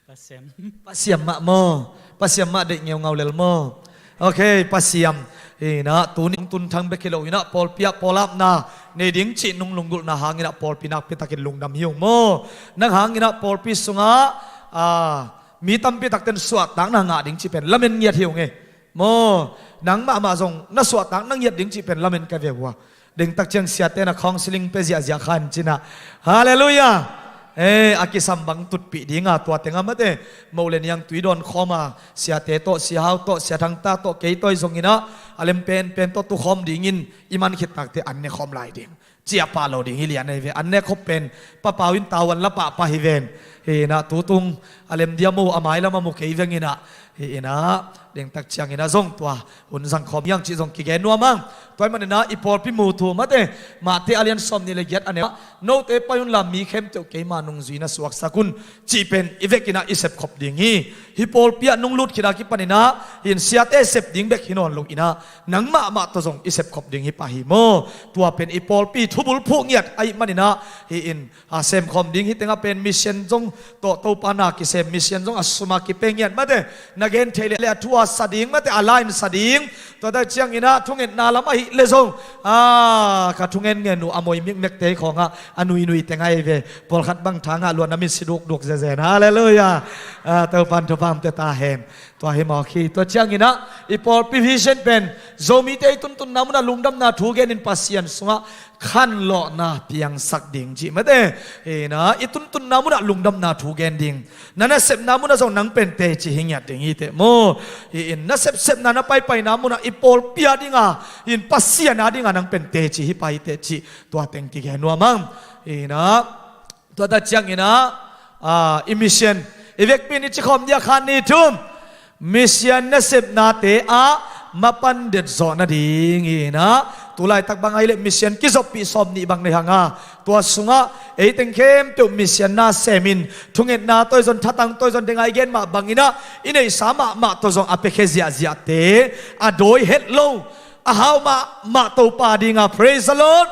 Pa Siam. Pa Siam mah maw. Pa Siam mah deih ngeungau lel maw. Ok, Pa Siam. Hi in ah, tuni tun thang bek hi lo in ah, pawlpi ah pawlapna nei ding cih nung lunggulhna hangin ah, pawlpi nakpi takin lungdam hi ung maw. Nang hangin ah pawlpi sungah, ah, mi tampi takten suahtakna ngah ding cih pen lamen ngiat hi ung ei. Maw, nang mahmah zong na suahtak na ngiat ding cih pen lamen ka ve uh a. Dengtak ciang siate na counseling pia ziahziah khan cin ah. Halleluiah. Eh, a kisam bang tutpih ding a, tua teng a mate. Moh le niang tui dawn khawm a, siate tawh, Sia Hau tawh, Sia Thang Ta tawh, kei tawh i zong in ah, a lem penpen tawh tukhawm dingin i man khit takte an ne khawm lai ding. Ciah pah lo ding hi lian ei ve. An ne khop pen Pa Pau in tavuan la pahpah hi ven. Hi in ah, tutung a lem dia mu, a mailam a mu kei veng in ah. Hi in ah, dengtak ciangin ah zong tua hun zang khawm hiang cih zong kigen nuam hang. Tua ahih manin ah i pawlpi mu thu mate, Matthai a lian sawmnih le giat a neu ah, note pai un la, mi khempeuh keima nungzui na suaksak un, cih pen i vekin ah i sepkhop ding hi. Hih pawlpi ah nong lut khit a kipanin ah, hi in, siate sep ding bek hi nawn lo in ah, nang mahmah tawh zong i sepkhop ding hi pah hi maw. Tua pen i pawlpi thubulphuh ngiat ahih manin ah, hi in, a, semkhawm ding hi teng ah pen mission zong tawh, Topa na kisem mission zong a sum a kipia ngiat mate, na gen theih leh a thu a sa ding mate, a la in sa ding. Tua tak ciangin ah thungetna lam ahih leh zong, a, ka thungen ngen uh a moi mikmekte khawng ah a nuinui teng ahi ve. Pawlkhat bang tha ngah lua, na mit si dukduk zezen. Halleluiah. A, Topa'n thupha hong pia ta hen. Tua hi mawk hi. Tua ciangin ah i pawlpi vision pen Zomite i tuntunna munah lungdamna thu genin Pasian sungah khanlawhna piangsak ding cih mate. Hi in ah, i tuntunna munah lungdamna thu gen ding. Na nasepna munah zong nang pen teci hi ngiat ding hi teh maw. Hi in, na sepsepna, na paipaina munah i pawlpi a dinga, hi in, Pasian a dinga nang pen teci hi pah hi teh cih tua teng kigen nuam hang. Hi in ah, tua tak ciangin ah, a, i mission, i vekpi in i cikhawm dia khat, nih, thum. Mission nasepnate ah mapan det zawh nading hi in ah, tu laitak bang ahih leh mission kizoppih sawmnih bang nei hang a, tua sungah ei teng khempeuh mission na semin, thungetna tawh i zon, thatang tawh i zon, deng a i gen mah bangin ah i neihsa mahmah tawh zong a piakhia ziahziahte, a dawi het lo, a hau mahmah Topa dinga, praise the Lord,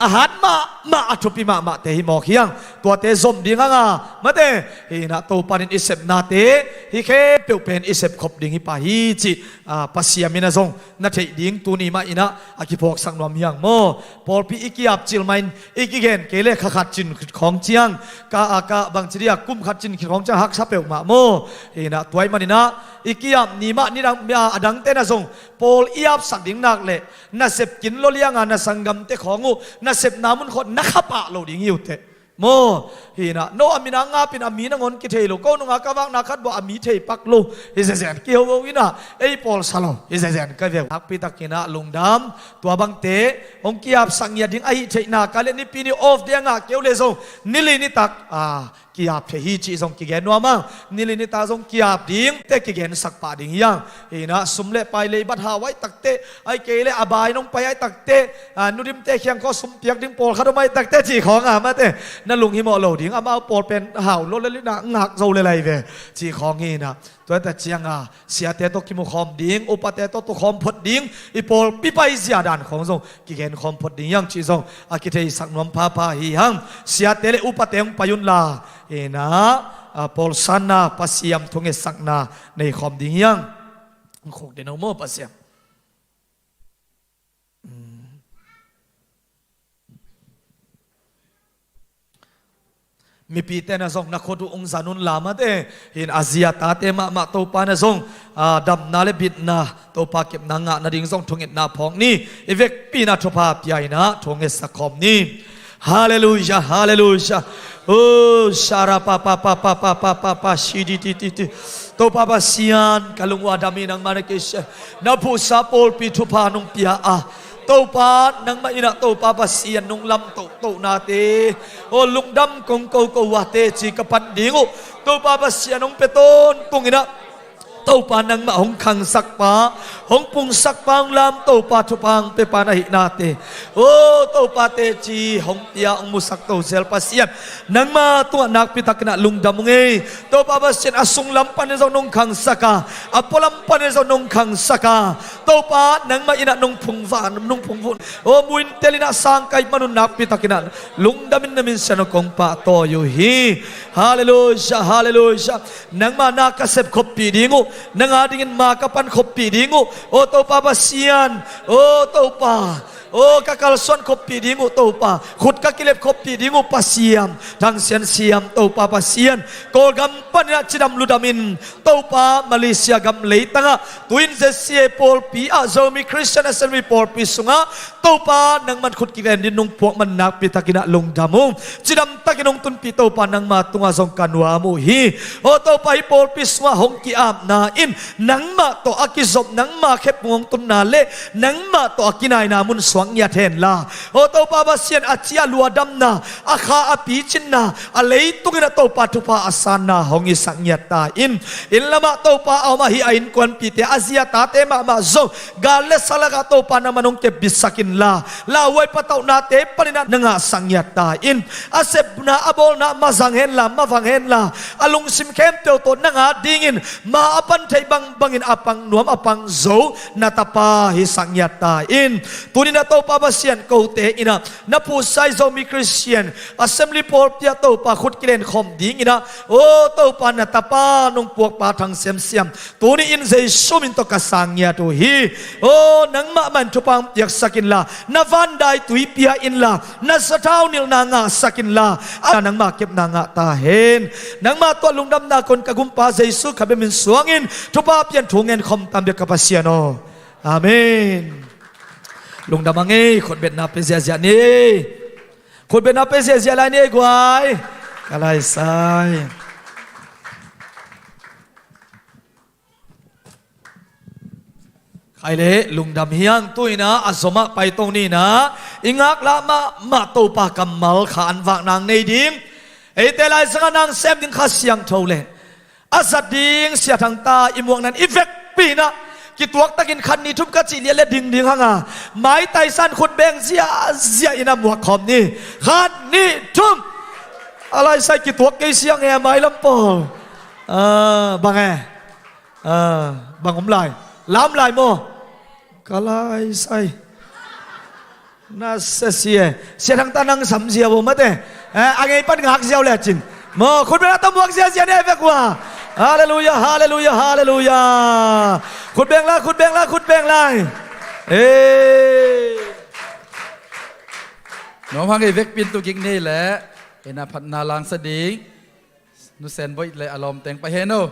a hat mahmah, a thupi mahmahte hi mawk hiang. Tuate zom ding hanga mate, hinah Topa in i sepnate hi khempeuh pen i sepkhop ding hi pah hi cih, a, Pasian in a zong na theih ding tuni mah inah a kiphawksak nuam hiang maw? Pawlpi i ki-ap cil mah in i kigen kei le kha khat cin khit khawng ciang, ka, a, ka bangci dia kum khat cin khit khawng ciang haksa peuhmah maw? Hinah tua ahih maninah i ki-ap ni mah nidang, a, a dangte na zong pawl i apsak ding nak leh nasep kin lo lianga na sanggamte khawng uh nasepna mun khawng na khapah lo ding hi uh teh. Maw, hinah no a mina ngapin a mi nangawn kithei lo, ko nunga ka vakna khat bawh a mi thei pak lo hi zezen kiho inah ei pawl sa lo hi zezen ka veu. Nakpi takinah lungdam. Tua bangte hong ki-apsak ngiat ding ahih theihna ka le nipi ni off day a ngah keu le zong nili nitak, a, ki-ap thei hi cih zong kigen nuam ang. Nili nitak zong ki-ap ding te kigensak pah ding hiang. Hinah sum le pai leibat hau ai takte, ai kei le a bai nong pai ai takte, a, nudimte khiang khawng sum piak ding pawlkhat om ai takte cih khawng a mate, na lunghimawh lo ding. Amau pawl pen hau lo le linah ngak zo le lai ve cih khawng hinah. Tua ta cianga siate tawh kimukhawm ding, upate tawh tukhawm phot ding, i pawlpi paizia dan khawng zong kigenkhawm phot ding hiang cih zong a kitheisak nuam phapha hi hang. Siate le upate hong pai unla, hinah, a, pawlsanna, Pasian thungetsakna neikhawm ding hiang. Khuk den uh maw Pasian. Mipite na zong na khut uh ung zan un la mate. Hin a zi a tate mahmah Topa na zong, a, damna le bitna Topa kepna ngah nading zong thungetna phawk ni. I vekpi na thupha pia inah thungetsak khawm ni. Halleluia, halleluia. O, shara pa pa pa pa pa pa pa pa, shi di ti ti ti. Topa Pasian, ka lung ua dam hi nangmah na kei sia. Na phuhsa pawlpi thupha nong pia a, Topa nangmah inah Topa Pasian nong lam tohtohnate, o, lungdam kong ko ko uate ci ka pan ding uh. Topa Pasian hong pia tawntung inah Topa nangmah hong khangsak pa, hong pungsak pa, hong lam Topa thupha hong pia pa na hihnate, o, Topa teci hong pia hong musak to zel Pasian, nangmah tungah nakpi takinah lungdam ung ei. Topa Pasian a sunglam panin zong nong khangsak a, a pualam panin zong nong khangsak a, Topa nangmah inah nong phungvah, nong phungvun, o, muintel inah sangkai manun nakpi takinah lungdamin na min sian uh kong pahtawi uh hi. Halleluia, halleluia. Nangmah na ka sep khoppih ding uh, nang a dingin ma ka pan khoppih ding uh, o Topa Pasian, o Topa, o ka kalsuan khoppih ding uh Topa, khut ka kilep khoppih ding uh Pasian, thangsian siam Topa Pasian, Kawlgam paninah cidam ludamin Topa Malaysia gam leitangah tuin Z C A pawlpi ah Zomi Christian Assembly pawlpi sungah Topa nangman khut kiven din nong puak man nakpi takinah lungdam uh. Cidam takin hong tunpih Topa nangma tungah zong ka nuam uh hi. O Topa hih pawlpi sungah hong ki-apna in nangmah tawh a kizop nangma khephung hong tunna le nangmah tawh a kinaina mun suak ngiat henla, o Topa Pasian a cia luadamna, a kha a picinna, a leitung inah Topa thupha a sanna hong hisak ngiat ta in. Inn lamah Topa a om ahi a innkuanpihte a zi a tate mahmah zong gal le sa lakah Topa nangman hong kepbitsak inla, lauhuai patauhnate paninah na ngahsak ngiat ta in. A sepna a bawlna mazang henla, mavang henla, a lungsim khempeuh tawh nang a dingin ma a pan theih bangbangin a pang nuam a pang zo na tapa hisak ngiat ta in. Tuninah Topa Pasian kote inah na phuhsa i Zomi Christian Assembly pawlpi ah Topa khut kilenkhawm dinginah, o Topa na tapa nong puakpa thang siamsiam tuni in Jesu min tawh ka sang ngiat uh hi. O nangmah man thupha hong piaksak inla, na vandai tui pia inla, na sathau nilhna ngahsak inla, a nangmah kepna ngah ta hen. Nangmah tawh lungdamna kon ka gumpa Jesu kha bia min suangin thupha pian thu ngen khawm tam bia ka Pasian aw. Amen. Lungdam a ngei, khutbetna pe ziahziah ni. Khutbetna pe ziahziah lai ni ei guai. Ka laisai. Khai le lungdam hiang tuina a zomah paito nina i ngaklah mahmah Topa kammal kha an vak nang nei ding. Eite lai sangah nang sem ding Kha Siangtho le a zat ding siathang ta i muaknan i vekpi inah kituak takin khat ni thum ka cih liah le ding ding hanga mai taisan khut beng ziahziah inah muak khawm ni. Khat ni thum. A laisai kituak kei siang he a mailam pawl. Ah, bang e? Ah, bang om lai? Lam lai maw? Ka laisai. Na sia sia. Sia thang ta nang sam sia bo mate. Eh, a ngei pan ngak sia uh le cin. Mo, khut beng la ta muak sia sia ne vek ua. Halleluia, halleluia, halleluia. Khut beng la, khut beng la, khut beng lai. Eh. Nuam hang ei vek pin tu gik nei le. Ina phatna langsa ding. Nu Sen Boih le a lawm teng pai hen o.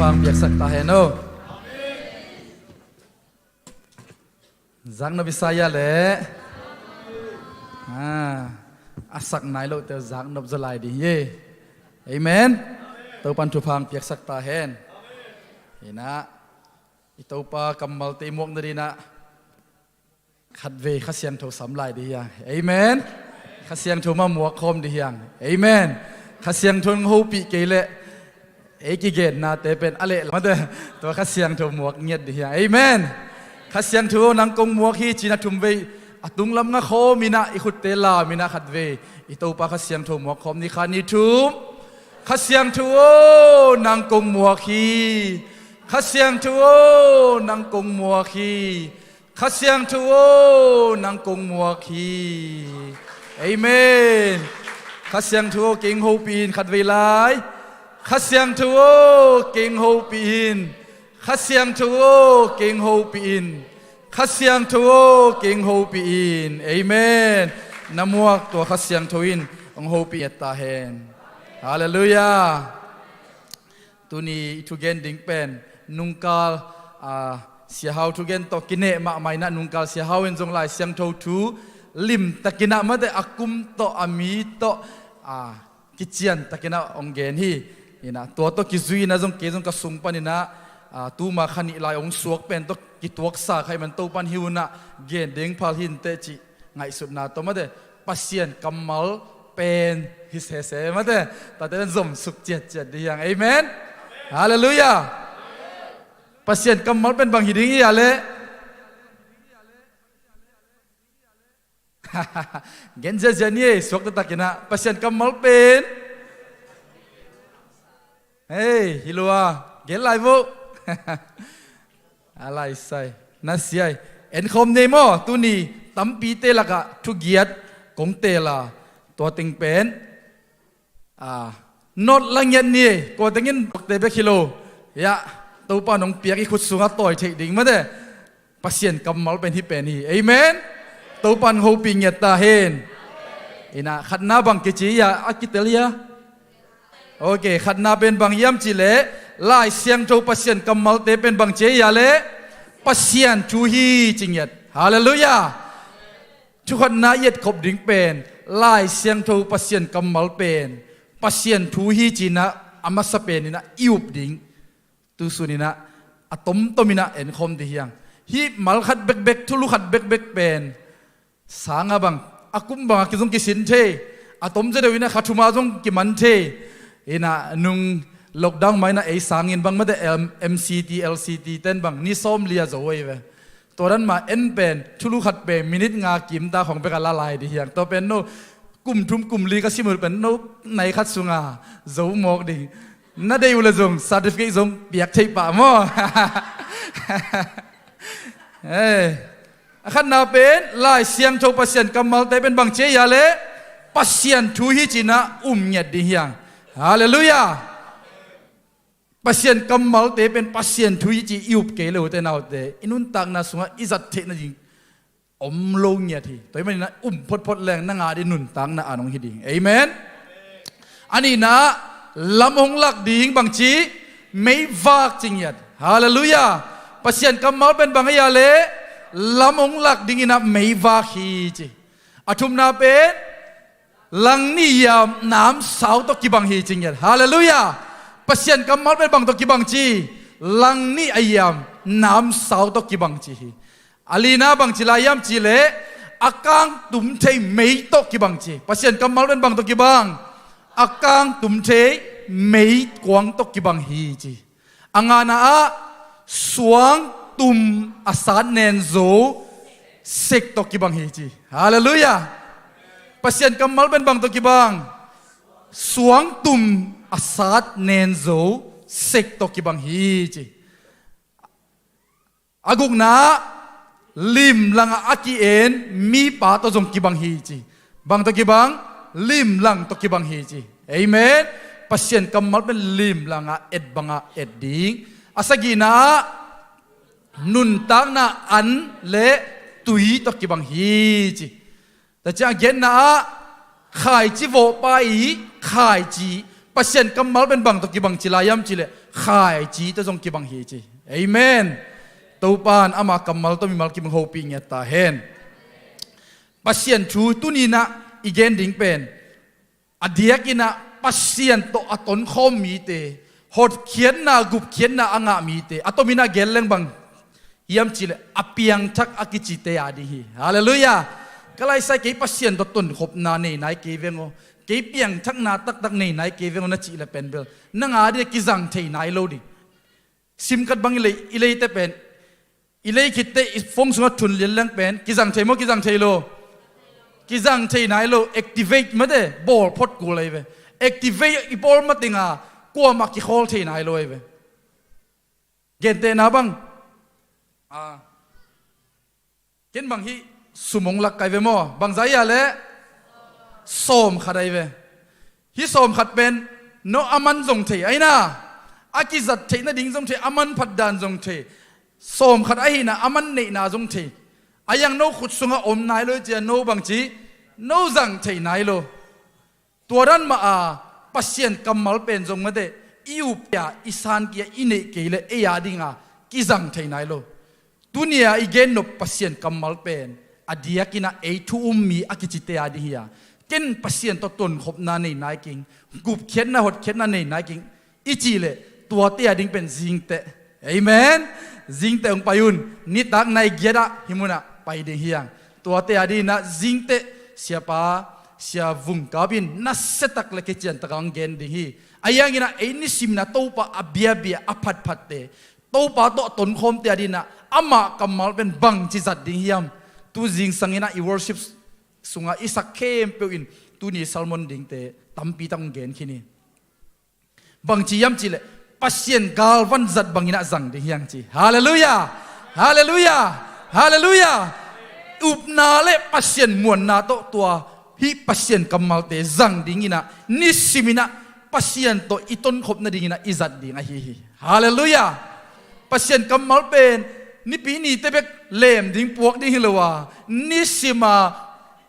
Pang piaksak ta hen aw. Zaknop i sa ia leh, a, a sak nai lote zaknop zaw lai ding hi. Amen. Topan thupha piaksak ta hen. Inah, i Topa kammalte i muak nadinah khatvei Kha Siangtho sam lai ding hi hang. Amen. Kha Siangtho mah muak khawm ding hi hang. Amen. Kha Siangtho hong hopih kei leh ei kigennate pen a leh lamate, tua Kha Siangtho muak ngiat ding hi hang. Amen. Kha Siangtho aw, nang kong muak hi, ci-in a thumvei a tunglam nga khawm inah, i khutte lam inah khatvei i Topa Kha Siangtho muak khawm ni. Khat, ni, thum. Kha Siangtho aw, nang kong muak hi. Kha Siangtho aw, nang kong muak hi. Kha Siangtho aw, nang kong muak hi. Amen. Kha Siangtho aw, kei hong hopih in, khatvei lai. Kha Siangtho aw, kei hong hopih in. Kha Siangtho aw, kei hong hopih in. Kha Siangtho aw, kei hong hopih in. Amen. Na muak tua Kha Siangtho in hong hopih ngiat ta hen. Halleluiah. Tuni i thugen ding pen nungkal, a, Sia Hau thugen tawh kineh mahmah inah, nungkal Sia Hau in zong Lai Siangtho thu limtakin ah, mate, a kum tawh, a mi tawh, a, kiciantakin ah hong gen hi. Inah, tua tawh kizui inah zong, kei zong ka sung panin ah, a, tuma kha nih lai hong suak pen tawh kituaksa kha ahih man Topan hi un ah, gen ding phal hi inteh cih ngaihsutna tawh, mate, Pasian kammal pen hi sese, mate. Tate pen zom suk ciatciat ding hi hang. Amen. Halleluiah. Pasian kammal pen bang hi ding hi a leh? Gen ziazia ni ei, suak taktakin ah. Pasian kammal pen, hei, hi lua, gen lai vo. A lai sai, na siai. En khawm ni ei maw, tuni tampite lakah thugiat kong teel a, tua teng pen, a, note la ngiat ni ei. Kua teng in bakte bek hi lo. Yah, Topa nong piak i khut sungah tawi theih ding, mate. Pasian kammal pen hih pen hi. Amen. Topan hopih ngiat ta hen. Inah, khatna bang kici ia, a kitel ia? Ok, khatna pen bang hiam cih leh, Lai Siangtho Pasian kammalte pen bang ci ia leh, Pasian thu hi ci ngiat. Halleluiah. Thukhatna i etkhop ding pen Lai Siangtho Pasian kammal pen Pasian thu hi ci-in ah, a masa pen inah i up ding. Tu sun inah a tomtom inah enkhawm ding hi hang. Hih mal khat bekbek, thulu khat bekbek pen sang a bang, a kum bang a kizong kisin thei. A tom zaw deuh inah kha thum a zong kiman thei. Inah nung lockdown mah inah ei sangin bang, mate, M-, M C T, L C T ten bang ni sawmli a zo ahi ve. Tua dan mah en pen, thulu khat pen minute nga kim ta khong bek a la lai ding hi hang. Tua pen no, kum thum kum li ka sim uh pen no, nai khat sunga zo mawk ding. Na deih uh leh zong certificate zong piak theih pah maw. Hei. A khatna pen Lai Siangtho Pasian kammalte pen bang ci ia leh, Pasian thu hi ci-in ah um ngiat ding hi hang. Halleluiah. Pasian kammalte pen Pasian thu hi ci i up kei leh, ute naute, i nuntakna sungah i zat theih nading om lo ngiat hi. Tua ahih manin ah um photphot leng na ngah ding nuntakna a nong hi ding. Amen. A nihna, lam hong lak ding bang ci, meivak ci ngiat. Halleluiah. Pasian kammal pen bang hi a leh, lam hong lak ding inah meivak hi ci. A thumna pen, langnih a yam namsau tawh kibang hi ci ngiat. Halleluiah. Pasian kammal pen bang tawh kibang ci? Langnih a yam namsau tawh kibang ci hi. A lina bang ci lai hiam cih leh, a kangtum thei mei tawh kibang ci. Pasian kammal pen bang tawh kibang? A kangtum thei meikuang tawh kibang hi ci. A ngana ah, suangtum a sat nen zo sek tawh kibang hi ci. Halleluiah. Pasian kammal pen bang tawh kibang? Suangtum a sat nen zo sek tawh kibang hi ci. A gukna ah, limlang ah a ki-en mipa tawh zong kibang hi ci. Bang tawh kibang? Limlang tawh kibang hi ci. Amen. Pasian kammal pen limlang ah et bangah et ding. A sagihna ah, nuntakna an le tui tawh kibang hi ci. Tua ciang a giatna ah, khaici vawhpa i khaici. Pasian kammal pen bang tawh kibang ci lai hiam cih leh, khaici tawh zong kibang hi ci. Amen. Topan ama kammal tawh mimal kim hopih ngiat ta hen. Pasian thu tuninah i gen ding pen a diakinah Pasian tawh a tonkhawm mite, hotkhiatna gupkhiatna a ngah mite a tominah gen leng bang hiam cihleh a piangthak a kicite a ding hi. Halleluiah. Ka laisai kei Pasian tawh tonkhopna nei nai kei veng aw, kei piangthakna taktak nei nai kei veng aw na cihleh pen bel nang a dih kizang thei nai lo ding. Simkhat bang i lei, i leite pen i lei khitte i phone sungah thun lianliang pen kizang thei maw, kizang thei lo? Kizang thei nai lo. Activate mate bawl phot kul ahi ve. Activate i bawl matinga kuamah kikhawl thei nai lo ahi ve. Gentehna bang a, ken bang hih sumong lak kai ve maw? Bangza ia le sawmkhat ahi ve. Hih sawmkhat pen no a man zong thei aina, a kizat theih nading zong thei, a man phatdan zong thei. Sawmkhat ahina a man neihna zong thei. A iang no khut sungah om nai lo i cia no bangci no zang thei nai lo. Tua dan mah a Pasian kammal pen zong mate i upia i sankia i neih kei le ei a dinga kizang thei nai lo. Tunia i gennop Pasian kammal pen a diakinah ei thu um mi a kicite a ding hi a, ken Pasian tawh tonkhopna nei nai king, gupkhiatna hotkhiatna nei nai king i cih leh tuate a ding pen zingteh. Amen. Zingteh hong pai un. Nitak nai giatah hih munah pai ding hiang. Tuate a dinginah zingteh siapa sia vungkap in nasiatak le kiciantak a hong gen ding hi. A ianginah ei nisiminah Topa a biabia a phatphatte, Topa tawh a tonkhawmte a dinginah amah kammal pen bangci zat ding hiam? Tu zingsanginah i worship sungah i sak khempeuh in tuni sermon dingte tampitak hong gen khin hi. Bangci hiam cihleh Pasian galvan zat banginah zang ding hiang ci. Halleluiah. Halleluiah. Halleluiah. Upna le Pasian muanna tawh tua hih Pasian kammalte zang dinginah nisiminah Pasian tawh i tonkhop nadinginah i zat ding ahi hi. Halleluiah. Pasian kammal pen nipi nite bek lem ding puak ding hi lo a, nisima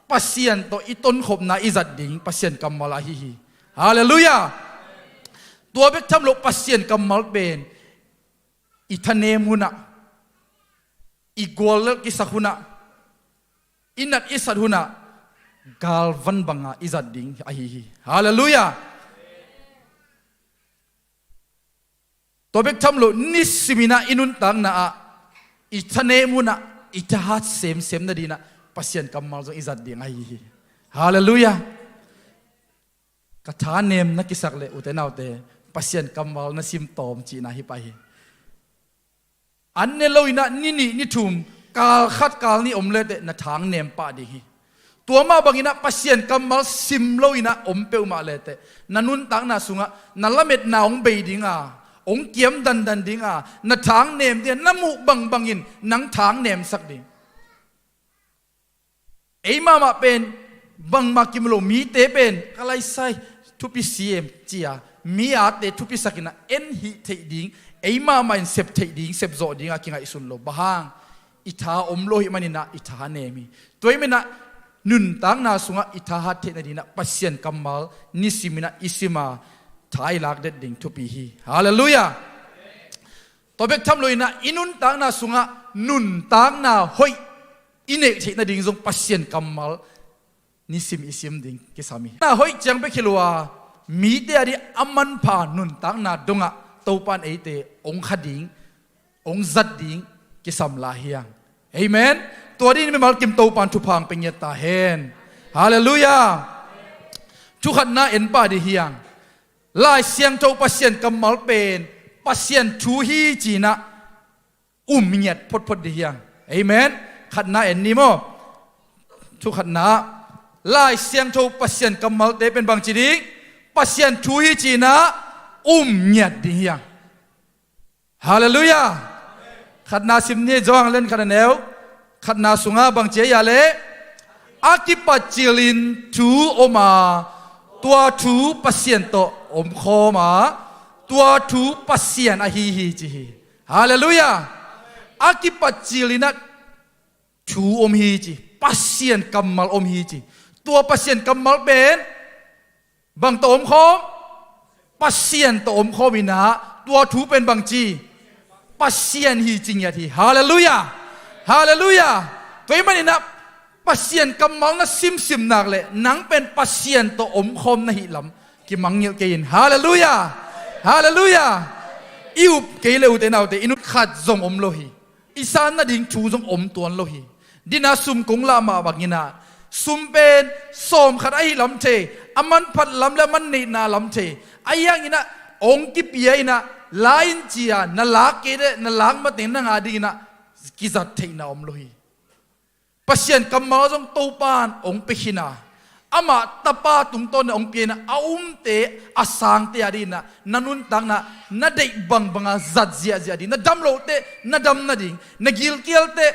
Pasian tawh i tonkhopna i zat ding Pasian kammal ahi hi. Halleluiah. Tua bek tham loh Pasian kammal pen i thanem hunah, i guallelh kisak hunah, i nat i sat hunah galvan banga i zat ding ahi hi. Halleluiah. Tua bek tham loh nisiminah i nuntakna ah i thanem hunah i thahat semsem nadinginah Pasian kammal zong i zat ding ahi hi. Halleluiah. Ka thanem na kisak leh ute naute, Pasian kammal na sim tawm cihna hi pah hi. An ne loinah ni nih ni thum, kal khat kal nih om leteh na thang nem pah ding hi. Tua mah banginah Pasian kammal sim loinah om peuhmah leteh na nuntakna sungah na lametna hong bei dinga, hong kiam dandan dinga, na thang nem dinga, na muh bangbangin nang thang nemsak ding. Ei mahmah pen bangmah kim lo, mite pen ka laisai thupi si em cia mi ate thupisakinah en hih theih ding, ei mahmah in sep theih ding, sep zawh dinga kingaihsun lo. Bang hang? I tha om lo hih maninah i tha nem hi. Tua hih maninah nuntakna sungah i thahat theih nadinginah Pasian kammal nisiminah i sima tha i lakdet ding thupi hi. Halleluiah. Tua bek tham loinah i nuntakna sungah nuntakna hoih i neih theih nading zong Pasian kammal nisim i sim ding kisam hi. Na hoih ciang bek hi lo a, mite a dih a manpha nuntakna dongah Topan eite hong kha ding, hong zat ding kisam lai hiang. Amen. Tua dih mimal kim Topan thupha hong pia ngiat ta hen. Halleluiah. Thukhatna en pah dih hiang. Lai Siangtho Pasian kammal pen Pasian thu hi cinah um ngiat photphot dih hiang. Amen. Khatna en ni maw? Thukhatna, Lai Siangtho Pasian kammalte pen bangci ding? Pasian thu hi cinah um ngiat dih hiang. Halleluiah. Khatna sim ni, Johan lian khat a neu khatna sungah bangci a hia leh, a kipat cilin thu om a, tua thu Pasian tawh omkhawm a, tua thu Pasian ahi hi ci hi. Halleluiah. A kipat cilinah thu om hi ci, Pasian kammal om hi ci. Tua Pasian kammal pen bang tawh omkhawm? Pasian tawh omkhawm inah Tua thu pen bangci, Pasian hi ci ngiat hi. Halleluiah. Halleluiah. Tua ahih maninah Pasian kammal na simsim nak leh nang pen Pasian tawh omkhawm na hih lam kimangngilh kei in. Halleluiah. Halleluiah. I up kei le ute naute, i nut khat zong om lo hi. I san nading thu zong om tuan lo hi. Dina sum kong lah mah banginah sum pen sawm khat ahi lam thei, a manphat lam le a manneihna lam thei. Ahi hanginah ong kipia inah la in cia na lak kei le na lak mateng nang a dinginah kizat theihna om lo hi. Pasian kammal zong Topan ong pia khin a, amah Tapa tungtawn a ong pia inah a umte a sangte a dinginah na nuntakna na deih bangbanga zat ziahziah ding, na dam lohteh na dam nading, na gilkialteh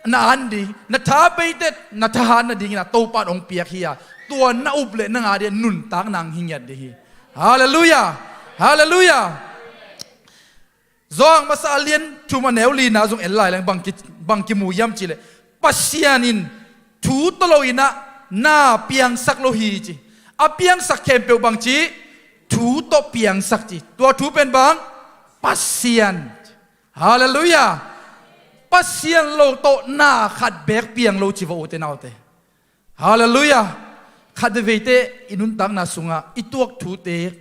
na an ding, na thabeiteh na thahat nadinginah Topan ong piak hi a, tua na up le nang a dingin nuntakna hi ngiat ding hi. Halleluiah. Halleluiah. Johan masa a lian thum a neu lina zong en lai leng bang ki, bang kimu hiam cihleh Pasian in thu tawh loinah na piangsak lo hi ci. A piangsak khempeuh bangci, thu tawh piangsak ci. Tua thu pen bang, Pasian. Halleluiah. Pasian lo tawh na khat beek piang lo ci va ute naute. Halleluiah. Khat veiveite i nuntakna sungah i tuak thute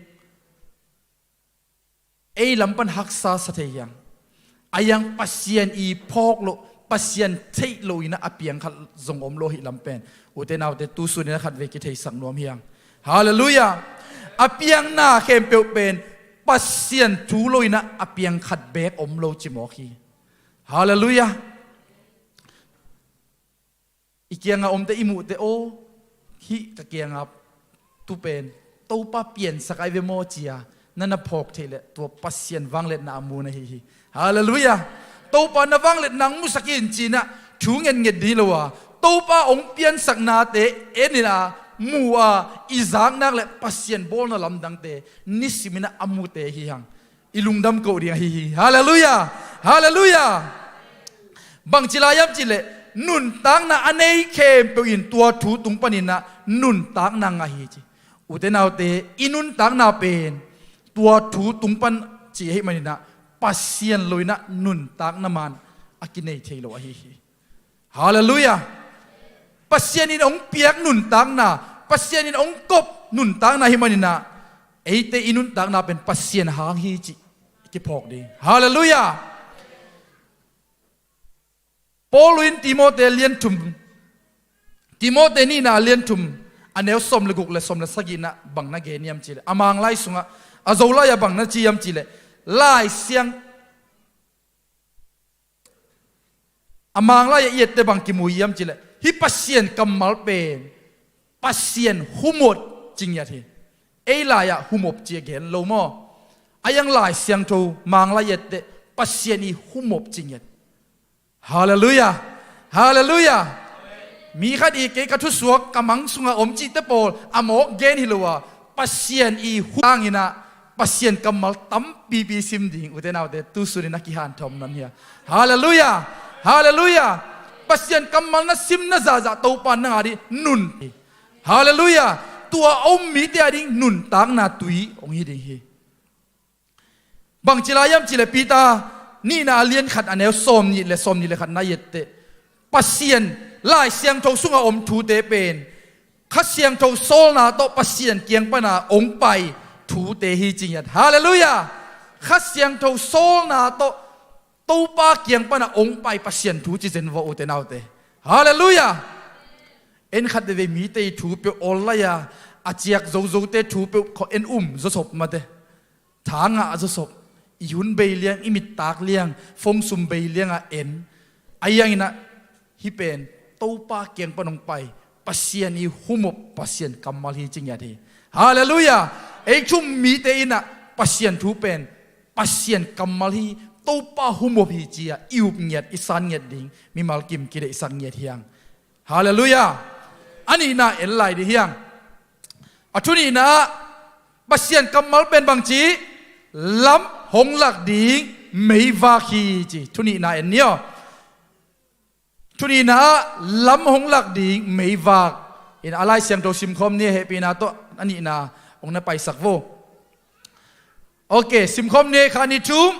ei lam pan haksa sa thei hiang. A hiang Pasian i phawk loh, Pasian theih loh inah a piang khat zong om lo hi lam pen ute naute tu suninah khat vei kitheisak nuam hiang. Halleluiah. A piangna khempeuh pen Pasian thu loinah a piang khat beek om lo cimawk hi. Halleluiah. I kianga omte i muhte aw, hih ka kianga tu pen Topa piansak ai ve maw cia na na phawk theih leh tua Pasian vangliatna a mu na hi hi. Halleluiah. Topa na vangliatna ang musak in cinah thu ngetnget ding lo a, Topa ong piansaknate en inah mu a, i zaknak le Pasian bawlna lamdangte nisiminah a mute hi hang. I lungdam koh ding ahi hi. Halleluiah. Halleluiah. Bangci lai hiam cihleh nuntakna a nei khempeuh in tua thu tung paninah nuntakna ngah hi ci. Ute naute, i nuntakna pen tua thu tung pan ci ahi maninah Pasian loinah nuntakna man a kinei thei lo ahi hi. Halleluiah. Pasian in ong piak nuntakna, Pasian in ong kop nuntakna hi maninah eite i nuntakna pen Pasian hang hi ci kiphawk ding. Halleluiah. Paul in Timote lian thum, Timote nihna lian thum a neu sawm le guk le sawm le sagihna bang na gen hiam cihleh a Manglai sungah a Zolai a bang na ci hiam cihleh Lai Siang a Manglai a i ette bang kimu hiam cihleh hih Pasian kammal pen Pasian humop ci ngiat hi. Ei lai-ah humop ci a gen lo maw? A hiang Lai Siangtho Manglai i etteh Pasian i humop ci ngiat. Halleluiah. Halleluiah. Mi khat i kei ka thusuak ka mang sungah om cihte pawl a mawk gen hi lo a, Pasian i hu tanginah Pasian kammal tampipi sim ding ute naute tu sunin a kihanthawn nan hi a. Halleluiah. Halleluiah. Pasian kammal na sim na zahzah Topa nang a dih nun. Halleluiah. Tua a um mite a ding nuntakna tui hong hi ding hi. Bangci lai hiam cihleh Peter nihna a lian khat a neu sawm nih le sawm nih le khat na i etteh Pasian Lai Siangtho sungah om thute pen Kha Siangtho sawlna tawh Pasian kiang pana hong pai thute hi ci ngiat. Halleluiah. Kha Siangtho sawlna tawh Topa kiang pana hong pai Pasian thu ci zen vawh ute naute. Halleluiah. En khat veve mite i thu peuh awl lai-a a ciak zozote thu peuh khaw en um zawsop mate. Tha ngah zawsop, i hun bei liang, i mit tak liang, phone sum bei liangah en. A hianginah hih pen Topa kiang pan hong pai Pasian i humop Pasian kammal hi ci ngiat hi. Halleluiah. Ei thum mite inah Pasian thu pen Pasian kammal hi, Topa humop hi ci-a i up ngiat, i san ngiat ding mimal kim kideihsak ngiat hiang. Halleluiah. A nihna en lai dih hiang. A thunihna ah Pasian kammal pen bangci, lam hong lak ding meivak hi ci. Thunihna en ni aw. Thunihna ah lam hong lak ding meivak. In a Lai Siangtho simkhawm ni a hehpihna tawh a nihna hong na paisak vo. Ok, simkhawm ni. Khat, nih, thum.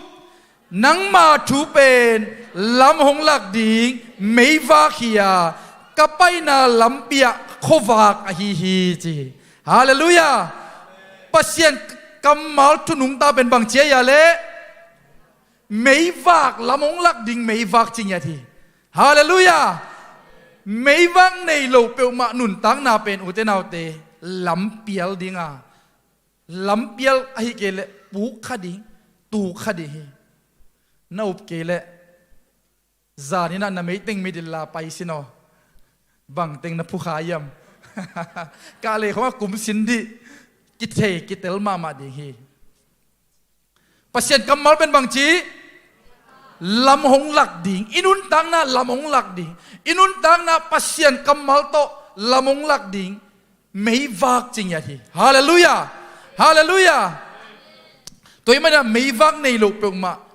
Nangma thu pen lam hong lak ding meivak hi a, ka paina lampi ah khuavak ahi hi, ci hi. Halleluiah. Pasian kammal thu nungta pen bang ci a hia leh, meivak, lam hong lak ding meivak ci ngiat hi. Halleluiah. Meivak nei lo peuhmah nuntakna pen, ute naute, lampial ding a, lampial ahi kei leh puk kha ding, tuk kha ding hi. Na up kei leh, zanin ah na meiteng midil la pai sin aw. Bangteng na phukha hiam? Kah lei khong a kum sin dih, kithei kitel mahmah ding hi. Pasian kammal pen bang ci? Lam hong lak ding. I nuntakna lam hong lak ding. I nuntakna Pasian kammal tawh lam hong lak ding meivak ci ngiat hi. Halleluiah. Halleluiah. Tua ahih manin ah meivak nei lo peuhmah